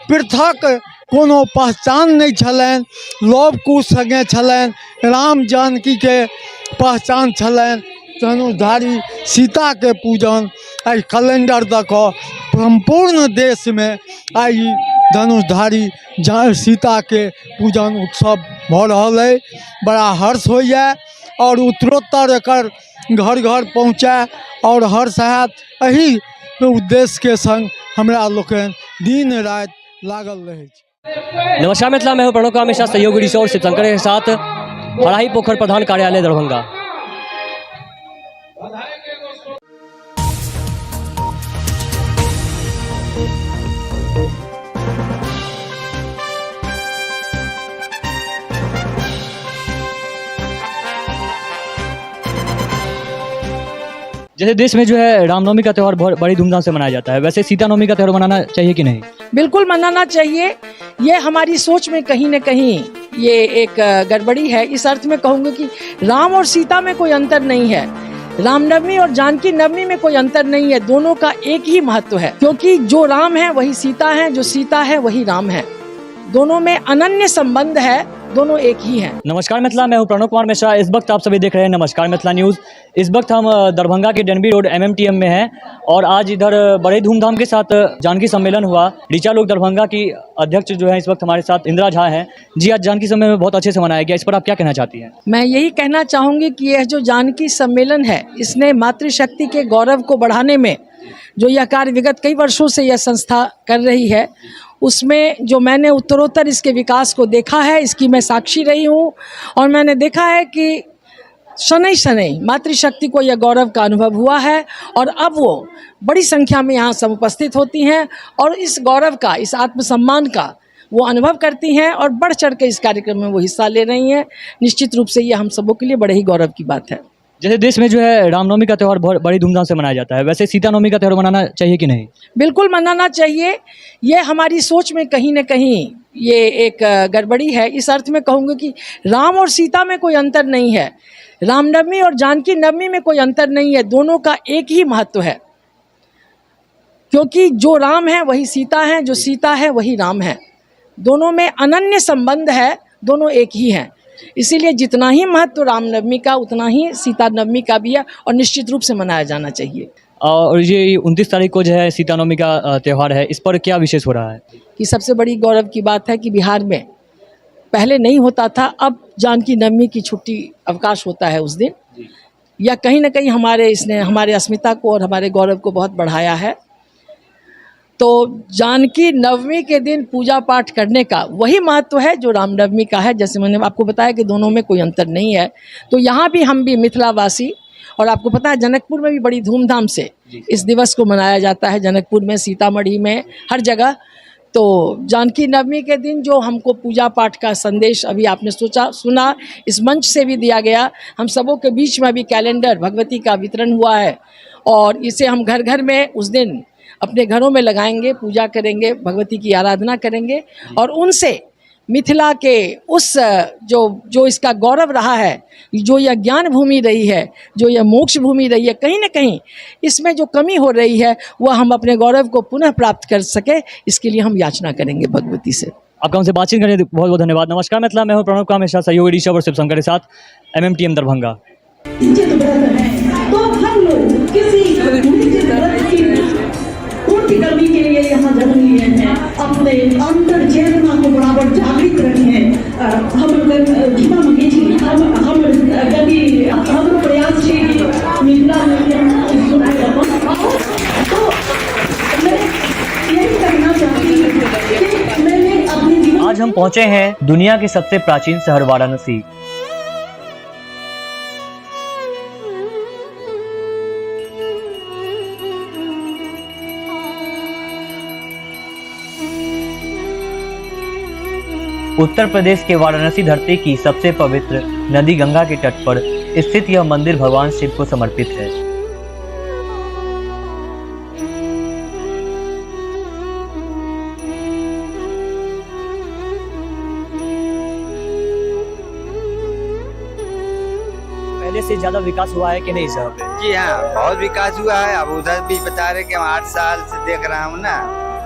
पृथक कोनो पहचान नहि छलनि, लव कुश सङ्गे छलनि, राम जानकीके पहचान छलनि। धनुषधारी सीताके पूजन आइ कैलेंडर दऽ कऽ सम्पूर्ण देशमे आइ धनुषधारी सीताके पूजन उत्सव भऽ रहल अइ। बड़ा हर्ष होइए आओर उत्तरोत्तर एकर घर घर पहुँचै आओर हर्ष हैत, एहि उद्देश्यके सङ्ग हमरा लोकनि दिन राति लागल रहै छी। नमस्कार मिथिला, मैं हूं प्रणव का हमेशा सहयोगी ऋषि और शिवशंकर के साथ हराही पोखर प्रधान कार्यालय दरभंगा। जैसे देश में जो है रामनवमी का त्यौहार बहुत बड़ी धूमधाम से मनाया जाता है, वैसे सीता नवमी का त्यौहार मनाना चाहिए कि नहीं? बिल्कुल मनाना चाहिए। ये हमारी सोच में कहीं न कहीं ये एक गड़बड़ी है। इस अर्थ में कहूँगी कि राम और सीता में कोई अंतर नहीं है, रामनवमी और जानकी नवमी में कोई अंतर नहीं है, दोनों का एक ही महत्व है, क्योंकि जो राम है वही सीता है, जो सीता है वही राम है, दोनों में अनन्य संबंध है, दोनों एक ही हैं। नमस्कार मिथिला, मैं हूं प्रणव कुमार मिश्रा। इस वक्त आप सभी देख रहे हैं नमस्कार मिथिला न्यूज़। इस वक्त हम दरभंगा के डेनबी रोड एमएमटीएम में हैं और आज इधर बड़े धूमधाम के साथ जानकी सम्मेलन हुआ। ऋचा लोक दरभंगा की अध्यक्ष जो है इस वक्त हमारे साथ इंदिरा झा हैं जी। आज जानकी सम्मेलन बहुत अच्छे से मनाया गया, इस पर आप क्या कहना चाहती हैं? मैं यही कहना चाहूँगी कि यह जो जानकी सम्मेलन है, इसने मातृशक्ति के गौरव को बढ़ाने में जो यह कार्य विगत कई वर्षों से यह संस्था कर रही है, उसमें जो मैंने उत्तरोत्तर इसके विकास को देखा है, इसकी मैं साक्षी रही हूँ और मैंने देखा है कि शनै शनै मातृशक्ति को यह गौरव का अनुभव हुआ है और अब वो बड़ी संख्या में यहाँ समुपस्थित होती हैं और इस गौरव का, इस आत्मसम्मान का वो अनुभव करती हैं और बढ़ चढ़ के इस कार्यक्रम में वो हिस्सा ले रही हैं। निश्चित रूप से ये हम सबों के लिए बड़े ही गौरव की बात है। जैसे देश में जो है रामनवमी का त्यौहार बहुत बड़ी धूमधाम से मनाया जाता है, वैसे सीता नवमी का त्यौहार मनाना चाहिए कि नहीं? बिल्कुल मनाना चाहिए। ये हमारी सोच में कहीं न कहीं ये एक गड़बड़ी है। इस अर्थ में कहूँगी कि राम और सीता में कोई अंतर नहीं है, रामनवमी और जानकी नवमी में कोई अंतर नहीं है, दोनों का एक ही महत्व है, क्योंकि जो राम है वही सीता है, जो सीता है वही राम है, दोनों में अनन्य संबंध है, दोनों एक ही हैं। इसीलिए जितना ही महत्व रामनवमी का उतना ही सीता नवमी का भी है और निश्चित रूप से मनाया जाना चाहिए। और ये 29 तारीख को जो है सीता नवमी का त्यौहार है, इस पर क्या विशेष हो रहा है? कि सबसे बड़ी गौरव की बात है कि बिहार में पहले नहीं होता था, अब जानकी नवमी की छुट्टी अवकाश होता है उस दिन। या कहीं ना कहीं हमारे इसने हमारे अस्मिता को और हमारे गौरव को बहुत बढ़ाया है। तो जानकी नवमी के दिन पूजा पाठ करने का वही महत्व है जो रामनवमी का है। जैसे मैंने आपको बताया कि दोनों में कोई अंतर नहीं है। तो यहाँ भी हम भी मिथिलावासी, और आपको पता है जनकपुर में भी बड़ी धूमधाम से इस दिवस को मनाया जाता है, जनकपुर में, सीतामढ़ी में, हर जगह। तो जानकी नवमी के दिन जो हमको पूजा पाठ का संदेश अभी आपने सोचा सुना, इस मंच से भी दिया गया, हम सबों के बीच में अभी कैलेंडर भगवती का वितरण हुआ है और इसे हम घर घर में उस दिन अपने घरों में लगाएंगे, पूजा करेंगे, भगवती की आराधना करेंगे और उनसे मिथिला के उस जो जो इसका गौरव रहा है, जो यह ज्ञान भूमि रही है, जो यह मोक्ष भूमि रही है, कहीं ना कहीं इसमें जो कमी हो रही है वह हम अपने गौरव को पुनः प्राप्त कर सके, इसके लिए हम याचना करेंगे भगवती से। आपका हमसे बातचीत करने बहुत बहुत धन्यवाद। नमस्कार मिथिला, मैं हूँ प्रणव का हमेशा सहयोगी ऋषभ और शिवशंकर के साथ एमएमटीएम दरभंगा। निश्चित व्रत है तो हम लोग किसी निश्चित व्रत की पूर्ति करने के लिए यहाँ जन्म लिए हैं। अपने अंतर चेतना को बराबर जागृत रखें। हम क्षमा मांगे छी, हम हम गति हमरो प्रयास छी कि मिथिला में तो मैं यही कहना चाहती हूँ कि मैंने अपने जीवन आज हम पहुंचे हैं दुनिया के सबसे प्राचीन शहर वाराणसी। उत्तर प्रदेश के वाराणसी धरती की सबसे पवित्र नदी गंगा के तट पर स्थित यह मंदिर भगवान शिव को समर्पित है। पहले से ज्यादा विकास हुआ है कि नहीं इस जगह पे? जी हाँ, बहुत विकास हुआ है। अब उधर भी बता रहे कि हम 8 साल से देख रहा हूँ ना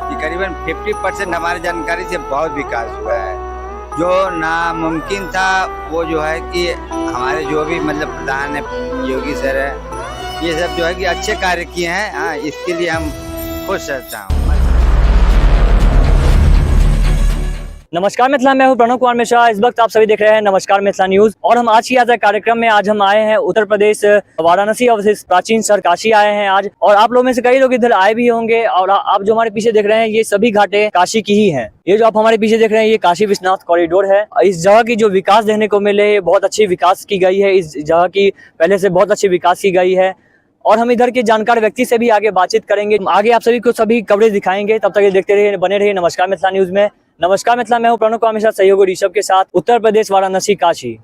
कि करीबन 50% हमारी जानकारी से बहुत विकास हुआ है। जो नामुमकिन था वो जो है कि हमारे जो भी मतलब प्रधान है, योगी सर है, ये सब जो है कि अच्छे कार्य किए हैं। हाँ, इसके लिए हम खुश रहता हूँ। नमस्कार मिथिला, मैं हूं प्रणव कुमार मिश्रा। इस वक्त आप सभी देख रहे हैं नमस्कार मिथिला न्यूज और हम आज की यात्रा कार्यक्रम में आज हम आए हैं उत्तर प्रदेश वाराणसी अवशिष्ट प्राचीन शहर काशी आए हैं आज। और आप लोगों में से कई लोग इधर आए भी होंगे और आप जो हमारे पीछे देख रहे हैं ये सभी घाटें काशी की ही हैं। ये जो आप हमारे पीछे देख रहे हैं ये काशी विश्वनाथ कॉरिडोर है। इस जगह की जो विकास देखने को मिले, बहुत अच्छी विकास की गई है। इस जगह की पहले से बहुत अच्छी विकास की गई है और हम इधर के जानकार व्यक्ति से भी आगे बातचीत करेंगे। आगे आप सभी को सभी कवरेज दिखाएंगे, तब तक ये देखते रहिए, बने रहिए नमस्कार मिथिला न्यूज में। नमस्कार मिथिला, मैं हूं प्रणव कुमार मिश्रा सहयोगी ऋषभ के साथ, उत्तर प्रदेश वाराणसी काशी।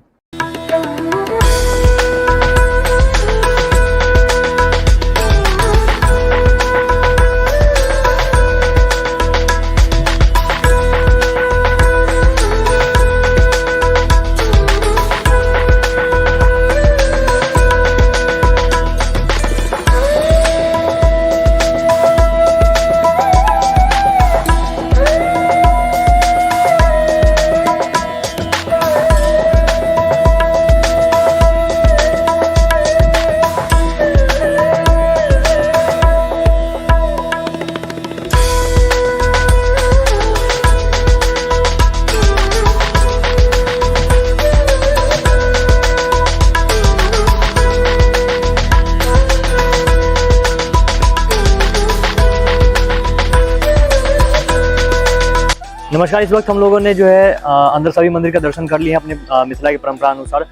नमस्कार, इस वक्त हम लोगों ने जो है अंदर सभी मंदिर का दर्शन कर लिए हैं अपने मिथिला की परंपरा अनुसार।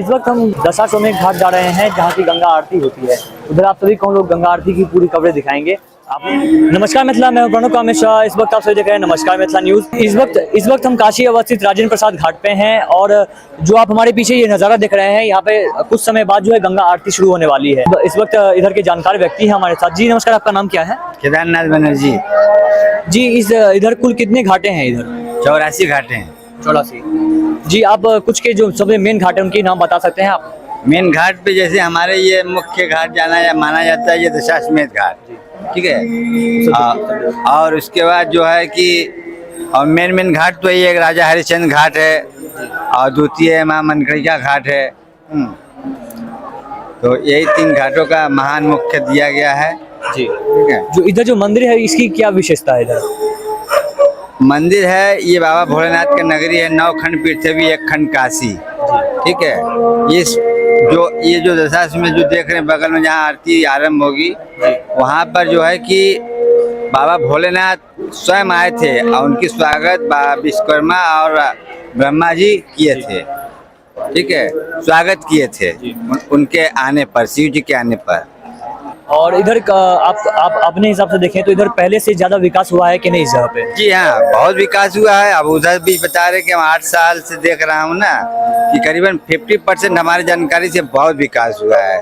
इस वक्त हम दशाश्वमेध घाट जा रहे हैं जहाँ की गंगा आरती होती है। उधर आप सभी को हम लोग गंगा आरती की पूरी कवरेज दिखाएंगे। आप नमस्कार मिथिला, मैं हूं प्रणव कामेश्वर। इस वक्त आप सभी देख रहे हैं नमस्कार मिथिला न्यूज। इस वक्त हम काशी अवस्थित राजेंद्र प्रसाद घाट पे हैं और जो आप हमारे पीछे ये नज़ारा देख रहे हैं, यहाँ पे कुछ समय बाद जो है गंगा आरती शुरू होने वाली है। इस वक्त इधर के जानकार व्यक्ति हैं हमारे साथ। जी नमस्कार, आपका नाम क्या है? केदारनाथ बनर्जी जी। इस इधर कुल कितने घाटे हैं इधर? 84 घाटे हैं। 84। जी, आप कुछ के जो सबसे मेन घाट है उनके नाम बता सकते हैं आप? मेन घाट पे जैसे हमारे ये मुख्य घाट जाना या माना जाता है ये दशाश्वमेध घाट, ठीक है। और उसके बाद जो है कि और मेन मेन घाट तो ये एक राजा हरिश्चंद्र घाट है और द्वितीय माँ मनकरिका घाट है। तो यही 3 घाटों का महान मुख्य दिया गया है जी। ठीक है। जो इधर जो मंदिर है इसकी क्या विशेषता है? इधर मंदिर है ये बाबा भोलेनाथ का नगरी है। 9 खंड पृथ्वी, 1 खंड काशी, ठीक है। इस जो ये जो दशाश्वमेध जो देख रहे हैं बगल में जहाँ आरती आरंभ होगी वहाँ पर जो है कि बाबा भोलेनाथ स्वयं आए थे और उनकी स्वागत बाबा विश्वकर्मा और ब्रह्मा जी किए थे, ठीक है, स्वागत किए थे उनके आने पर, शिव जी के आने पर। और इधर का आप अपने हिसाब से देखें तो इधर पहले से ज्यादा विकास हुआ है कि नहीं इस जगह पे? जी हाँ, बहुत विकास हुआ है। अब उधर भी बता रहे कि हम 8 साल से देख रहा हूँ ना कि करीबन 50% हमारी जानकारी से बहुत विकास हुआ है।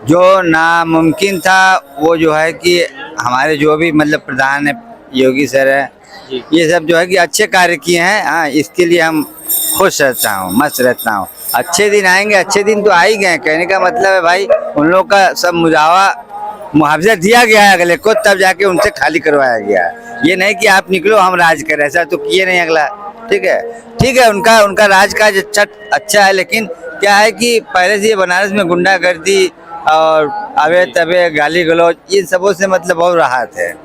जो नामुमकिन था वो जो है कि हमारे जो भी मतलब प्रधान है योगी सर है, ये सब जो है कि अच्छे कार्य किए हैं। हाँ, इसके लिए हम खुश रहता हूँ, मस्त रहता हूँ। अच्छे दिन आएंगे, अच्छे दिन तो आ ही गए। कहने का मतलब है भाई उन लोग का सब मुआवजा दिया गया है अगले को, तब जाके उनसे खाली करवाया गया है। ये नहीं कि आप निकलो हम राज करें, ऐसा तो किए नहीं अगला, ठीक है। ठीक है, उनका उनका राज काज अच्छा अच्छा है, लेकिन क्या है कि पहले से ये बनारस में गुंडागर्दी और अवे तवे गाली गलौज इन सबों से मतलब बहुत राहत है।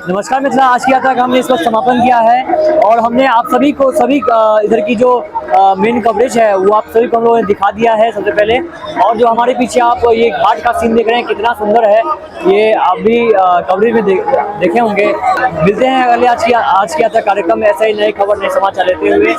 नमस्कार मिथिला, आज की यात्रा का हमने इस वक्त समापन किया है और हमने आप सभी को सभी इधर की जो मेन कवरेज है वो आप सभी को हम लोगों ने दिखा दिया है सबसे पहले। और जो हमारे पीछे आप ये घाट का सीन देख रहे हैं कितना सुंदर है, ये आप भी कवरेज में देखे होंगे। मिलते हैं अगले आज की यात्रा कार्यक्रम में ऐसा ही नई खबर नए समाचार लेते हुए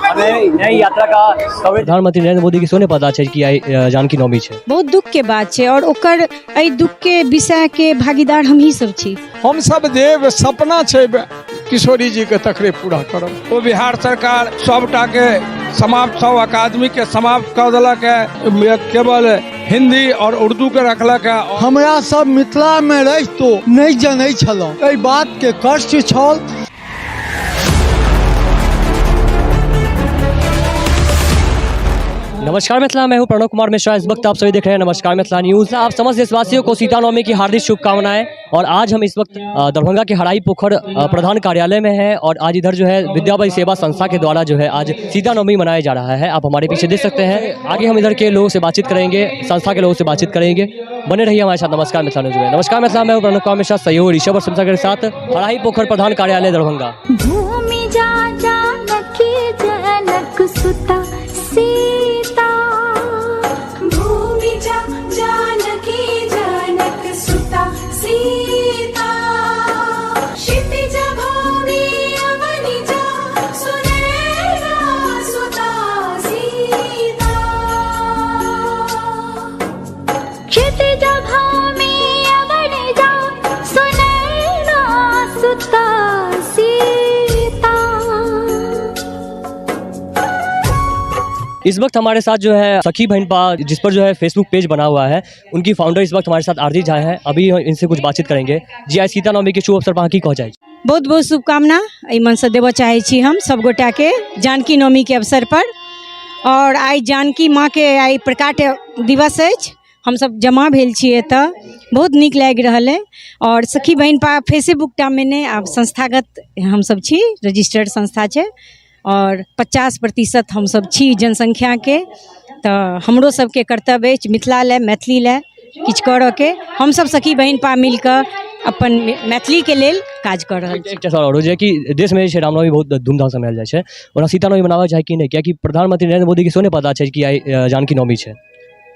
हमें नई यात्रा का कवरेज। प्रधानमंत्री नरेंद्र मोदी के सोने पता है कि आई जानकी नवमी है। बहुत दुख के बात है और ओकर एहि दुख के विषय के भागीदार हम ही सब छी। हम सब जे जे सपना छै किशोरी जीके तकरे पूरा करब। ओ बिहार सरकार सबटाके समाप्त, सब अकादमीके समाप्त कऽ देलक है, केवल हिंदी और उर्दू के रखलक है। हमरा सब मिथिलामे रहितो नहि जनै छलहुँ, एहि बातके कष्ट छल। नमस्कार मिथिला, मैं हूं प्रणव कुमार मिश्रा। इस वक्त आप सभी देख रहे हैं नमस्कार मिथिला न्यूज। आप समस्त देशवासियों को सीता नवमी की हार्दिक शुभकामनाएं। और आज हम इस वक्त दरभंगा के हराई पोखर प्रधान कार्यालय में हैं और आज इधर जो है विद्यापति सेवा संस्था के द्वारा जो है आज सीता नवमी मनाया जा रहा है। आप हमारे पीछे देख सकते हैं। आगे हम इधर के लोगों से बातचीत करेंगे, संस्था के लोगों से बातचीत करेंगे। बने रहिए हमारे साथ नमस्कार मिथिला न्यूज में। नमस्कार मिथिला, मैं हूं प्रणव कुमार मिश्रा, सहयोग ऋषभ और संस्था के साथ, हराई पोखर प्रधान कार्यालय दरभंगा। भूमि जा जानकी जनक सुता सीता, भूमि जा जानकी जनक सुता सीता, क्षितिज भूमि अवनि जा सुनैना सुता सीता, क्षितिज भूमि अवनि जा सुनैना सुता सीता। इस वक्त हमारे साथ जो है सखी बहनपा, जिस पर जो है फेसबुक पेज बना हुआ है, उनकी फाउंडर इस वक्त हमारे साथ आरती झा हैं। अभी हम इनसे कुछ बातचीत करेंगे। जी, आइ सीता नवमी के शुभ अवसर पर अहाँ की कह जाइ? बहुत बहुत शुभकामना एहि मनसँ देबऽ चाहै छी हम सभगोटाके जानकी नवमीके अवसर पर। आओर आइ जानकी माँके आइ प्रकाट दिवस अछि, हमसभ जमा भेल छी एतऽ, बहुत नीक लागि रहल अइ। आओर सखी बहिनपा फेसबुकटामे नहि, आब संस्थागत हमसभ छी, रजिस्टर्ड संस्था छै आओर 50% हमसभ छी जनसंख्याके, तऽ हमरो सबके कर्तव्य अछि मिथिला लए मैथिली लए किछु करऽके। हमसभ सखी बहिनपा मिलकऽ अपन मैथिलीके लेल काज कऽ रहल छी। एकटा सवाल आरो जे कि देशमे जे छै रामनवमी बहुत धूमधामसँ मनायल जाइ छै, ओना सीता नवमी मनाबऽ चाही कि नहि? कियाकि प्रधानमंत्री नरेंद्र मोदीके सेहो नहि पता छै कि आइ जानकी नवमी छै।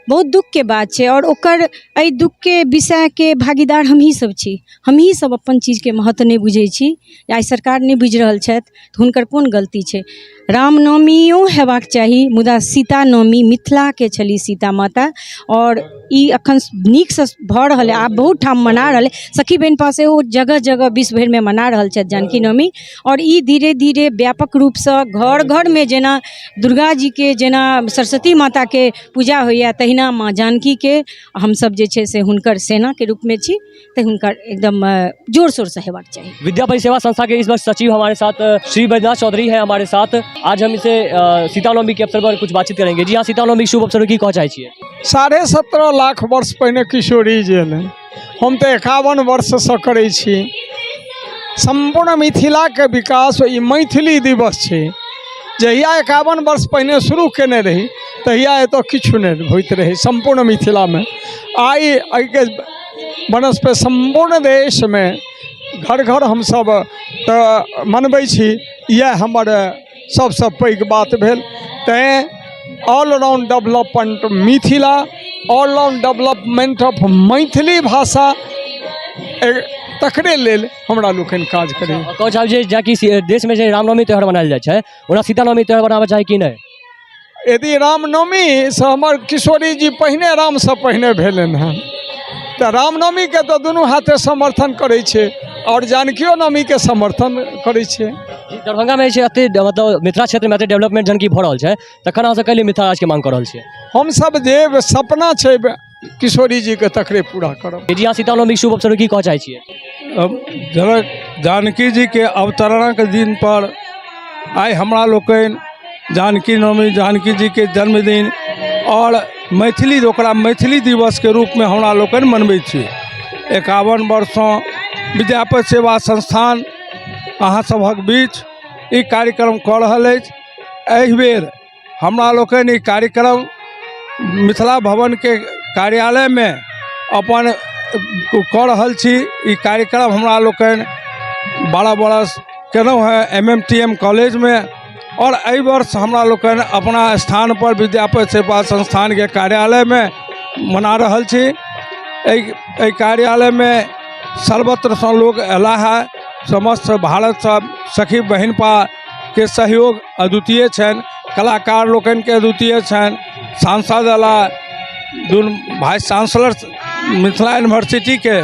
बहुत दुःखके बात छै आओर ओकर एहि दुःखके विषयके भागीदार हमहीँ सब छी। हमहीँ सब अपन चीजके महत्व नहि बुझै छी। आइ सरकार नहि बुझि रहल छथि तऽ हुनकर कोन गलती छै? रामनवमियो हेबाक चाही, मुदा सीता नवमी मिथिलाके छली सीता माता, आओर ई एखन नीकसँ भऽ रहल अइ, आब बहुत ठाम मना रहल अइ। सखी बहिनपा सेहो जगह जगह विश्व भरिमे मना रहल छथि जानकी नवमी। आओर ई धीरे धीरे व्यापक रूपसँ घर घरमे जेना दुर्गा जीके, जेना सरस्वती माताके पूजा होइए, तहिना माँ जानकीके हमसब जे छै से हुनकर सेनाके रूपमे छी, तऽ हुनकर एकदम जोर शोरसँ हेबाक चाही। विद्यापति सेवा संस्था के इस वक्त सचिव हमारे साथ श्री बैद्यनाथ चौधरी हैं हमारे साथ। आज हम इसे सीता नवमी के अवसर पर कुछ बातचीत करेंगे। जी हाँ, सीता नवमी के शुभ अवसर पर की कह चाहे छियै? 17.5 लाख वर्ष पहिने किशोरी जी एलनि। हम तऽ 51 वर्षसँ करै छी। सम्पूर्ण मिथिलाके विकास ई मैथिली दिवस छै। जहिया 51 वर्ष पहिने शुरू केने रही तहिया एतऽ किछु नहि होइत रहै सम्पूर्ण मिथिलामे। आइ एहिके बनस्पति सम्पूर्ण देशमे घर घर हमसभ तऽ मनबै छी। इएह हमर सबसँ पैघ बात भेल। तैँ all round development Mithila, all round development of Maithili भाषा, तकरे लेल हमरा लोकनि काज करै। कहै चाहब जे जेनाकि देशमे जे रामनवमी त्यौहार मनायल जाइ छै, ओना सीता नवमी त्यौहार मनाबऽ चाही कि नहि? यदि रामनवमीसँ हमर किशोरी जी पहिने रामसँ पहिने भेलनि हँ, तऽ रामनवमीके तऽ दुनू हाथे समर्थन करै छै आओर जानकियो नवमीके समर्थन करै छै। दरभंगामे जे छै एते मतलब मिथिला क्षेत्रमे एते डेवलपमेंट जहन कि भऽ रहल छै, तखन अहाँ सब कैले मिथिला राज्यके मांग कऽ रहल छियै? हमसब जे सपना छै किशोरी जीके तकरे पूरा करब। जी हाँ, सीता नवमीके शुभ अवसर पर की कहऽ चाहै छियै? जनक जानकी जीके अवतरणक दिन पर आइ हमरा लोकनि जानकी नवमी, जानकी जीके जन्मदिन आओर मैथिली, ओकरा मैथिली दिवसके रूपमे हमरा लोकनि मनबै छी। 51 वर्षसँ विद्यापति सेवा संस्थान अहाँ सभक बीच ई कार्यक्रम कऽ रहल अछि। एहिबेर हमरा लोकनि ई कार्यक्रम मिथिला भवनके कार्यालयमे अपन कऽ रहल छी। ई कार्यक्रम हमरा लोकनि 12 बरस केलहुँ हेँ MMTM कॉलेजमे, आओर एहि वर्ष हमरा लोकनि अपना स्थानपर विद्यापति सेवा संस्थानके कार्यालयमे मना रहल छी। एहि कार्यालयमे सर्वत्रसँ लोक अयलाह हेँ, समस्त भारतसँ सखी बहिनपाके सहयोग अद्वितीय छनि, कलाकार लोकनिके अद्वितीय छनि। सांसद अयलाह, दुनू वाइस चांसलर मिथिला यूनिवर्सिटीके,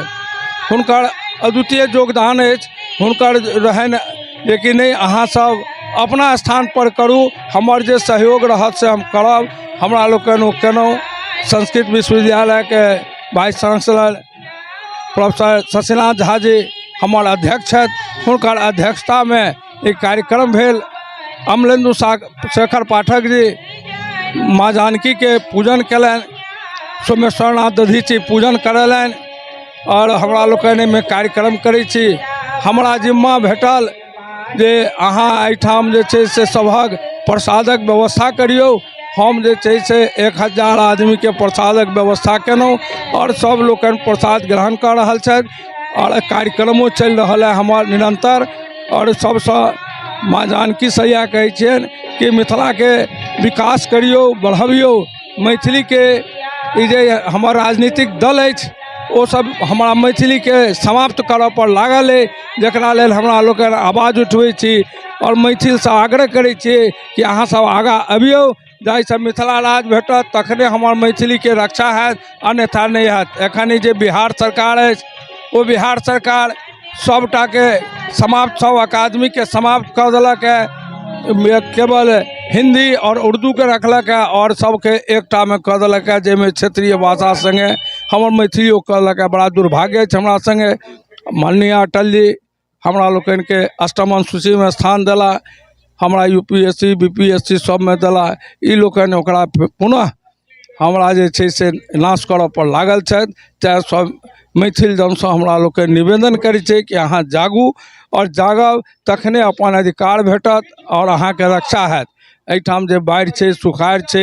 हुनकर अद्वितीय योगदान अछि। हुनकर रहनि जे कि नहि अहाँसभ अपना स्थानपर करू, हमर जे सहयोग रहत से हम करब। हमरा लोकनि ओ केलहुँ। संस्कृत विश्वविद्यालयके vice chancellor professor Shashinath Jha ji हमर अध्यक्ष छथि, हुनकर अध्यक्षतामे ई कार्यक्रम भेल। अमलेन्दु शेखर पाठक जी माँ जानकीके पूजन कयलनि, सोमेश्वरनाथ दधीची पूजन करेलनि आओर हमरा लोकनि एहिमे कार्यक्रम करै छी। हमरा जिम्मा भेटल जे अहाँ एहिठाम जे छै से सभक प्रसादक व्यवस्था करियौ। हम जे छै से 1000 आदमीके प्रसादक व्यवस्था केलहुँ आओर सब लोकनि प्रसाद ग्रहण कऽ रहल छथि आओर कार्यक्रमो चलि रहल हइ हमर निरन्तर। आओर सबसँ माँ जानकीसँ इएह कहै छियनि कि मिथिलाके विकास करियौ, बढ़बियौ। मैथिलीके ई जे हमर राजनीतिक दल अछि ओ सब हमरा मैथिलीके समाप्त करऽ पर लागल अइ, जकरा लेल हमरा लोकनि आवाज उठबै छी आओर मैथिलसँ आग्रह करै छी कि अहाँ सब आगाँ अबियौ, जाहिसँ मिथिला राज्य भेटत तखने हमर मैथिलीके रक्षा हैत, अन्यथा नहि हैत। एखन ई जे बिहार सरकार अछि ओ बिहार सरकार सबटाके समाप्त, सब अकादमीके समाप्त कऽ देलक हँ, केवल हिन्दी आओर उर्दूके रखलक हँ आओर सबके एकटामे कऽ देलक हँ, जाहिमे क्षेत्रीय भाषा सङ्गे हमर मैथिलियो कऽ देलक हँ। बड़ा दुर्भाग्य अछि हमरा सङ्गे। माननीय अटल जी हमरा लोकनिके अष्टम अनुसूचीमे स्थान देला, हमरा U P S C B P S C सबमे देला। ई लोकनि ओकरा पुनः हमरा जे छै से नाश करऽ पर लागल छथि। तेँ सब मैथिल जनसँ हमरा लोकनि निवेदन करै छी कि अहाँ जागू आओर जागब तखने अपन अधिकार भेटत आओर अहाँके रक्षा हैत। एहिठाम जे बाढ़ि छै, सुखाड़ छै,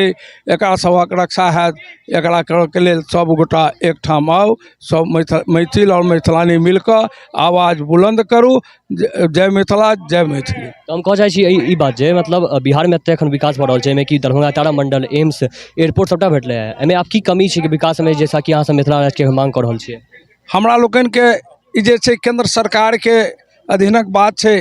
एकरा सभक रक्षा हैत। एकरा करऽके लेल सब गोटा एकठाम आउ, सब मैथिल आओर मैथिलानी मिलकऽ आवाज बुलन्द करू। जय मिथिला, जय मैथिली। तऽ हम कहऽ चाहै छी ई बात जे मतलब बिहारमे एते एखन विकास भऽ रहल छै, एहिमे कि दरभंगा तारामण्डल, एम्स, एयरपोर्ट सबटा भेटलै हँ, एहिमे आब की कमी छै कि विकासमे, जैसा कि अहाँ सब मिथिला राज्यके माँग कऽ रहल छियै? हमरा लोकनिके ई जे छै केन्द्र सरकारके अधीनक बात छै।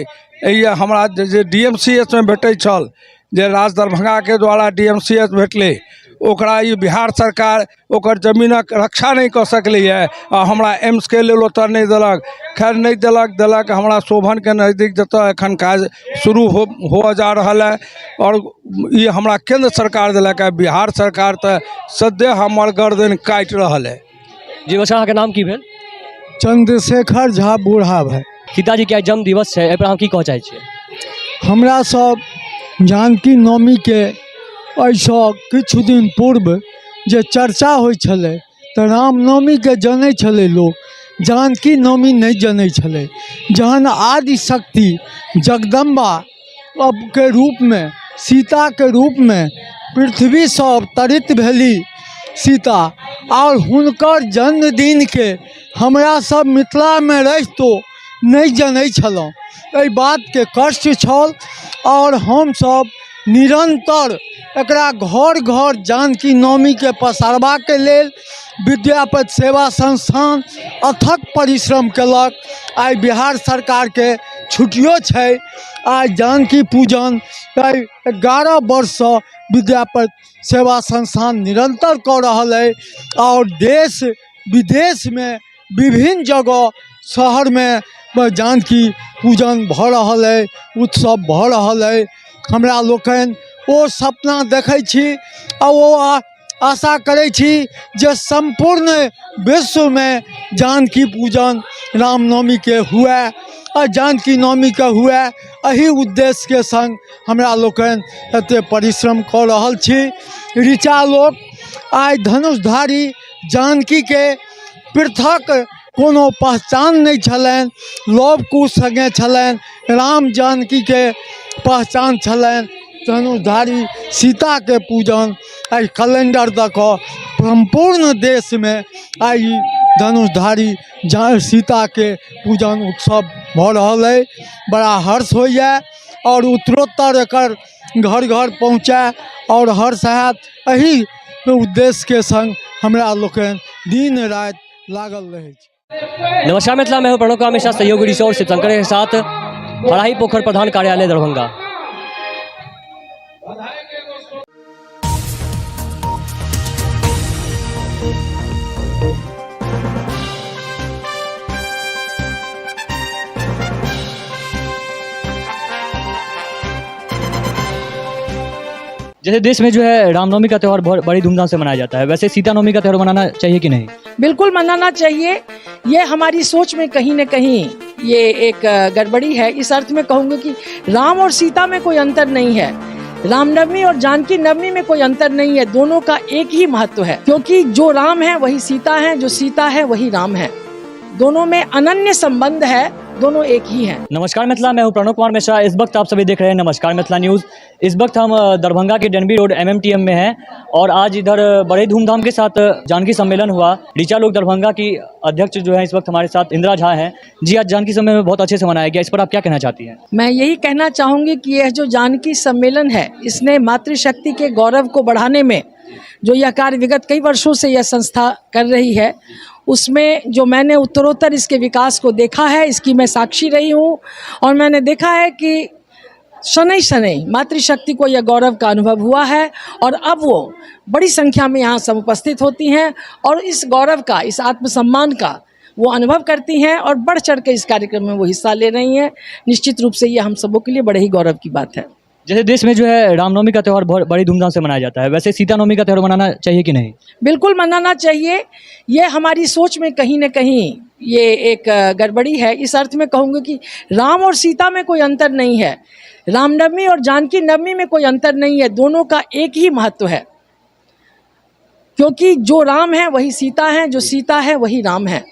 एहि हमरा जे डी एम सी एच मे भेटै छल, जे राज दरभंगाके द्वारा डी एम सी एच भेटलै, ओकरा ई बिहार सरकार ओकर जमीनक रक्षा नहि कऽ सकलैए आ हमरा एम्सके लेल ओतऽ नहि देलक। खैर नहि देलक, देलक हमरा शोभनके नजदीक, जतऽ एखन काज शुरू हुअ जा रहल हइ। आओर ई हमरा केन्द्र सरकार देलक हइ, बिहार सरकार तऽ सद्यः हमर गर्दनि काटि रहल हइ। जी बच्चा, अहाँके नाम की भेल? चंद्रशेखर झा बूढ़ा भाई। सीताजीके आइ जन्म दिवस छै, एहिपर अहाँ की कहऽ चाहै छियै? हमरा सब जानकी नवमीके एहिसँ किछु दिन पूर्व जे चर्चा होइ छलै तऽ रामनवमीके जनै छलै लोक, जानकी नवमी नहि जनै छलै। जहन आदिशक्ति जगदम्बा के रूपमे, सीताके रूपमे पृथ्वीसँ अवतरित भेली सीता, आओर हुनकर जन्मदिनके हमरा सब मिथिलामे रहितो नहि जनै छलहुँ, एहि बातके कष्ट छल। आओर हमसब निरन्तर एकरा घर घर जानकी नवमीके पसारबाके लेल विद्यापति सेवा संस्थान अथक परिश्रम केलक। आइ बिहार सरकारके छुट्टियो छै, आइ जानकी पूजन आइ 11 वर्षसँ विद्यापति सेवा संस्थान निरन्तर कऽ रहल अइ आओर देश विदेशमे विभिन्न जगह शहरमे जानकी पूजन भऽ रहल अइ, उत्सव भऽ रहल अइ। हमरा लोकनि ओ सपना देखै छी आ ओ आशा करै छी जे सम्पूर्ण विश्वमे जानकी पूजन रामनवमीके हुए आ जानकी नवमीके हुए। एहि उद्देश्यके सङ्ग हमरा लोकनि एतेक परिश्रम कऽ रहल छी। ऋचा लोक आइ धनुषधारी जानकीके पृथक कोनो पहचान नहि छलनि, लव कुश सङ्गे छलनि, राम जानकीके पहचान छलनि। धनुषधारी सीताके पूजन आइ कैलेंडर दऽ कऽ सम्पूर्ण देशमे आइ धनुषधारी सीताके पूजन उत्सव भऽ रहल अइ। बड़ा हर्ष होइए आओर उत्तरोत्तर एकर घर घर पहुँचै आओर हर्ष हैत, एहि उद्देश्यके सङ्ग हमरा लोकनि दिन राति लागल रहै छी। नमस्कार मिथिला, मैं हूं प्रणव का हमेशा सहयोगी ऋषि और शिवशंकर के साथ हराही पोखर प्रधान कार्यालय दरभंगा। जैसे देश में जो है रामनवमी का त्यौहार बहुत बड़ी धूमधाम से मनाया जाता है, वैसे सीता नवमी का त्यौहार मनाना चाहिए कि नहीं? बिल्कुल मनाना चाहिए। ये हमारी सोच में कहीं न कहीं ये एक गड़बड़ी है। इस अर्थ में कहूँगी कि राम और सीता में कोई अंतर नहीं है, रामनवमी और जानकी नवमी में कोई अंतर नहीं है, दोनों का एक ही महत्व है, क्योंकि जो राम है वही सीता है, जो सीता है वही राम है, दोनों में अनन्य संबंध है, दोनों एक ही हैं। नमस्कार मिथिला, मैं हूं प्रणव कुमार मिश्रा। इस वक्त आप सभी देख रहे हैं नमस्कार मिथिला न्यूज़। इस वक्त हम दरभंगा के डेनबी रोड एमएमटीएम में हैं और आज इधर बड़े धूमधाम के साथ जानकी सम्मेलन हुआ। ऋचा लोक दरभंगा की अध्यक्ष जो है इस वक्त हमारे साथ इंदिरा झा हैं। जी, आज जानकी सम्मेलन बहुत अच्छे से मनाया गया, इस पर आप क्या कहना चाहती हैं? मैं यही कहना चाहूँगी कि यह जो जानकी सम्मेलन है, इसने मातृशक्ति के गौरव को बढ़ाने में जो यह कार्य विगत कई वर्षों से यह संस्था कर रही है, उसमें जो मैंने उत्तरोत्तर इसके विकास को देखा है, इसकी मैं साक्षी रही हूँ और मैंने देखा है कि शनै शनै मातृशक्ति को यह गौरव का अनुभव हुआ है और अब वो बड़ी संख्या में यहाँ समुपस्थित होती हैं और इस गौरव का, इस आत्मसम्मान का वो अनुभव करती हैं और बढ़ चढ़ के इस कार्यक्रम में वो हिस्सा ले रही हैं। निश्चित रूप से ये हम सबों के लिए बड़े ही गौरव की बात है। जैसे देश में जो है रामनवमी का त्यौहार बहुत बड़ी धूमधाम से मनाया जाता है, वैसे सीता नवमी का त्यौहार मनाना चाहिए कि नहीं? बिल्कुल मनाना चाहिए। ये हमारी सोच में कहीं न कहीं ये एक गड़बड़ी है। इस अर्थ में कहूँगी कि राम और सीता में कोई अंतर नहीं है, रामनवमी और जानकी नवमी में कोई अंतर नहीं है, दोनों का एक ही महत्व है, क्योंकि जो राम है वही सीता है, जो सीता है वही राम है,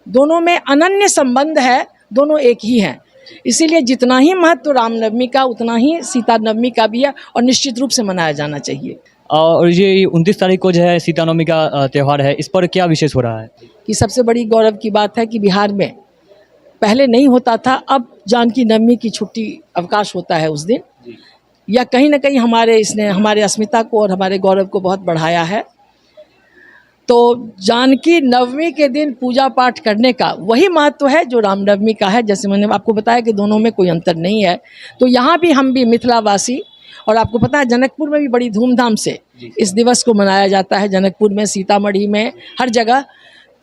दोनों में अनन्य संबंध है, दोनों एक ही हैं। इसीलिए जितना ही महत्व रामनवमी का, उतना ही सीता नवमी का भी है और निश्चित रूप से मनाया जाना चाहिए। और ये 29 तारीख को जो है सीता नवमी का त्यौहार है, इस पर क्या विशेष हो रहा है? कि सबसे बड़ी गौरव की बात है कि बिहार में पहले नहीं होता था, अब जानकी नवमी की छुट्टी अवकाश होता है उस दिन, या कहीं ना कहीं हमारे इसने हमारे अस्मिता को और हमारे गौरव को बहुत बढ़ाया है। तो जानकी नवमी के दिन पूजा पाठ करने का वही महत्व है जो रामनवमी का है। जैसे मैंने आपको बताया कि दोनों में कोई अंतर नहीं है। तो यहाँ भी हम भी मिथिलावासी, और आपको पता है जनकपुर में भी बड़ी धूमधाम से इस दिवस को मनाया जाता है, जनकपुर में, सीतामढ़ी में, हर जगह।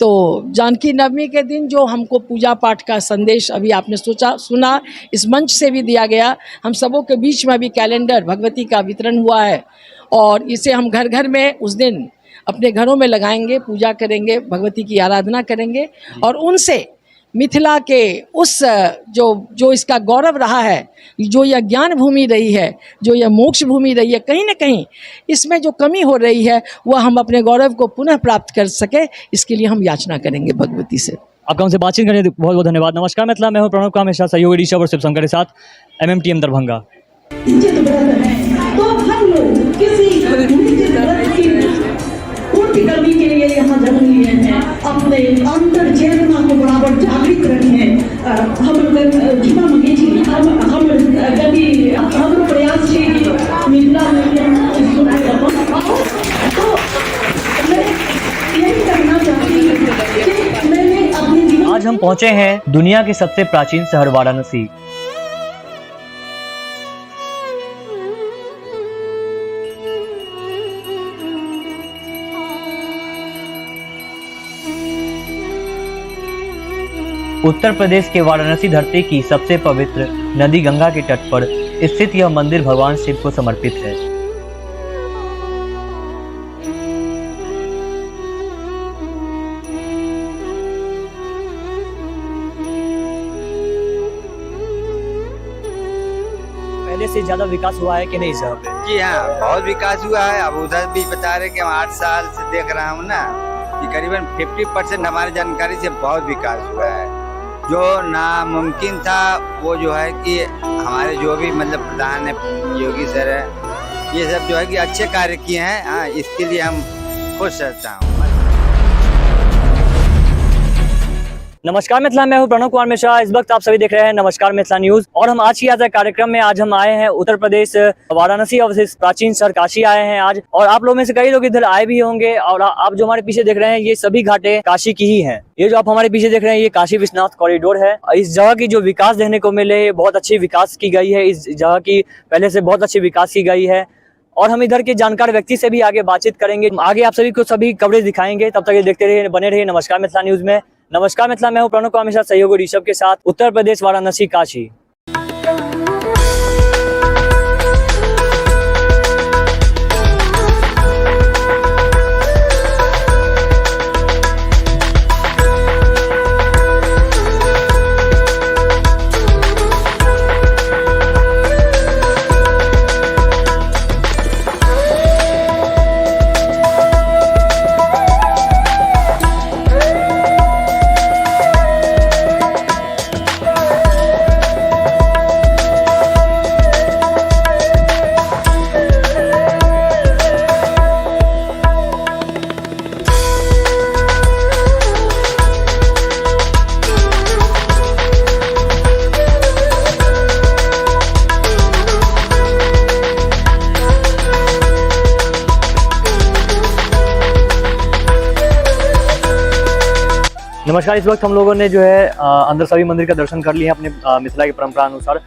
तो जानकी नवमी के दिन जो हमको पूजा पाठ का संदेश अभी आपने सोचा सुना, इस मंच से भी दिया गया, हम सबों के बीच में अभी कैलेंडर भगवती का वितरण हुआ है और इसे हम घर घर में उस दिन अपने घरों में लगाएंगे, पूजा करेंगे, भगवती की आराधना करेंगे और उनसे मिथिला के उस जो जो इसका गौरव रहा है, जो यह ज्ञान भूमि रही है, जो यह मोक्ष भूमि रही है, कहीं ना कहीं इसमें जो कमी हो रही है वह हम अपने गौरव को पुनः प्राप्त कर सके, इसके लिए हम याचना करेंगे भगवती से। आपका हमसे बातचीत करने बहुत बहुत धन्यवाद। नमस्कार मिथिला, मैं हूँ प्रणव कुमार मिश्रा, सहयोगी ऋषभ और शिवशंकर के साथ एमएमटीएम दरभंगा। तो हम लोग किसी निश्चित व्रत की पूर्ति करने के लिए यहाँ जन्म लिए हैं, अपने अंतर चेतना को बराबर जागृत रखें। हम क्षमा मांगे छी, हम गति हमरो प्रयास छै कि मिथिला में तो मैं यही कहना चाहती हूँ कि मैंने अपने जीवन आज हम पहुँचे हैं दुनिया के सबसे प्राचीन शहर वाराणसी। उत्तर प्रदेश के वाराणसी धरती की सबसे पवित्र नदी गंगा के तट पर स्थित यह मंदिर भगवान शिव को समर्पित है। पहले से ज्यादा विकास हुआ है कि नहीं इस जगह पे? जी हाँ, बहुत विकास हुआ है। अब उधर भी बता रहे कि हम 8 साल से देख रहा हूँ ना कि करीबन 50% हमारी जानकारी से बहुत विकास हुआ है। जो नामुमकिन था वो जो है कि हमारे जो भी मतलब प्रधान है, योगी सर है, ये सब जो है कि अच्छे कार्य किए हैं। हाँ, इसके लिए हम खुश रहता हूँ। नमस्कार मिथिला, मैं हूं प्रणव कुमार मिश्रा। इस वक्त आप सभी देख रहे हैं नमस्कार मिथिला न्यूज और हम आज की यात्रा कार्यक्रम में आज हम आए हैं उत्तर प्रदेश वाराणसी अवशिष्ट प्राचीन शहर काशी आए हैं आज। और आप लोगों में से कई लोग इधर आए भी होंगे और आप जो हमारे पीछे देख रहे हैं ये सभी घाटें काशी की ही हैं। ये जो आप हमारे पीछे देख रहे हैं ये काशी विश्वनाथ कॉरिडोर है। इस जगह की जो विकास देखने को मिले बहुत अच्छी विकास की गई है, इस जगह की पहले से बहुत अच्छी विकास की गई है। और हम इधर के जानकार व्यक्ति से भी आगे बातचीत करेंगे, आगे आप सभी को सभी कवरेज दिखाएंगे। तब तक ये देखते रहिए, बने रहिए नमस्कार मिथिला न्यूज में। नमस्कार मिथिला, मैं हूं प्रणव कुमार मिश्रा, सहयोगी ऋषभ के साथ, उत्तर प्रदेश वाराणसी काशी। नमस्कार, इस वक्त हम लोगों ने जो है अंदर सभी मंदिर का दर्शन कर लिया अपने मिथिला की परंपरा अनुसार।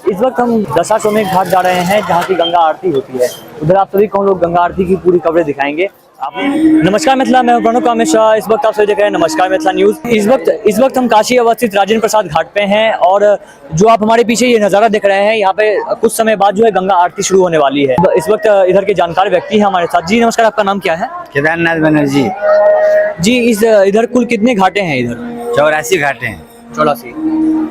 इस वक्त हम दशाश्वमेध घाट जा रहे हैं जहाँ की गंगा आरती होती है। उधर आप सभी को हम लोग गंगा आरती की पूरी कवरेज दिखाएंगे। आप नमस्कार मिथिला, मैं हूं प्रणव कामेश्वर। इस वक्त आप सभी देख रहे हैं नमस्कार मिथिला न्यूज। इस वक्त हम काशी अवस्थित राजेंद्र प्रसाद घाट पे हैं और जो आप हमारे पीछे ये नज़ारा देख रहे हैं, यहाँ पे कुछ समय बाद जो है गंगा आरती शुरू होने वाली है। इस वक्त इधर के जानकार व्यक्ति हैं हमारे साथ। जी नमस्कार, आपका नाम क्या है? केदारनाथ बनर्जी। जी, इस इधर कुल कितने घाटे हैं इधर? 84 घाटे हैं। 84।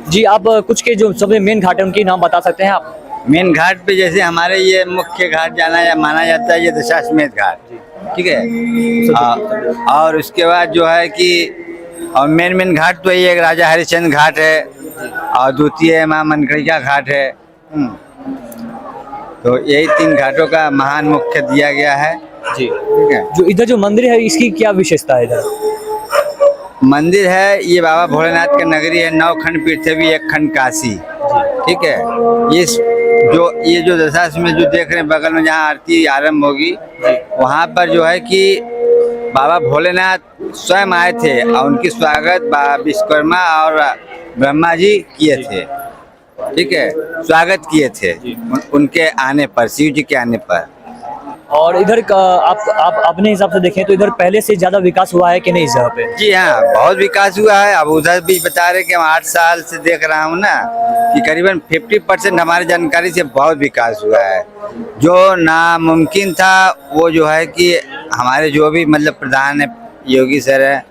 जी, आप कुछ के जो सबसे मेन घाट है उनके नाम बता सकते हैं आप? मेन घाट पे जैसे हमारे ये मुख्य घाट जाना या माना जाता है ये दशाश्वमेध घाट, ठीक है। और उसके बाद जो है कि और मेन मेन घाट तो ये एक राजा हरिश्चंद्र घाट है और द्वितीय माँ मनकड़िका घाट है। तो यही 3 घाटों का महान मुख्य दिया गया है। जी ठीक है। जो इधर जो मंदिर है इसकी क्या विशेषता है? इधर मंदिर है ये बाबा भोलेनाथ का नगरी है। 9 खंड पृथ्वी, 1 खंड काशी, ठीक है। ये जो दशाश्वमेध में जो देख रहे हैं बगल में जहाँ आरती आरंभ होगी वहाँ पर जो है कि बाबा भोलेनाथ स्वयं आए थे और उनकी स्वागत बाबा विश्वकर्मा और ब्रह्मा जी किए थे, ठीक है, स्वागत किए थे उनके आने पर, शिव जी के आने पर। और इधर का आप अपने हिसाब से देखें तो इधर पहले से ज्यादा विकास हुआ है कि नहीं इस जगह पे? जी हाँ, बहुत विकास हुआ है। अब उधर भी बता रहे कि हम 8 साल से देख रहा हूँ ना कि करीबन 50% हमारी जानकारी से बहुत विकास हुआ है। जो नामुमकिन था वो जो है कि हमारे जो भी मतलब प्रधान है योगी सर है,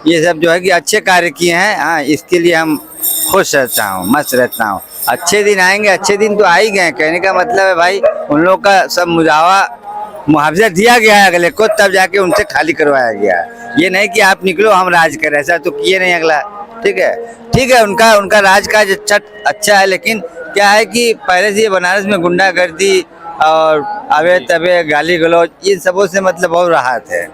ये सब जो है कि अच्छे कार्य किए हैं। हाँ, इसके लिए हम खुश रहता हूँ, मस्त रहता हूँ। अच्छे दिन आएंगे, अच्छे दिन तो आ ही गए। कहने का मतलब है भाई उन लोग का सब मुआवजा दिया गया है अगले को, तब जाके उनसे खाली करवाया गया है। ये नहीं कि आप निकलो हम राज करें, ऐसा तो किए नहीं अगला, ठीक है। ठीक है, उनका राज काज अच्छा है, लेकिन क्या है कि पहले से ये बनारस में गुंडागर्दी और अवे तवे गाली गलौज इन सबों से मतलब बहुत राहत है।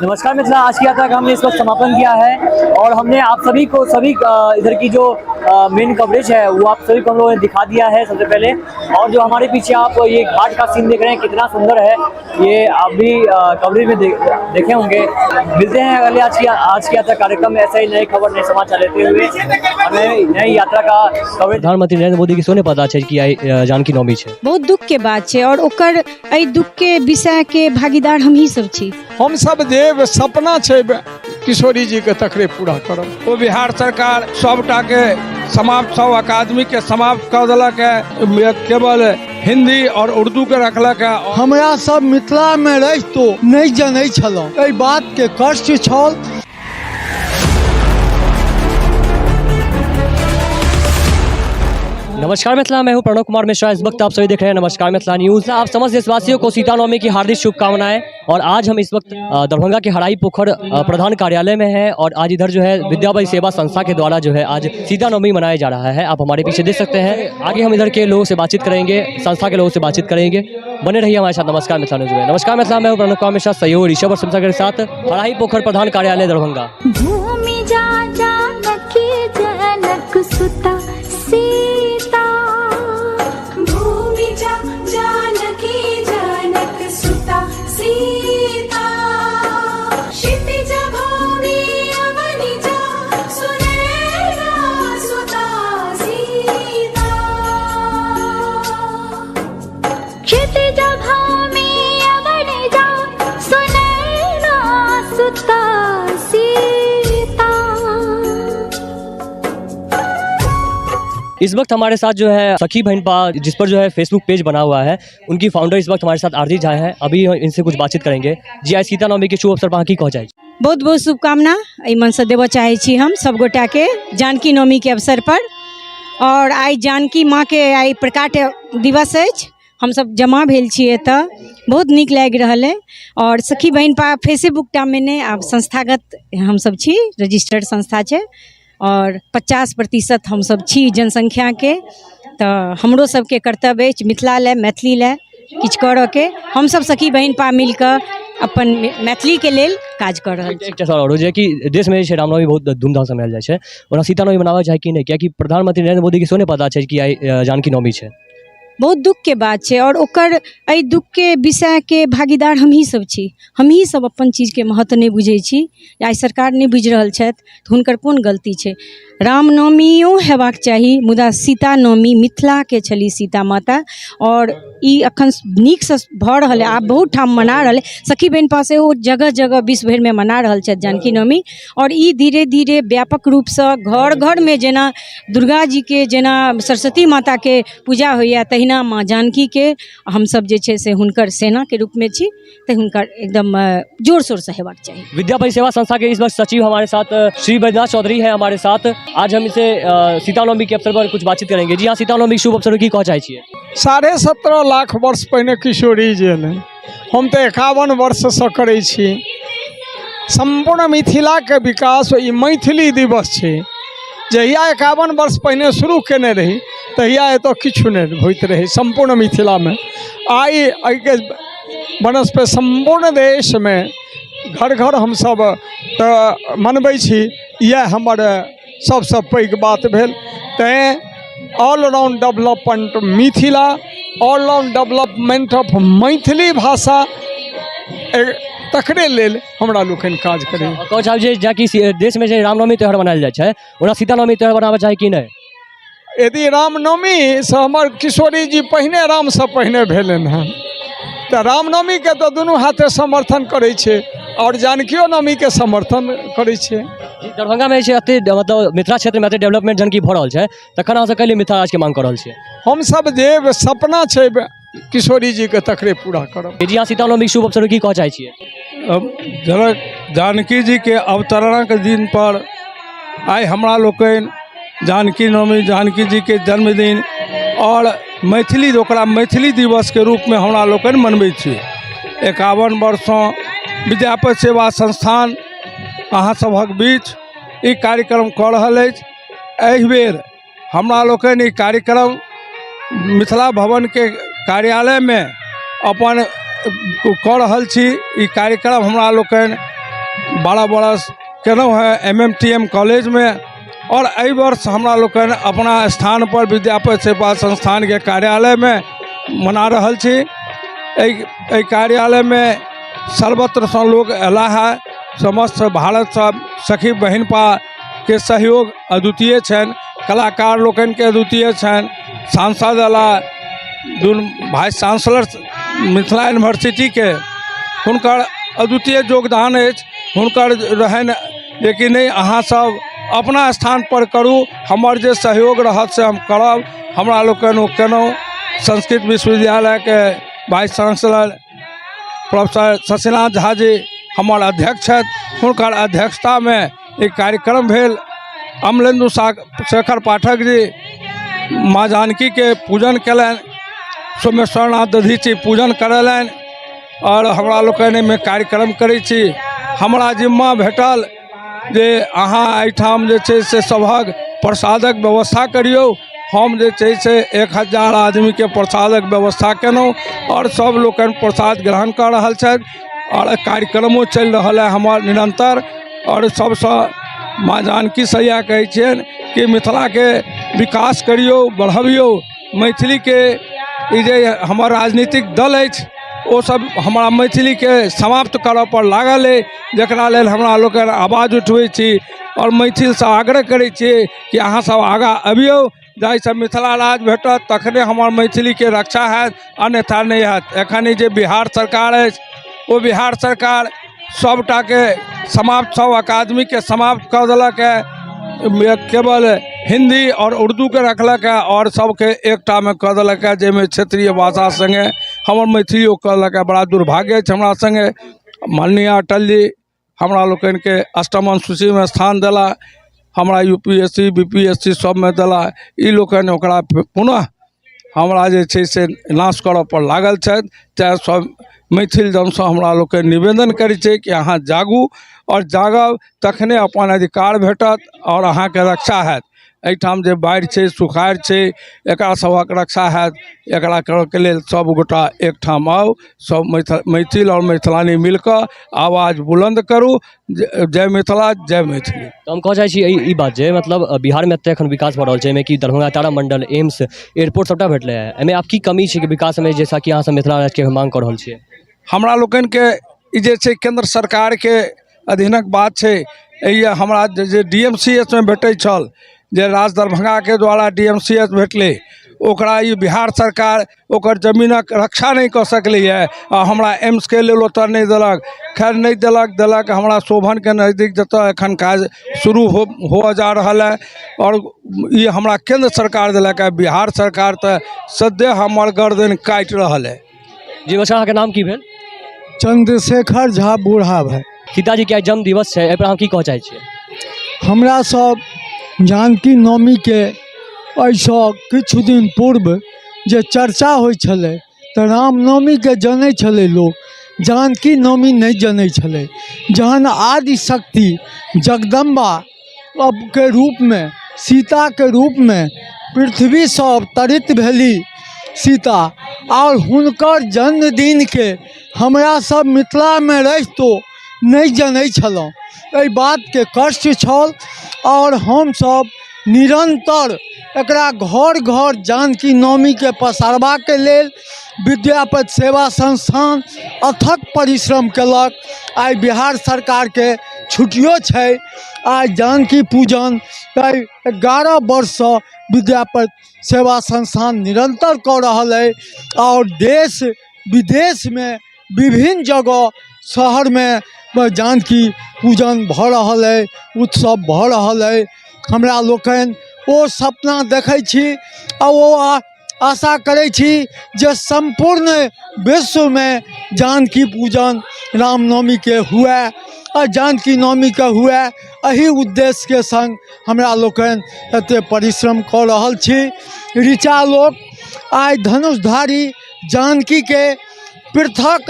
नमस्कार मिथिला, आज की यात्रा का हमने इस वक्त समापन किया है और हमने आप सभी को सभी इधर की जो मेन कवरेज है वो आप सभी को हम लोगों ने दिखा दिया है सबसे पहले। और जो हमारे पीछे आप ये घाट का सीन देख रहे हैं कितना सुंदर है, ये आप भी कवरेज में देखे होंगे। मिलते हैं अगले आज की यात्रा कार्यक्रम में ऐसे ही नई खबर नए समाचार लेते हुए और नई यात्रा का कवरेज। प्रधानमंत्री नरेंद्र मोदी के सोने पता है कि आई जानकी नवमी है। बहुत दुख के बात है और ओकर एहि दुख के विषय के भागीदार हम ही सब छी। हम सब जे सपना छै किशोरी जीके तकरे पूरा करब। ओ बिहार सरकार सबटाके समाप्त, सब अकादमीके समाप्त कऽ देलक है, केवल हिंदी और उर्दू के रखलक है। हमरा सब मिथिलामे रहितो नहि जनै छलहुँ, एहि बातके कष्ट छल। नमस्कार मिथिला, मैं हूं प्रणव कुमार मिश्रा। इस वक्त आप सभी देख रहे हैं नमस्कार मिथिला न्यूज। आप समस्त देशवासियों को सीता नवमी की हार्दिक शुभकामनाएं। और आज हम इस वक्त दरभंगा के हराई पोखर प्रधान कार्यालय में हैं और आज इधर जो है विद्यापति सेवा संस्था के द्वारा जो है आज सीता नवमी मनाया जा रहा है। आप हमारे पीछे देख सकते हैं। आगे हम इधर के लोगों से बातचीत करेंगे, संस्था के लोगों से बातचीत करेंगे। बने रहिए हमारे साथ नमस्कार मिथिला न्यूज में। नमस्कार मिथिला, मैं हूँ प्रणव कुमार मिश्रा, सहयोग ऋषभ और संस्था के साथ हराई पोखर प्रधान कार्यालय दरभंगा। भूमि जा जानकी जनक सुता सीता, भूमि जा जानकी जनक सुता सीता, क्षितिज भूमि अवनि जा सुनैना सुता सीता, क्षितिज भूमि अवनि जा सुनैना सुता सीता। इस वक्त हमारे साथ जो है सखी बहनपा, जिस पर जो है फेसबुक पेज बना हुआ है, उनकी फाउंडर इस वक्त हमारे साथ आरती झा हैं। अभी इनसे कुछ बातचीत करेंगे। जी, आइ सीता नवमी के शुभ अवसर पर अहाँ की कह चाहै छी? बहुत बहुत शुभकामना एहि मनसँ देबऽ चाहै छी हम सबगोटाके जानकी नवमीके अवसर पर। और आइ जानकी माँके आइ प्रकाट दिवस अछि, हमसब जमा भेल छी एतऽ, बहुत नीक लागि रहल अइ। और सखी बहिनपा फेसबुकटामे नहि, आब संस्थागत हमसब छी, रजिस्टर्ड संस्था छै और 50% हमसब छी जनसंख्याके, तऽ हमरो सबके कर्तव्य अछि मिथिला लए मैथिली लए किछु करऽके। हमसब सखी बहिनपा मिलकऽ अपन मैथिलीके लेल काज कऽ रहल छी। एकटा सवाल आओर जे कि देशमे जे छै रामनवमी बहुत धूमधामसँ मनायल जाइ छै, ओना सीता नवमी मनाबऽ चाही कि नहि? कियाकि प्रधानमंत्री नरेंद्र मोदीके सेहो नहि पता छै कि आइ जानकी नवमी छै। बहुत दुःखके बात छै और ओकर एहि दुःखके विषयके भागीदार हमही सब छी। हमही सब अपन चीजके महत्व नहि बुझै छी। आइ सरकार नहि बुझि रहल छथि तऽ हुनकर कोन गलती छै? रामनवमियो हेबाक चाही, मुदा सीता नवमी मिथिलाके छली सीता माता, और ई अखन नीकसँ भऽ रहल अइ, आब बहुत ठाम मना रहल अइ। सखी बहिनपा सेहो जगह जगह विश्व भरिमे मना रहल छथि जानकी नवमी। और ई धीरे धीरे व्यापक रूपसँ घर घरमे जेना दुर्गा जीके, जेना सरस्वती माताके पूजा होइए, तहिना माँ जानकीके हमसब जे छै से हुनकर सेनाके रूपमे छी, तऽ हुनकर एकदम जोर शोरसँ हेबाक चाही। विद्यापति सेवा संस्था के इस वक्त सचिव हमारे साथ श्री बैद्यनाथ चौधरी हैं हमारे साथ। आज हम इसे सीता नवमी के अवसर पर कुछ बातचीत करेंगे। जी हाँ, सीता नवमी के शुभ अवसर पर की कह चाहै छियै? 17.5 लाख वर्ष पहिने किशोरी जी एलनि। हम तऽ 51 वर्षसँ करै छी। सम्पूर्ण मिथिलाके विकास ई मैथिली दिवस छै। जहिया 51 वर्ष पहिने शुरू केने रही तहिया एतऽ किछु नहि होइत रहै सम्पूर्ण मिथिलामे। आइ एहिके बनस्पति सम्पूर्ण देशमे घर घर हमसब तऽ मनबै छी। इएह हमर सबसँ पैघ बात भेल। तैँ all round development Mithila, all round development of Maithili भाषा, तकरे लेल हमरा लोकनि काज करै। कहै चाहब जे जेनाकि देशमे जे रामनवमी त्यौहार मनायल जाइ छै, ओना सीता नवमी त्यौहार मनाबऽ चाही कि नहि? यदि रामनवमीसँ हमर किशोरी जी पहिने रामसँ पहिने भेलनि हँ, तऽ रामनवमीके तऽ दुनू हाथे समर्थन करै छै आओर जानकियो नवमीके समर्थन करै छै। दरभंगामे जे छै एते मतलब मिथिला क्षेत्रमे एते डेवलपमेंट जहन कि भऽ रहल छै, तखन अहाँ सब कैले मिथिला राज्यके मांग कऽ रहल छियै? हमसब जे सपना छै किशोरी जीके तकरे पूरा करब। जी अहाँ सीता नवमीके शुभ अवसर की कहऽ चाहै छियै? जनक जानकी जीके अवतरणक दिन पर आइ हमरा लोकनि जानकी नवमी, जानकी जीके जन्मदिन आओर मैथिली, ओकरा मैथिली दिवसके रूपमे हमरा लोकनि मनबै छी। 51 वर्षसँ विद्यापति सेवा संस्थान अहाँ सभक बीच ई कार्यक्रम कऽ रहल अछि। एहिबेर हमरा लोकनि ई कार्यक्रम मिथिला भवनके कार्यालयमे अपन कऽ रहल छी। ई कार्यक्रम हमरा लोकनि 12 बरस केलहुँ हेँ MMTM कॉलेजमे आओर एहि वर्ष हमरा लोकनि अपना स्थानपर विद्यापति सेवा संस्थानके कार्यालयमे मना रहल छी। एहि कार्यालयमे सर्वत्रसँ लोक अयलाह हेँ, समस्त भारतसँ सखी बहिनपाके सहयोग अद्वितीय छनि, कलाकार लोकनिके अद्वितीय छनि। सांसद अयलाह, दुनू वाइस चांसलर मिथिला यूनिवर्सिटीके हुनकर अद्वितीय योगदान अछि। हुनकर रहनि जेकि नहि अहाँसभ अपना स्थानपर करू, हमर जे सहयोग रहत से हम करब। हमरा लोकनि ओ केलहुँ। संस्कृत विश्वविद्यालयके vice chancellor professor Shashinath Jha ji हमर अध्यक्ष छथि, हुनकर अध्यक्षतामे ई कार्यक्रम भेल। अमलेन्दु शेखर पाठक जी माँ जानकीके पूजन कयलनि, सोमेश्वरनाथ दधीची पूजन करेलनि आओर हमरा लोकनि एहिमे कार्यक्रम करै छी। हमरा जिम्मा भेटल जे अहाँ एहिठाम जे छै से सभक प्रसादक व्यवस्था करियौ। हम जे छै से 1000 आदमीके प्रसादक व्यवस्था केलहुँ आओर सब लोकनि प्रसाद ग्रहण कऽ रहल छथि आओर कार्यक्रमो चलि रहल है हमर निरन्तर। आओर सबसँ माँ जानकीसँ इएह कहै छियनि कि मिथिलाके विकास करियौ, बढ़बियौ। मैथिलीके ई जे हमर राजनीतिक दल अछि ओ सब हमरा मैथिलीके समाप्त करऽ पर लागल अइ, जकरा लेल हमरा लोकनि आवाज उठबै छी आओर मैथिलसँ आग्रह करै छी कि अहाँ सब आगाँ अबियौ, जाहिसँ मिथिला राज भेटत तखने हमर मैथिलीके रक्षा हैत, अन्यथा नहि हैत। एखन ई जे बिहार सरकार अछि ओ बिहार सरकार सबटाके समाप्त, सब अकादमीके समाप्त कऽ देलक हँ, केवल हिन्दी आओर उर्दूके रखलक हँ आओर सबके एकटामे कऽ देलक हँ, जाहिमे क्षेत्रीय भाषा सङ्गे हमर मैथिलियो कऽ देलक हँ। बड़ा दुर्भाग्य अछि हमरा सङ्गे। माननीय अटल जी हमरा लोकनिके अष्टम अनुसूचीमे स्थान देला, हमरा U P S C B P S C सबमे देला। ई लोकनि ओकरा पुनः हमरा जे छै से नाश करऽ पर लागल छथि। तेँ सब मैथिल जनसँ हमरा लोकनि निवेदन करै छै कि अहाँ जागू आओर जागब तखने अपन अधिकार भेटत आओर अहाँके रक्षा हैत। एहिठाम जे बाढ़ि छै, सुखाड़ छै, एकरा सभक रक्षा हैत। एकरा करऽके लेल सब गोटा एकठाम आउ, सब मैथिल आओर मैथिलानी मिलकऽ आवाज बुलन्द करू। जय मिथिला, जय मैथिली। तऽ हम कहऽ चाहै छी ई बात जे मतलब बिहारमे एते एखन विकास भऽ रहल छै, एहिमे कि दरभंगा तारामण्डल, एम्स, एयरपोर्ट सबटा भेटलै हँ, एहिमे आब की कमी छै कि विकासमे, जैसा कि अहाँ सब मिथिला राज्यके माँग कऽ रहल छियै? हमरा लोकनिके ई जे छै केन्द्र सरकारके अधीनक बात छै। एहि हमरा जे डी एम सी एच मे भेटै छल, जे राज दरभंगाके द्वारा डी एम सी एच भेटलै, ओकरा ई बिहार सरकार ओकर जमीनक रक्षा नहि कऽ सकलैए आ हमरा एम्सके लेल ओतऽ नहि देलक। खैर नहि देलक देलक हमरा शोभनके नजदीक जतऽ एखन काज शुरू हो हुअ जा रहल हइ आओर ई हमरा केन्द्र सरकार देलक हँ। बिहार सरकार तऽ सद्यः हमर गर्दन काटि रहल हइ। जी नमस्कार, अहाँके नाम की भेल? चंद्रशेखर झा बूढ़ा भाई। सीताजी के आइ जन्म दिवस छै, एहि पर अहाँ की कहऽ चाहै छियै? हमरा सब जानकी नवमीके एहिसँ किछु दिन पूर्व जे चर्चा होइ छलै तऽ रामनवमीके जनै छलै लोक, जानकी नवमी नहि जनै छलै। जहन आदिशक्ति जगदम्बा के रूपमे, सीताके रूपमे पृथ्वीसँ अवतरित भेली सीता आओर हुनकर जन्मदिनके हमरा सब मिथिलामे रहितो नहि जनै छलहुँ, एहि बातके कष्ट छल आओर हमसब निरन्तर एकरा घर घर जानकी नवमीके पसारबाके लेल विद्यापति सेवा संस्थान अथक परिश्रम केलक। आइ बिहार सरकारके छुट्टियो छै, आइ जानकी पूजन 11 वर्षसँ विद्यापति सेवा संस्थान निरन्तर कऽ रहल अइ आओर देश विदेशमे विभिन्न जगह शहरमे जानकी पूजन भऽ रहल अइ, उत्सव भऽ रहल अइ। हमरा लोकनि ओ सपना देखै छी आ ओ आशा करै छी जे सम्पूर्ण विश्वमे जानकी पूजन रामनवमीके हुए आ जानकी नवमीके हुए, एहि उद्देश्यके सङ्ग हमरा लोकनि एतेक परिश्रम कऽ रहल छी। ऋचा लोक आइ धनुषधारी जानकीके पृथक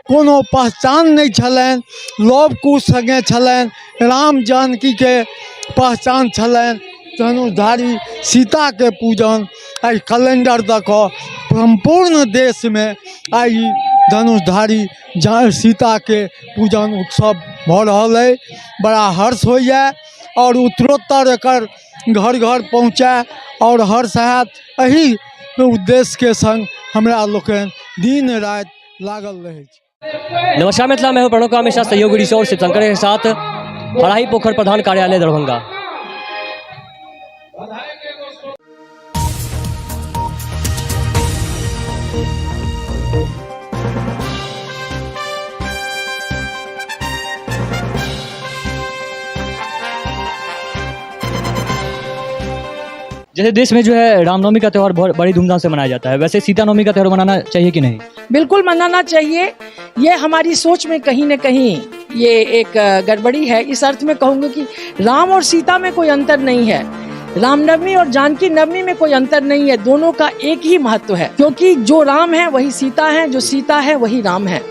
कोनो पहचान नहि छलनि, लव कुश सङ्गे छलनि, राम जानकीके पहचान छलनि। धनुषधारी सीताके पूजन आइ कैलेंडर दऽ कऽ सम्पूर्ण देशमे आइ धनुषधारी सीताके पूजन उत्सव भऽ रहल अइ। बड़ा हर्ष होइए आओर उत्तरोत्तर एकर घर घर पहुँचै आओर हर्ष हैत, एहि उद्देश्यके सङ्ग हमरा लोकनि दिन राति लागल रहै छी। नमस्कार मिथिला, मैं हूं प्रणव का हमेशा सहयोगी रिसोर्स शिवशंकर के साथ हराही पोखर प्रधान कार्यालय दरभंगा। जैसे देश में जो है रामनवमी का त्यौहार बहुत बड़ी धूमधाम से मनाया जाता है, वैसे सीता नवमी का त्यौहार मनाना चाहिए कि नहीं? बिल्कुल मनाना चाहिए। ये हमारी सोच में कहीं न कहीं ये एक गड़बड़ी है। इस अर्थ में कहूँगी कि राम और सीता में कोई अंतर नहीं है, रामनवमी और जानकी नवमी में कोई अंतर नहीं है, दोनों का एक ही महत्व है, क्योंकि जो राम है वही सीता है, जो सीता है वही राम है,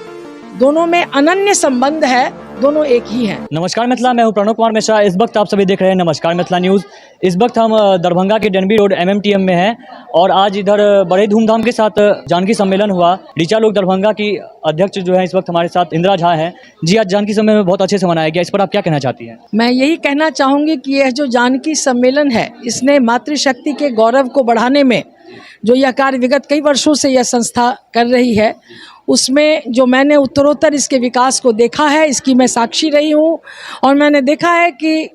दोनों में अनन्य संबंध है, दोनों एक ही हैं। नमस्कार मिथिला, मैं हूं प्रणव कुमार मिश्रा। इस वक्त आप सभी देख रहे हैं नमस्कार मिथिला न्यूज़। इस वक्त हम दरभंगा के डेनबी रोड एमएमटीएम में हैं और आज इधर बड़े धूमधाम के साथ जानकी सम्मेलन हुआ। ऋचा लोक दरभंगा की अध्यक्ष जो है इस वक्त हमारे साथ इंदिरा झा हैं जी। आज जानकी सम्मेलन बहुत अच्छे से मनाया गया, इस पर आप क्या कहना चाहती हैं? मैं यही कहना चाहूँगी कि यह जो जानकी सम्मेलन है, इसने मातृशक्ति के गौरव को बढ़ाने में जो यह कार्य विगत कई वर्षों से यह संस्था कर रही है, उसमें जो मैंने उत्तरोत्तर इसके विकास को देखा है, इसकी मैं साक्षी रही हूँ और मैंने देखा है कि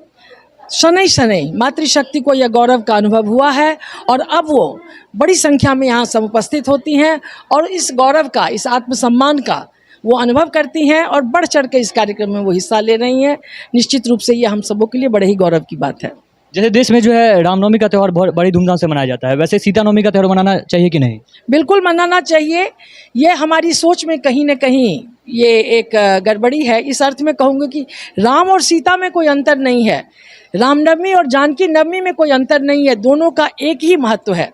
शनै शनै मातृशक्ति को यह गौरव का अनुभव हुआ है और अब वो बड़ी संख्या में यहाँ समुपस्थित होती हैं और इस गौरव का, इस आत्मसम्मान का वो अनुभव करती हैं और बढ़ चढ़ के इस कार्यक्रम में वो हिस्सा ले रही हैं। निश्चित रूप से ये हम सबों के लिए बड़े ही गौरव की बात है। जैसे देश में जो है रामनवमी का त्यौहार बहुत बड़ी धूमधाम से मनाया जाता है, वैसे सीता नवमी का त्यौहार मनाना चाहिए कि नहीं? बिल्कुल मनाना चाहिए। ये हमारी सोच में कहीं न कहीं ये एक गड़बड़ी है। इस अर्थ में कहूँगी कि राम और सीता में कोई अंतर नहीं है, रामनवमी और जानकी नवमी में कोई अंतर नहीं है, दोनों का एक ही महत्व है,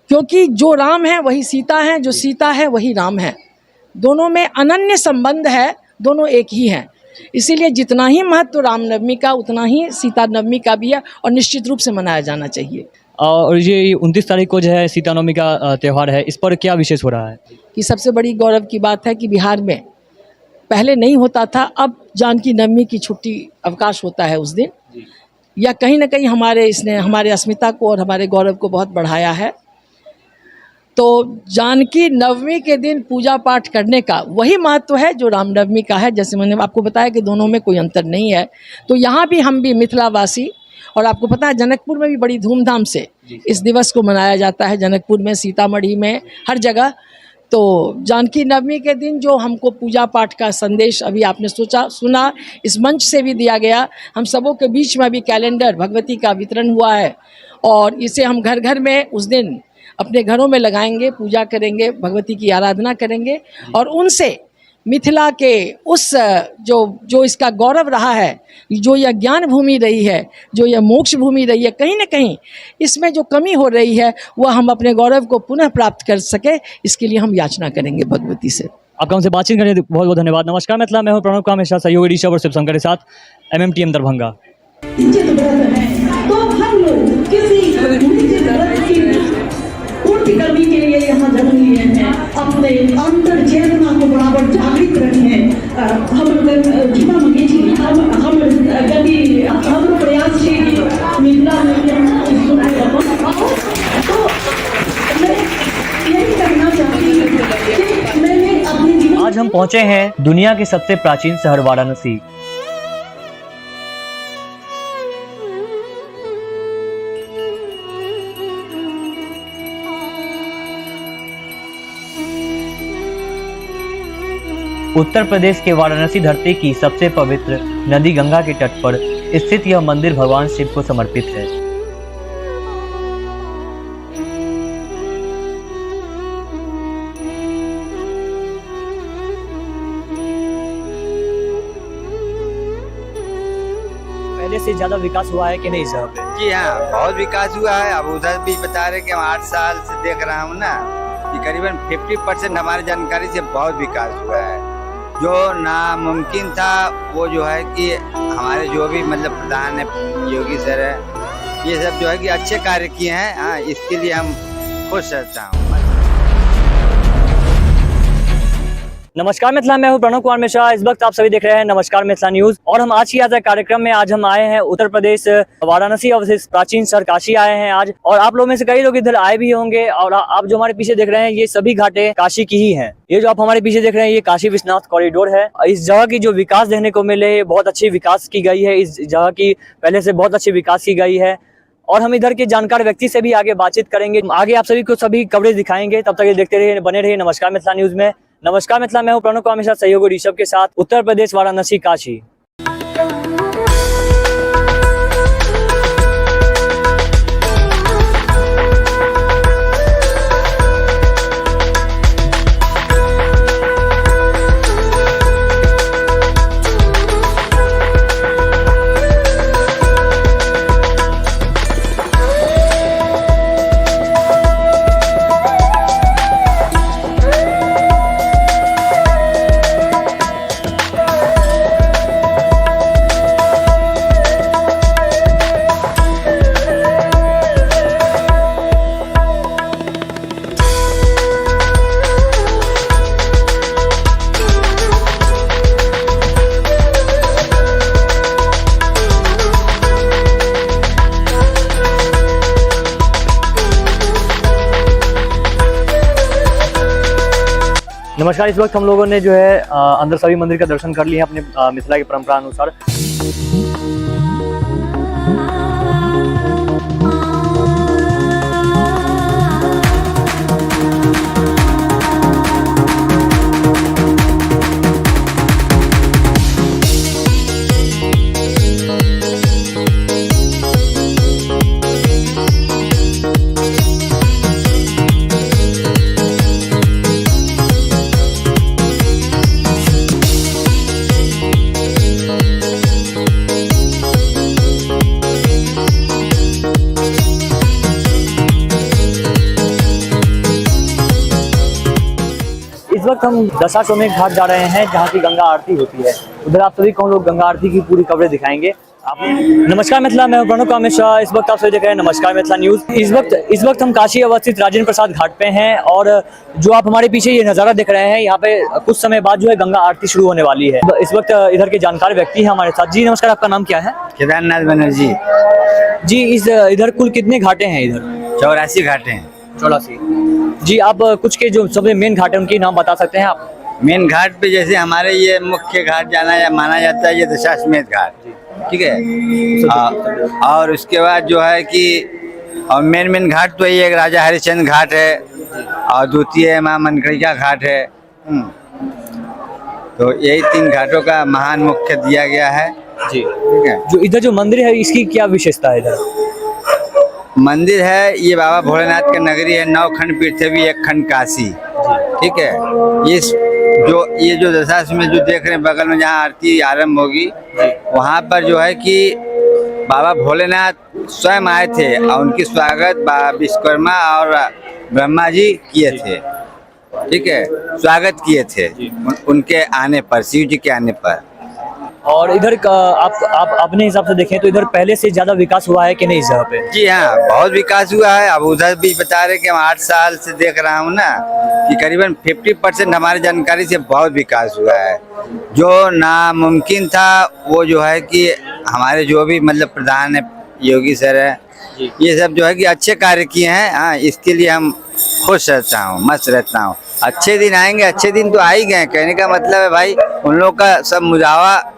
क्योंकि जो राम है वही सीता है, जो सीता है वही राम है, दोनों में अनन्य संबंध है, दोनों एक ही हैं। इसीलिए जितना ही महत्व रामनवमी का, उतना ही सीता नवमी का भी है और निश्चित रूप से मनाया जाना चाहिए। और ये 29 तारीख को जो है सीता नवमी का त्यौहार है, इस पर क्या विशेष हो रहा है? कि सबसे बड़ी गौरव की बात है कि बिहार में पहले नहीं होता था, अब जानकी नवमी की छुट्टी अवकाश होता है उस दिन। या कहीं ना कहीं हमारे इसने हमारे अस्मिता को और हमारे गौरव को बहुत बढ़ाया है। तो जानकी नवमी के दिन पूजा पाठ करने का वही महत्व है जो रामनवमी का है। जैसे मैंने आपको बताया कि दोनों में कोई अंतर नहीं है। तो यहाँ भी हम भी मिथिलावासी, और आपको पता है जनकपुर में भी बड़ी धूमधाम से इस दिवस को मनाया जाता है, जनकपुर में, सीतामढ़ी में, हर जगह। तो जानकी नवमी के दिन जो हमको पूजा पाठ का संदेश अभी आपने सोचा सुना, इस मंच से भी दिया गया, हम सबों के बीच में अभी कैलेंडर भगवती का वितरण हुआ है और इसे हम घर घर में उस दिन अपने घरों में लगाएंगे, पूजा करेंगे, भगवती की आराधना करेंगे और उनसे मिथिला के उस जो जो इसका गौरव रहा है, जो यह ज्ञान भूमि रही है, जो यह मोक्ष भूमि रही है, कहीं ना कहीं इसमें जो कमी हो रही है वह हम अपने गौरव को पुनः प्राप्त कर सके, इसके लिए हम याचना करेंगे भगवती से। आपका हमसे बातचीत करने बहुत बहुत धन्यवाद। नमस्कार मिथिला, मैं हूँ प्रणव कुमार मिश्रा, सहयोगी ऋषभ और शिवशंकर के साथ एमएमटीएम दरभंगा। निश्चित व्रत है तो हम लोग किसी निश्चित व्रत की पूर्ति करने के लिए यहाँ जन्म लिए हैं। अपने अंतर चेतना को बराबर जागृत रखें। हम क्षमा मांगे छी, हम हम गति हमरो प्रयास छै कि मिथिला में तो मैं यही कहना चाहती हूँ कि मैंने अपने जीवन आज हम पहुंचे हैं दुनिया के सबसे प्राचीन शहर वाराणसी। उत्तर प्रदेश के वाराणसी धरती की सबसे पवित्र नदी गंगा के तट पर स्थित यह मंदिर भगवान शिव को समर्पित है। पहले से ज्यादा विकास हुआ है कि नहीं इस जगह पे? जी हाँ, बहुत विकास हुआ है। अब उधर भी बता रहे कि हम 8 साल से देख रहा हूँ ना कि करीबन 50% हमारी जानकारी से बहुत विकास हुआ है। जो नामुमकिन था वो जो है कि हमारे जो भी मतलब प्रधान है, योगी सर है, ये सब जो है कि अच्छे कार्य किए हैं। हाँ, इसके लिए हम खुश रहता हूँ। नमस्कार मिथिला, मैं हूं प्रणव कुमार मिश्रा। इस वक्त आप सभी देख रहे हैं नमस्कार मिथिला न्यूज और हम आज की यात्रा कार्यक्रम में आज हम आए हैं उत्तर प्रदेश वाराणसी अवशिष्ट प्राचीन शहर काशी आए हैं आज। और आप लोगों में से कई लोग इधर आए भी होंगे और आप जो हमारे पीछे देख रहे हैं ये सभी घाटें काशी की ही हैं। ये जो आप हमारे पीछे देख रहे हैं ये काशी विश्वनाथ कॉरिडोर है। इस जगह की जो विकास देखने को मिले, बहुत अच्छी विकास की गई है। इस जगह की पहले से बहुत अच्छी विकास की गई है और हम इधर के जानकार व्यक्ति से भी आगे बातचीत करेंगे। आगे आप सभी को सभी कवरेज दिखाएंगे, तब तक ये देखते रहिए, बने रहिए नमस्कार मिथिला न्यूज में। नमस्कार मिथिला, मैं हूं प्रणव कुमार मिश्रा, सहयोगी ऋषभ के साथ, उत्तर प्रदेश वाराणसी काशी। नमस्कार, इस वक्त हम लोगों ने जो है अंदर सभी मंदिर का दर्शन कर लिया अपने मिथिला की परंपरा अनुसार। इस वक्त हम दशाश्वमेध घाट जा रहे हैं जहाँ की गंगा आरती होती है। उधर आप सभी को हम लोग गंगा आरती की पूरी कवरेज दिखाएंगे। आप नमस्कार मिथिला, मैं हूं प्रणव कामेश्वर। इस वक्त आप सभी देख रहे हैं नमस्कार मिथिला न्यूज। इस वक्त हम काशी अवस्थित राजेंद्र प्रसाद घाट पे हैं और जो आप हमारे पीछे ये नज़ारा देख रहे हैं, यहाँ पे कुछ समय बाद जो है गंगा आरती शुरू होने वाली है। इस वक्त इधर के जानकार व्यक्ति हैं हमारे साथ। जी नमस्कार, आपका नाम क्या है? केदारनाथ बनर्जी। जी, इस इधर कुल कितने घाटे हैं? इधर 84 घाटे हैं। 84। जी, आप कुछ के जो सबसे मेन घाट है उनके नाम बता सकते हैं आप? मेन घाट पे जैसे हमारे ये मुख्य घाट जाना या माना जाता है ये दशाश्वमेध घाट, ठीक है। और उसके बाद जो है कि और मेन मेन घाट तो ये एक राजा हरिश्चंद्र घाट है और द्वितीय माँ मनकड़िका घाट है। तो यही 3 घाटों का महान मुख्य दिया गया है। जी ठीक है। जो इधर जो मंदिर है इसकी क्या विशेषता है? इधर मंदिर है ये बाबा भोलेनाथ का नगरी है। 9 खंड पृथ्वी, 1 खंड काशी, ठीक है। ये जो दशाश्वमेध जो देख रहे हैं बगल में जहाँ आरती आरंभ होगी वहाँ पर जो है कि बाबा भोलेनाथ स्वयं आए थे और उनकी स्वागत बाबा विश्वकर्मा और ब्रह्मा जी किए थे, ठीक है, स्वागत किए थे उनके आने पर, शिव जी के आने पर। और इधर का आप अपने हिसाब से देखें तो इधर पहले से ज्यादा विकास हुआ है कि नहीं इस जगह पे? जी हाँ, बहुत विकास हुआ है। अब उधर भी बता रहे कि हम 8 साल से देख रहा हूँ ना कि करीबन 50% हमारी जानकारी से बहुत विकास हुआ है। जो नामुमकिन था वो जो है कि हमारे जो भी मतलब प्रधान है योगी सर है, ये सब जो है कि अच्छे कार्य किए हैं। हाँ, इसके लिए हम खुश रहता हूँ, मस्त रहता हूँ। अच्छे दिन आएंगे, अच्छे दिन तो आ ही गए। कहने का मतलब है भाई उन लोग का सब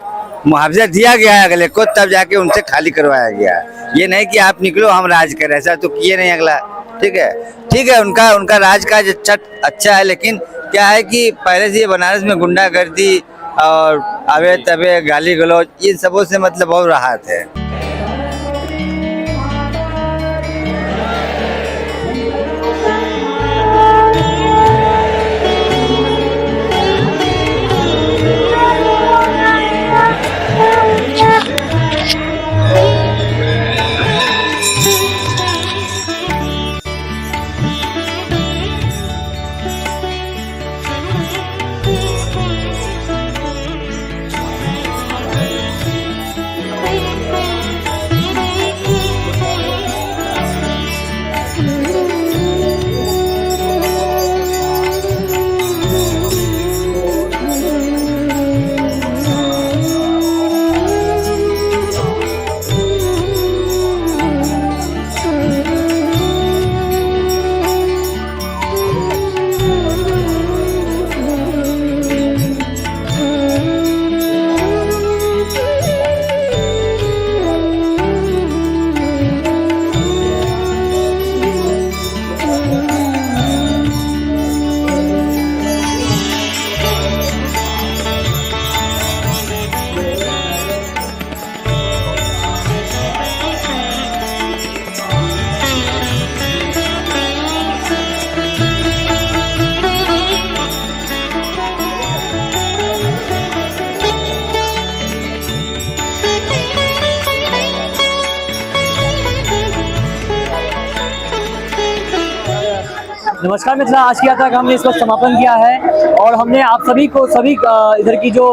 मुआवजा दिया गया है अगले को, तब जाके उनसे खाली करवाया गया है। ये नहीं कि आप निकलो हम राज करें, ऐसा तो किए नहीं अगला, ठीक है। ठीक है, उनका राज काज अच्छा है, लेकिन क्या है कि पहले से ये बनारस में गुंडागर्दी और अवे तवे गाली गलौज इन सबों से मतलब बहुत राहत है। नमस्कार मिथिला, आज की यात्रा का हमने इस वक्त समापन किया है और हमने आप सभी को सभी इधर की जो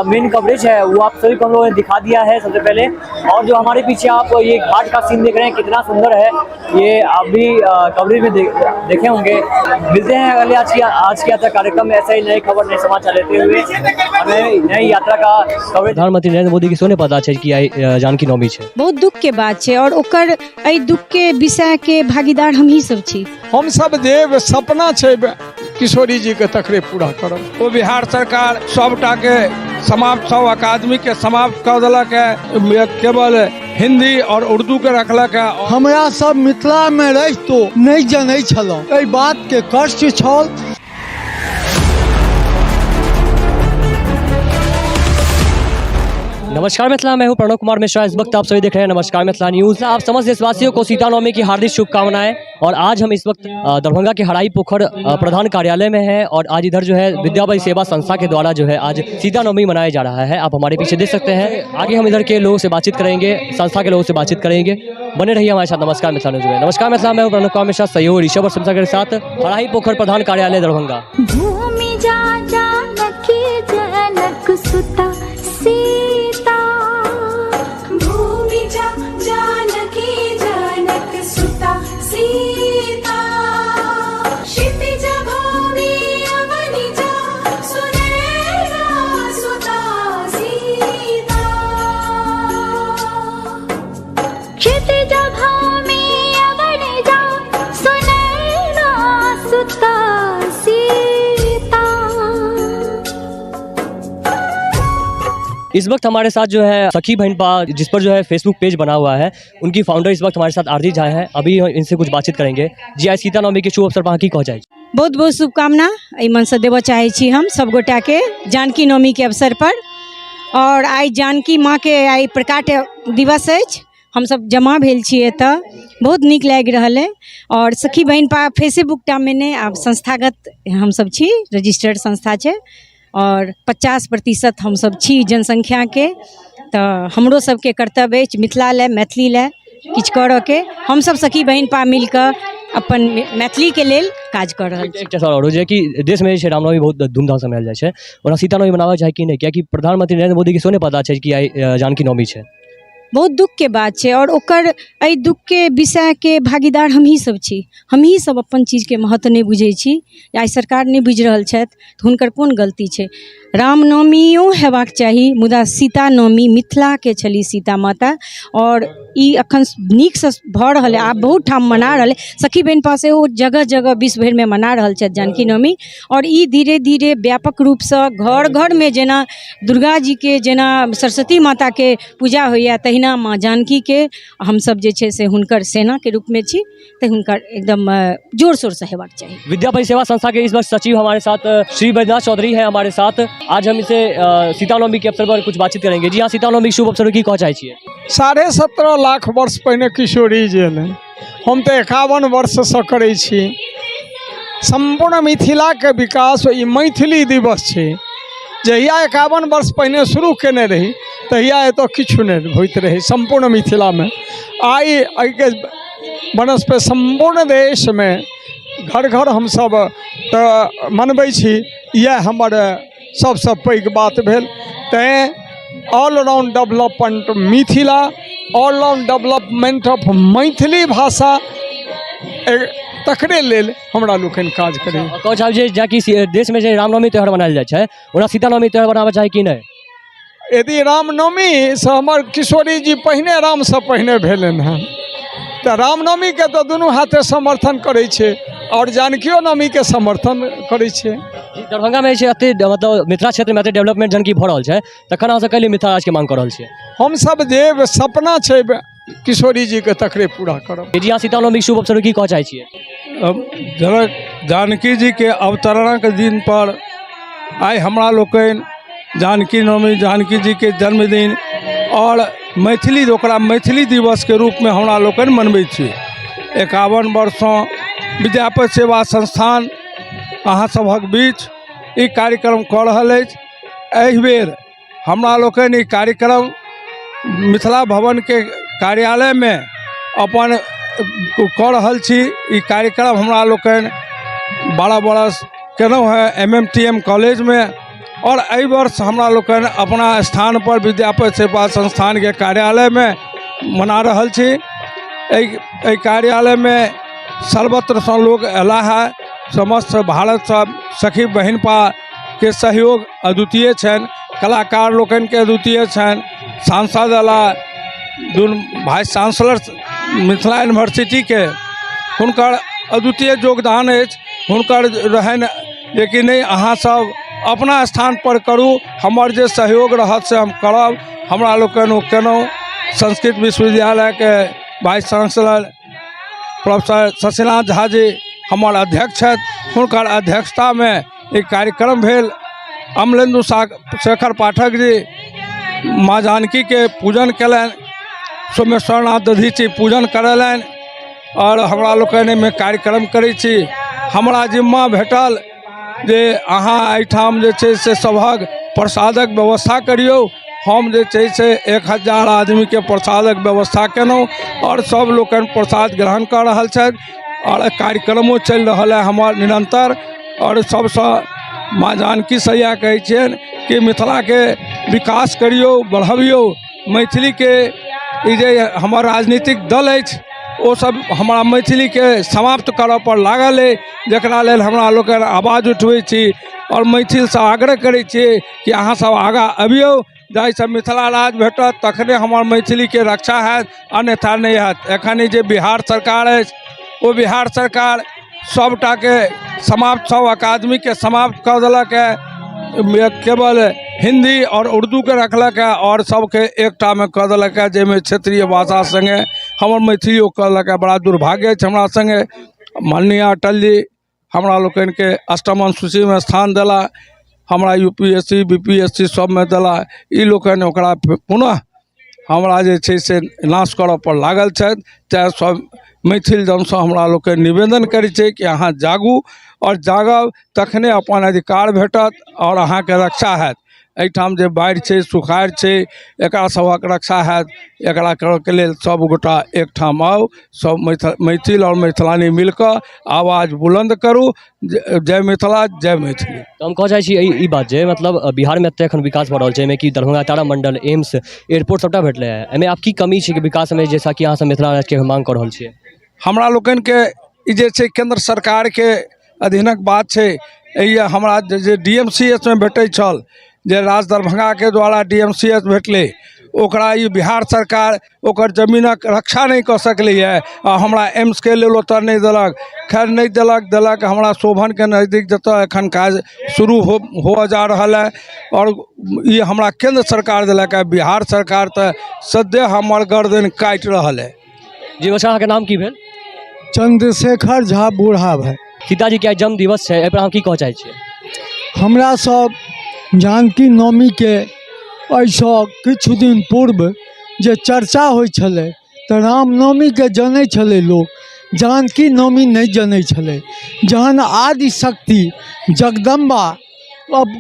मेन कवरेज है वो आप सभी को हम लोगों ने दिखा दिया है सबसे पहले। और जो हमारे पीछे आप ये घाट का सीन देख रहे हैं कितना सुंदर है, ये आप भी कवरेज में देखे होंगे। मिलते हैं अगले आज की यात्रा कार्यक्रम में ऐसे ही नई खबर नए समाचार लेते हुए हमें नई यात्रा का कवरेज। प्रधानमंत्री नरेंद्र मोदी के सोने पता है कि आई जानकी नवमी है। बहुत दुख के बात है और ओकर एहि दुख के विषय के भागीदार हम ही सब छी। हम सब जे सपना छै किशोरी जीके तकरे पूरा करब। ओ बिहार सरकार सबटाके समाप्त, सब अकादमीके समाप्त कऽ देलक है, केवल हिंदी और उर्दू के रखलक है। हमरा सब मिथिलामे रहितो नहि जनै छलहुँ, एहि बातके कष्ट छल। नमस्कार मिथिला, मैं हूं प्रणव कुमार मिश्रा। इस वक्त आप सभी देख रहे हैं नमस्कार मिथिला न्यूज। आप समस्त देशवासियों को सीता नवमी की हार्दिक शुभकामनाएं। और आज हम इस वक्त दरभंगा के हराई पोखर प्रधान कार्यालय में हैं और आज इधर जो है विद्यापति सेवा संस्था के द्वारा जो है आज सीता नवमी मनाया जा रहा है। आप हमारे पीछे देख सकते हैं। आगे हम इधर के लोगों से बातचीत करेंगे, संस्था के लोगों से बातचीत करेंगे। बने रहिए हमारे साथ नमस्कार मिथिला न्यूज में। नमस्कार मिथिला, मैं हूं प्रणव कुमार मिश्रा, सहयोग ऋषभ और सुमसा के साथ, हराई पोखर प्रधान कार्यालय दरभंगा। भूमि जा जानकी जनक सुता सीता, भूमि जा जानकी जनक सुता सीता, क्षितिज भूमि अवनि जा सुनैना सुता सीता, क्षितिज भूमि अवनि जा सुनैना सुता सीता। इस वक्त हमारे साथ जो है सखी बहनपा, जिस पर जो है फेसबुक पेज बना हुआ है, उनकी फाउंडर इस वक्त हमारे साथ आरती झा हैं। अभी इनसे कुछ बातचीत करेंगे। जी, आइ सीता नवमी के शुभ अवसर पर अहाँ की कह जाइ? बहुत बहुत शुभकामना एहि मनसँ देबऽ चाहै छी हम सब गोटाके जानकी नवमीके अवसर पर। और आइ जानकी माँके आइ प्रकाट दिवस अछि, हमसब जमा भेल छी एतऽ, बहुत नीक लागि रहल अइ। और सखी बहिनपा फेसबुक टामे नहि, आब संस्थागत हमसब छी, रजिस्टर्ड संस्था छै और 50% हमसब छी जनसंख्याके, तऽ हमरो सबके कर्तव्य अछि मिथिला लए मैथिली लए किछु करऽके। हमसब सखी बहिनपा मिलकऽ अपन मैथिलीके लेल काज कऽ रहल छी। एकटा सवाल आरो जे कि देशमे जे छै रामनवमी बहुत धूमधामसँ मनायल जाइ छै, ओना सीता नवमी मनाबऽ चाही कि नहि? कियाकि प्रधानमंत्री नरेंद्र मोदीके सेहो नहि पता छै कि आइ जानकी नवमी छै। बहुत दुःखके बात छै और ओकर एहि दुःखके विषयके भागीदार हमही सब छी। हमही सब अपन चीजके महत्व नहि बुझै छी। आइ सरकार नहि बुझि रहल छथि तऽ हुनकर कोन गलती छै? रामनवमियो हेबाक चाही, मुदा सीता नवमी मिथिलाके छली सीता माता, आओर ई एखन नीकसँ भऽ रहल अइ, आब बहुत ठाम मना रहल अइ। सखी बहिनपा सेहो जगह जगह विश्व भरिमे मना रहल छथि जानकी नवमी। आओर ई धीरे धीरे व्यापक रूपसँ घर घरमे जेना दुर्गा जीके, जेना सरस्वती माताके पूजा होइए, तहिना माँ जानकीके हमसब जे छै से हुनकर सेनाके रूपमे छी, तऽ हुनकर एकदम जोर शोरसँ हेबाक चाही। विद्यापति सेवा संस्था के इस वक्त सचिव हमारे साथ श्री बैद्यनाथ चौधरी हैं हमारे साथ। आज हम इसे सीता नवमी के अवसर पर कुछ बातचीत करेंगे। जी हाँ, सीता नवमी के शुभ अवसर की कह चाहे छियै? 17.5 लाख वर्ष पहिने किशोरी जी एलनि। हम तऽ 51 वर्षसँ करै छी। सम्पूर्ण मिथिलाके विकास ई मैथिली दिवस छै। जहिया 51 वर्ष पहिने शुरू केने रही तहिया एतऽ किछु नहि होइत रहै सम्पूर्ण मिथिलामे। आइ एहिके बनस्पति सम्पूर्ण देशमे घर घर हमसब तऽ मनबै छी। इएह हमर सबसँ पैघ बात भेल। तैँ all round development Mithila, all round development of Maithili भाषा, तकरे लेल हमरा लोकनि काज करै। कहै चाहब जे जेकि देशमे जे रामनवमी त्यौहार मनायल जाइ छै, ओना सीता नवमी त्यौहार मनाबऽ चाही कि नहि? यदि रामनवमीसँ हमर किशोरी जी पहिने रामसँ पहिने भेलनि हँ, तऽ रामनवमीके तऽ दुनू हाथे समर्थन करै छै आओर जानकियो नवमीके समर्थन करै छै। दरभंगामे जे छै एते मतलब मिथिला क्षेत्रमे एते डेवलपमेंट जहन कि भऽ रहल छै, तखन अहाँ सब कैले मिथिला राज्यके मांग कऽ रहल छियै? हमसब जे सपना छै किशोरी जीके तकरे पूरा करब। जी हाँ, सीता नवमीके शुभ अवसर की कहऽ चाहै छियै? जनक जानकी जीके अवतरणक दिन पर आइ हमरा लोकनि जानकी नवमी, जानकी जीके जन्मदिन आओर मैथिली, ओकरा मैथिली दिवसके रूपमे हमरा लोकनि मनबै छी। 51 वर्षसँ विद्यापति सेवा संस्थान अहाँ सभक बीच ई कार्यक्रम कऽ रहल अछि। एहिबेर हमरा लोकनि ई कार्यक्रम मिथिला भवनके कार्यालयमे अपन कऽ रहल छी। ई कार्यक्रम हमरा लोकनि 12 बरस केलहुँ हेँ MMTM कॉलेजमे, आओर एहि वर्ष हमरा लोकनि अपना स्थानपर विद्यापति सेवा संस्थानके कार्यालयमे मना रहल छी। एहि कार्यालयमे सर्वत्रसँ लोक अयलाह हेँ, समस्त भारतसँ सखी बहिनपाके सहयोग अद्वितीय छनि, कलाकार लोकनिके अद्वितीय छनि। सांसद अयलाह, दुनू वाइस चांसलर मिथिला यूनिवर्सिटीके, हुनकर अद्वितीय योगदान अछि। हुनकर रहनि जेकि नहि अहाँसभ अपना स्थानपर करू, हमर जे सहयोग रहत से हम करब। हमरा लोकनि ओ केलहुँ। संस्कृत विश्वविद्यालयके vice chancellor professor Shashinath Jha ji हमर अध्यक्ष छथि, हुनकर अध्यक्षतामे ई कार्यक्रम भेल। अमलेन्दु शेखर पाठक जी माँ जानकीके पूजन कयलनि, सोमेश्वरनाथ दधीची पूजन करेलनि आओर हमरा लोकनि एहिमे कार्यक्रम करै छी। हमरा जिम्मा भेटल जे अहाँ एहिठाम जे छै से सभक प्रसादक व्यवस्था करियौ। हम जे छै से 1000 आदमीके प्रसादक व्यवस्था केलहुँ आओर सब लोकनि प्रसाद ग्रहण कऽ रहल छथि आओर कार्यक्रमो चलि रहल हइ हमर निरन्तर। आओर सबसँ माँ जानकीसँ इएह कहै छियनि कि मिथिलाके विकास करियौ, बढ़बियौ। मैथिलीके ई जे हमर राजनीतिक दल अछि ओ सब हमरा मैथिलीके समाप्त करऽ पर लागल अइ, जकरा लेल हमरा लोकनि आवाज उठबै छी आओर मैथिलसँ आग्रह करै छी कि अहाँ सब आगाँ अबियौ, जाहिसँ मिथिला राज्य भेटत तखने हमर मैथिलीके रक्षा हैत, अन्यथा नहि हैत। एखन ई जे बिहार सरकार अछि ओ बिहार सरकार सबटाके समाप्त, सब अकादमीके समाप्त कऽ देलक हँ, केवल हिन्दी आओर उर्दूके रखलक हँ आओर सबके एकटामे कऽ देलक हँ, जाहिमे क्षेत्रीय भाषा सङ्गे हमर मैथिलियो कऽ देलक हँ। बड़ा दुर्भाग्य अछि हमरा सङ्गे। माननीय अटल जी हमरा लोकनिके अष्टम अनुसूचीमे स्थान देला, हमरा U P S C B P S C सबमे देला। ई लोकनि ओकरा पुनः हमरा जे छै से नाश करऽ पर लागल छथि। तेँ सब मैथिल जनसँ हमरा लोकनि निवेदन करै छी कि अहाँ जागू आओर जागब तखने अपन अधिकार भेटत आओर अहाँके रक्षा हैत। एहिठाम जे बाढ़ि छै, सुखाड़ छै, एकरा सभक रक्षा हैत। एकरा करऽके लेल सब गोटा एकठाम आउ, सब मैथिल आओर मैथिलानी मिलकऽ आवाज बुलन्द करू। जय मिथिला, जय मैथिली। तऽ हम कहऽ चाहै छी ई बात जे मतलब बिहारमे एते एखन विकास भऽ रहल छै, एहिमे कि दरभंगा तारामण्डल, एम्स, एयरपोर्ट सबटा भेटलै हँ, एहिमे आब की कमी छै कि विकासमे, जैसा कि अहाँ सब मिथिला राज्यके माँग कऽ रहल छियै? हमरा लोकनिके ई जे छै केन्द्र सरकारके अधीनक बात छै। एहि हमरा जे डी एम सी एच मे भेटै छल, जे राज दरभंगाके द्वारा डी एम सी एच भेटलै, ओकरा ई बिहार सरकार ओकर जमीनक रक्षा नहि कऽ सकलैए आ हमरा एम्सके लेल ओतऽ नहि देलक। खैर नहि देलक, देलक हमरा शोभनके नजदीक, जतऽ एखन काज शुरू हो हुअ जा रहल हइ। आओर ई हमरा केन्द्र सरकार देलक हँ, बिहार सरकार तऽ सद्यः हमर गर्दन काटि रहल हइ। जी नमस्कार, अहाँके नाम की भेल? चंद्रशेखर झा बूढ़ा भाई। सीताजीके आइ जन्म दिवस छै, एहिपर अहाँ की कहऽ चाहै छियै? हमरा सब जानकी नवमीके एहिसँ किछु दिन पूर्व जे चर्चा होइ छलै तऽ रामनवमीके जनै छलै लोक, जानकी नवमी नहि जनै छलै। जहन आदिशक्ति जगदम्बा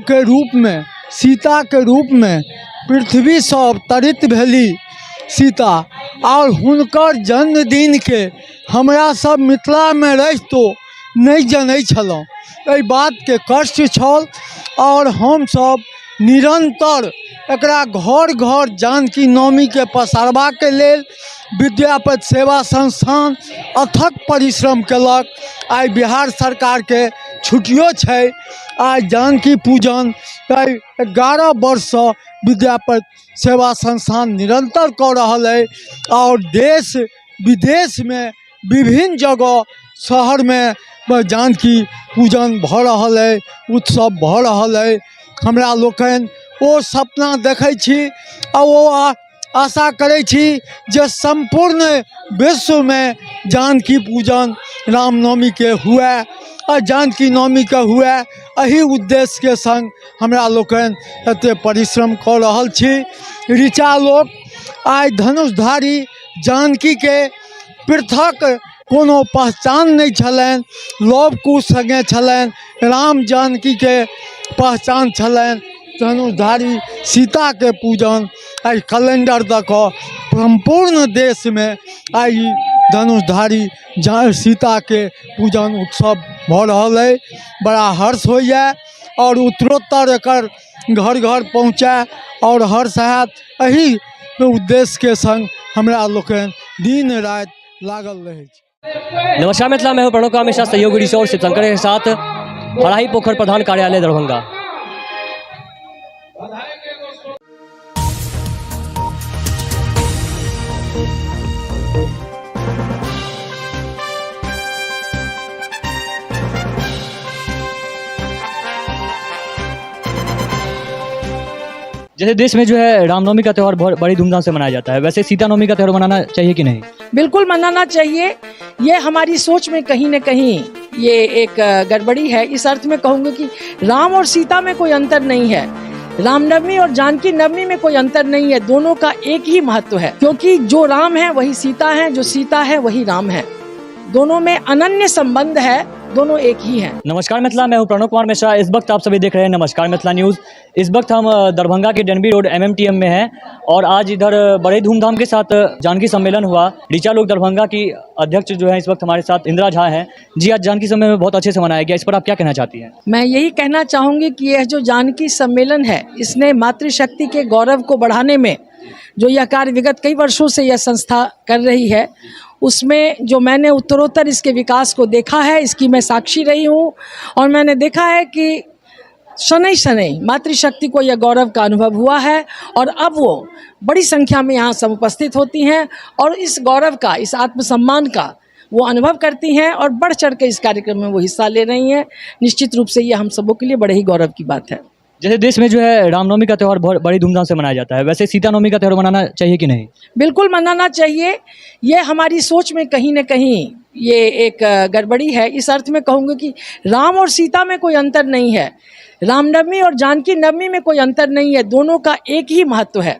के रूपमे, सीताके रूपमे पृथ्वीसँ अवतरित भेली सीता, आओर हुनकर जन्मदिनके हमरा सब मिथिलामे रहितो नहि जनै छलहुँ, एहि बातके कष्ट छल। आओर हमसब निरन्तर एकरा घर घर जानकी नवमीके पसारबाके लेल विद्यापति सेवा संस्थान अथक परिश्रम केलक। आइ बिहार सरकारके छुट्टियो छै, आइ जानकी पूजन 11 वर्षसँ विद्यापति सेवा संस्थान निरन्तर कऽ रहल अइ आओर देश विदेशमे विभिन्न जगह शहरमे जानकी पूजन भऽ रहल अइ, उत्सव भऽ रहल अइ। हमरा लोकनि ओ सपना देखै छी आ ओ आशा करै छी जे सम्पूर्ण विश्वमे जानकी पूजन रामनवमीके हुए आ जानकी नवमीके हुए। एहि उद्देश्यके सङ्ग हमरा लोकनि एतेक परिश्रम कऽ रहल छी। ऋचा लोक आइ धनुषधारी जानकीके पृथक कोनो पहचान नहि छलनि, लव कुश सङ्गे छलनि, राम जानकीके पहचान छलनि। धनुषधारी सीताके पूजन आइ कैलेंडर दऽ कऽ सम्पूर्ण देशमे आइ धनुषधारी सीताके पूजन उत्सव भऽ रहल अइ। बड़ा हर्ष होइए आओर उत्तरोत्तर एकर घर घर पहुँचै आओर हर्ष हैत, एहि उद्देश्यके सङ्ग हमरा लोकनि दिन राति लागल रहै छी। नमस्कार मिथिला, मैं हूं प्रणव का हमेशा सहयोगी ऋषि और शिवशंकर के साथ हराही पोखर प्रधान कार्यालय दरभंगा। जैसे देश में जो है रामनवमी का त्यौहार बहुत बड़ी धूमधाम से मनाया जाता है, वैसे सीता नवमी का त्यौहार मनाना चाहिए कि नहीं? बिल्कुल मनाना चाहिए। ये हमारी सोच में कहीं न कहीं ये एक गड़बड़ी है। इस अर्थ में कहूँगी कि राम और सीता में कोई अंतर नहीं है, रामनवमी और जानकी नवमी में कोई अंतर नहीं है, दोनों का एक ही महत्व है, क्योंकि जो राम है वही सीता है, जो सीता है वही राम है, दोनों में अनन्य संबंध है, दोनों एक ही हैं। नमस्कार मिथिला, मैं हूं प्रणव कुमार मिश्रा। इस वक्त आप सभी देख रहे हैं नमस्कार मिथिला न्यूज़। इस वक्त हम दरभंगा के डेनबी रोड एमएमटीएम में हैं और आज इधर बड़े धूमधाम के साथ जानकी सम्मेलन हुआ। ऋचा लोक दरभंगा की अध्यक्ष जो है इस वक्त हमारे साथ इंदिरा झा हैं जी। आज जानकी सम्मेलन बहुत अच्छे से मनाया गया, इस पर आप क्या कहना चाहती हैं? मैं यही कहना चाहूँगी कि यह जो जानकी सम्मेलन है, इसने मातृशक्ति के गौरव को बढ़ाने में जो यह कार्य विगत कई वर्षों से यह संस्था कर रही है, उसमें जो मैंने उत्तरोत्तर इसके विकास को देखा है, इसकी मैं साक्षी रही हूँ और मैंने देखा है कि शनै शनै मातृशक्ति को यह गौरव का अनुभव हुआ है और अब वो बड़ी संख्या में यहाँ समुपस्थित होती हैं और इस गौरव का, इस आत्मसम्मान का वो अनुभव करती हैं और बढ़ चढ़ के इस कार्यक्रम में वो हिस्सा ले रही हैं। निश्चित रूप से ये हम सबों के लिए बड़े ही गौरव की बात है। जैसे देश में जो है रामनवमी का त्यौहार बहुत बड़ी धूमधाम से मनाया जाता है, वैसे सीता नवमी का त्यौहार मनाना चाहिए कि नहीं? बिल्कुल मनाना चाहिए। ये हमारी सोच में कहीं न कहीं ये एक गड़बड़ी है। इस अर्थ में कहूँगी कि राम और सीता में कोई अंतर नहीं है, रामनवमी और जानकी नवमी में कोई अंतर नहीं है, दोनों का एक ही महत्व है,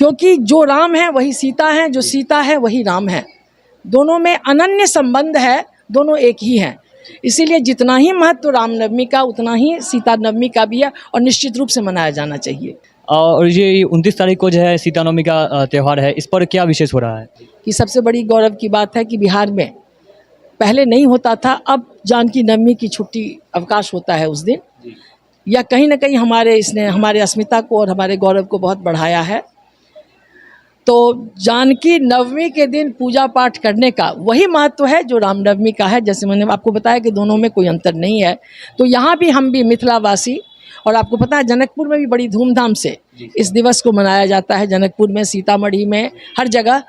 क्योंकि जो राम है वही सीता है, जो सीता है वही राम है, दोनों में अनन्य संबंध है, दोनों एक ही हैं। इसीलिए जितना ही महत्व रामनवमी का, उतना ही सीता नवमी का भी है और निश्चित रूप से मनाया जाना चाहिए। और ये 29 तारीख को जो है सीता नवमी का त्यौहार है, इस पर क्या विशेष हो रहा है? कि सबसे बड़ी गौरव की बात है कि बिहार में पहले नहीं होता था, अब जानकी नवमी की छुट्टी अवकाश होता है उस दिन। या कहीं ना कहीं हमारे इसने हमारे अस्मिता को और हमारे गौरव को बहुत बढ़ाया है। तो जानकी नवमी के दिन पूजा पाठ करने का वही महत्व है जो रामनवमी का है। जैसे मैंने आपको बताया कि दोनों में कोई अंतर नहीं है। तो यहाँ भी हम भी मिथिलावासी, और आपको पता है जनकपुर में भी बड़ी धूमधाम से इस दिवस को मनाया जाता है, जनकपुर में, सीतामढ़ी में, हर जगह।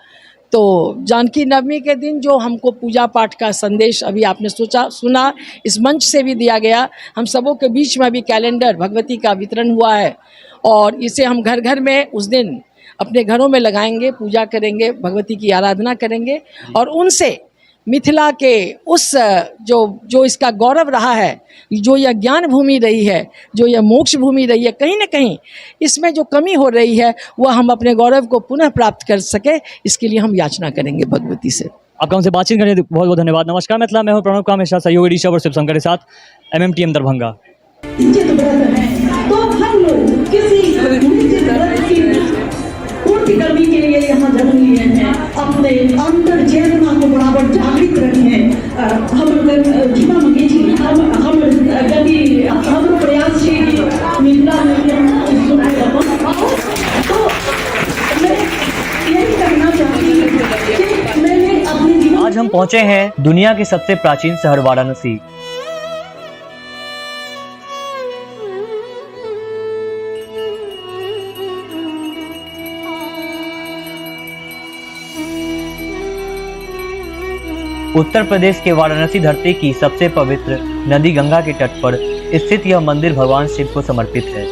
तो जानकी नवमी के दिन जो हमको पूजा पाठ का संदेश अभी आपने सोचा सुना, इस मंच से भी दिया गया, हम सबों के बीच में अभी कैलेंडर भगवती का वितरण हुआ है और इसे हम घर घर में उस दिन अपने घरों में लगाएंगे, पूजा करेंगे, भगवती की आराधना करेंगे और उनसे मिथिला के उस जो जो इसका गौरव रहा है, जो यह ज्ञान भूमि रही है, जो यह मोक्ष भूमि रही है, कहीं ना कहीं इसमें जो कमी हो रही है वह हम अपने गौरव को पुनः प्राप्त कर सके, इसके लिए हम याचना करेंगे भगवती से। आपका हमसे बातचीत करने बहुत बहुत धन्यवाद। नमस्कार मिथिला, मैं हूँ प्रणव का हमेशा सहयोगी ऋषभ और शिवशंकर के साथ एमएमटीएम दरभंगा। तो हम लोग किसी निश्चित व्रत की पूर्ति करने के लिए यहाँ जन्म लिए हैं, अपने अंतर चेतना को बराबर जागृत रखें। हम क्षमा मंगे छी, हम हम गति हमरो प्रयास छी कि मिथिला में तो मैं यही कहना चाहती हूँ कि मैंने अपने जीवन आज हम पहुंचे हैं दुनिया के सबसे प्राचीन शहर वाराणसी। उत्तर प्रदेश के वाराणसी धरती की सबसे पवित्र नदी गंगा के तट पर स्थित यह मंदिर भगवान शिव को समर्पित है।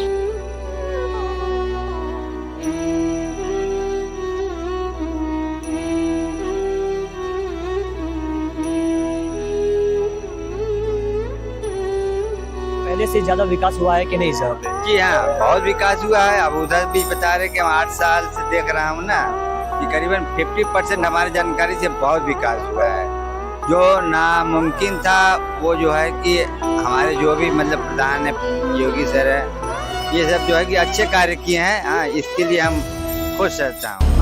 पहले से ज्यादा विकास हुआ है कि नहीं इस जगह पे? जी हाँ, बहुत विकास हुआ है। अब उधर भी बता रहे कि हम 8 साल से देख रहा हूँ ना कि करीबन 50% हमारी जानकारी से बहुत विकास हुआ है। जो नामुमकिन था वो जो है कि हमारे जो भी मतलब प्रधान है, योगी सर है, ये सब जो है कि अच्छे कार्य किए हैं। हाँ, इसके लिए हम खुश रहता हूँ।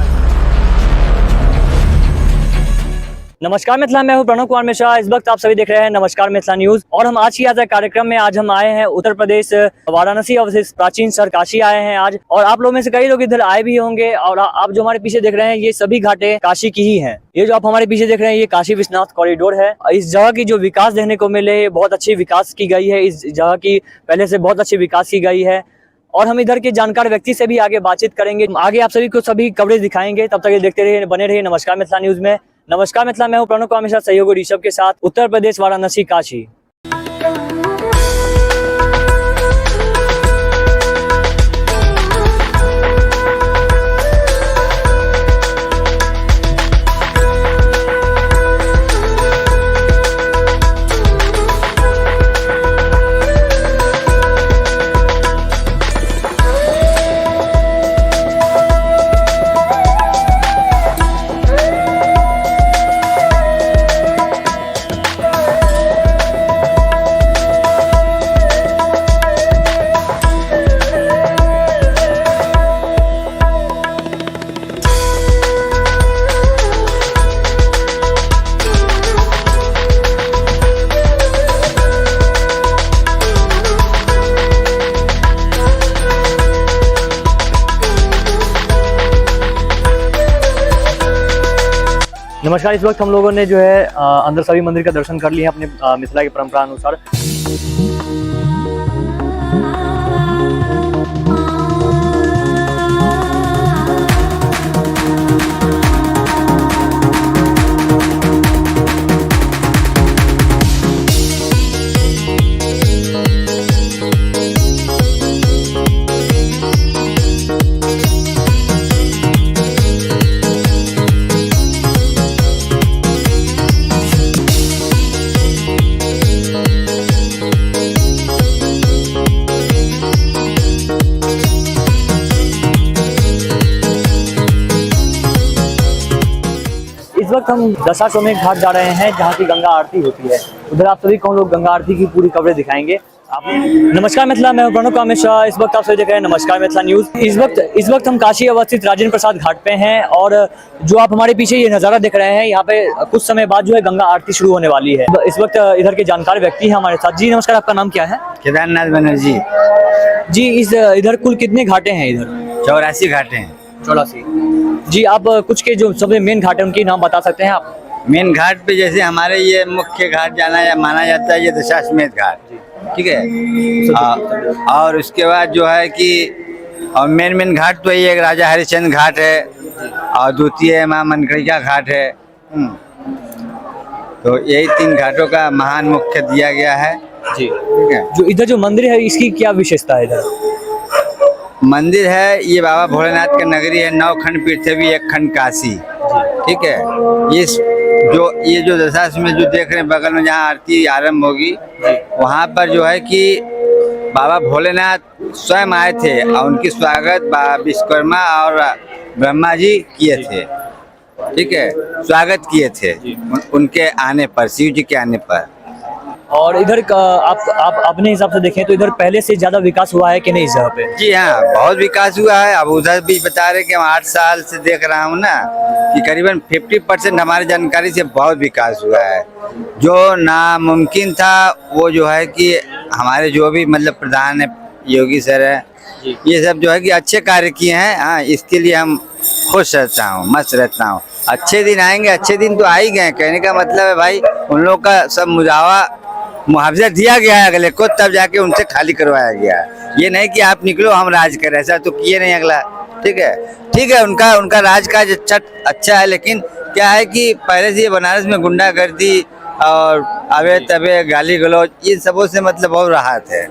नमस्कार मिथिला, मैं हूं प्रणव कुमार मिश्रा। इस वक्त आप सभी देख रहे हैं नमस्कार मिथिला न्यूज और हम आज की यात्रा कार्यक्रम में आज हम आए हैं उत्तर प्रदेश वाराणसी अवशिष्ट प्राचीन शहर काशी आए हैं आज। और आप लोगों में से कई लोग इधर आए भी होंगे और आप जो हमारे पीछे देख रहे हैं ये सभी घाटें काशी की ही हैं। ये जो आप हमारे पीछे देख रहे हैं ये काशी विश्वनाथ कॉरिडोर है। इस जगह की जो विकास देखने को मिले, बहुत अच्छी विकास की गई है। इस जगह की पहले से बहुत अच्छी विकास की गई है और हम इधर के जानकार व्यक्ति से भी आगे बातचीत करेंगे। आगे आप सभी को सभी कवरेज दिखाएंगे, तब तक ये देखते रहिए, बने रहिए नमस्कार मिथिला न्यूज में। नमस्कार मिथिला, मैं हूं प्रणव कुमार मिश्रा, सहयोगी ऋषभ के साथ, उत्तर प्रदेश वाराणसी काशी। नमस्कार, इस वक्त हम लोगों ने जो है अंदर सभी मंदिर का दर्शन कर लिया अपने मिथिला की परंपरा अनुसार। इस वक्त हम दशाश्वमेध घाट जा रहे हैं, जहाँ की गंगा आरती होती है। उधर आप सभी को हम लोग गंगा आरती की पूरी कवरेज दिखाएंगे। आप नमस्कार मिथिला, मैं हूं प्रणव कामेश्वर। इस वक्त आप सभी देख रहे हैं नमस्कार मिथिला न्यूज। इस वक्त हम काशी अवस्थित राजेंद्र प्रसाद घाट पे हैं और जो आप हमारे पीछे ये नज़ारा देख रहे हैं, यहाँ पे कुछ समय बाद जो है गंगा आरती शुरू होने वाली है। इस वक्त इधर के जानकार व्यक्ति हैं हमारे साथ। जी नमस्कार, आपका नाम क्या है? केदारनाथ बनर्जी। जी, इस इधर कुल कितने घाटे हैं इधर? 84 घाटे हैं। 84। जी, आप कुछ के जो सबसे मेन घाट है उनके नाम बता सकते हैं आप? मेन घाट पे जैसे हमारे ये मुख्य घाट जाना या माना जाता है ये दशाश्वमेध घाट, ठीक है। और उसके बाद जो है कि और मेन मेन घाट तो ये एक राजा हरिश्चंद्र घाट है और द्वितीय माँ मनकरिका घाट है। तो यही तीन घाटों का महान मुख्य दिया गया है। जी। ठीक है। जो इधर जो मंदिर है इसकी क्या विशेषता है इधर? मंदिर है ये बाबा भोलेनाथ का नगरी है। 9 खंड पृथ्वी, 1 खंड काशी, ठीक है। इस जो ये जो दशाश्वमेध जो देख रहे हैं बगल में जहाँ आरती आरंभ होगी, वहाँ पर जो है कि बाबा भोलेनाथ स्वयं आए थे और उनकी स्वागत बाबा विश्वकर्मा और ब्रह्मा जी किए थे, ठीक है, स्वागत किए थे उनके आने पर, शिव जी के आने पर। और इधर का आप अपने हिसाब से देखें तो इधर पहले से ज्यादा विकास हुआ है कि नहीं इस जगह पे? जी हाँ, बहुत विकास हुआ है। अब उधर भी बता रहे कि हम 8 साल से देख रहा हूँ ना कि करीबन 50% हमारी जानकारी से बहुत विकास हुआ है। जो नामुमकिन था वो जो है कि हमारे जो भी मतलब प्रधान है, योगी सर है, ये सब जो है कि अच्छे कार्य किए हैं। हाँ, इसके लिए हम खुश रहता हूँ, मस्त रहता हूँ। अच्छे दिन आएंगे, अच्छे दिन तो आ ही गए। कहने का मतलब है भाई उन लोग का सब मुआवजा दिया गया है अगले को, तब जाके उनसे खाली करवाया गया है। ये नहीं कि आप निकलो हम राज करें, ऐसा तो किए नहीं अगला। ठीक है, ठीक है, उनका उनका राज काज अच्छा अच्छा है, लेकिन क्या है कि पहले से ये बनारस में गुंडागर्दी और अवे तवे गाली गलौज इन सबों से मतलब बहुत राहत है।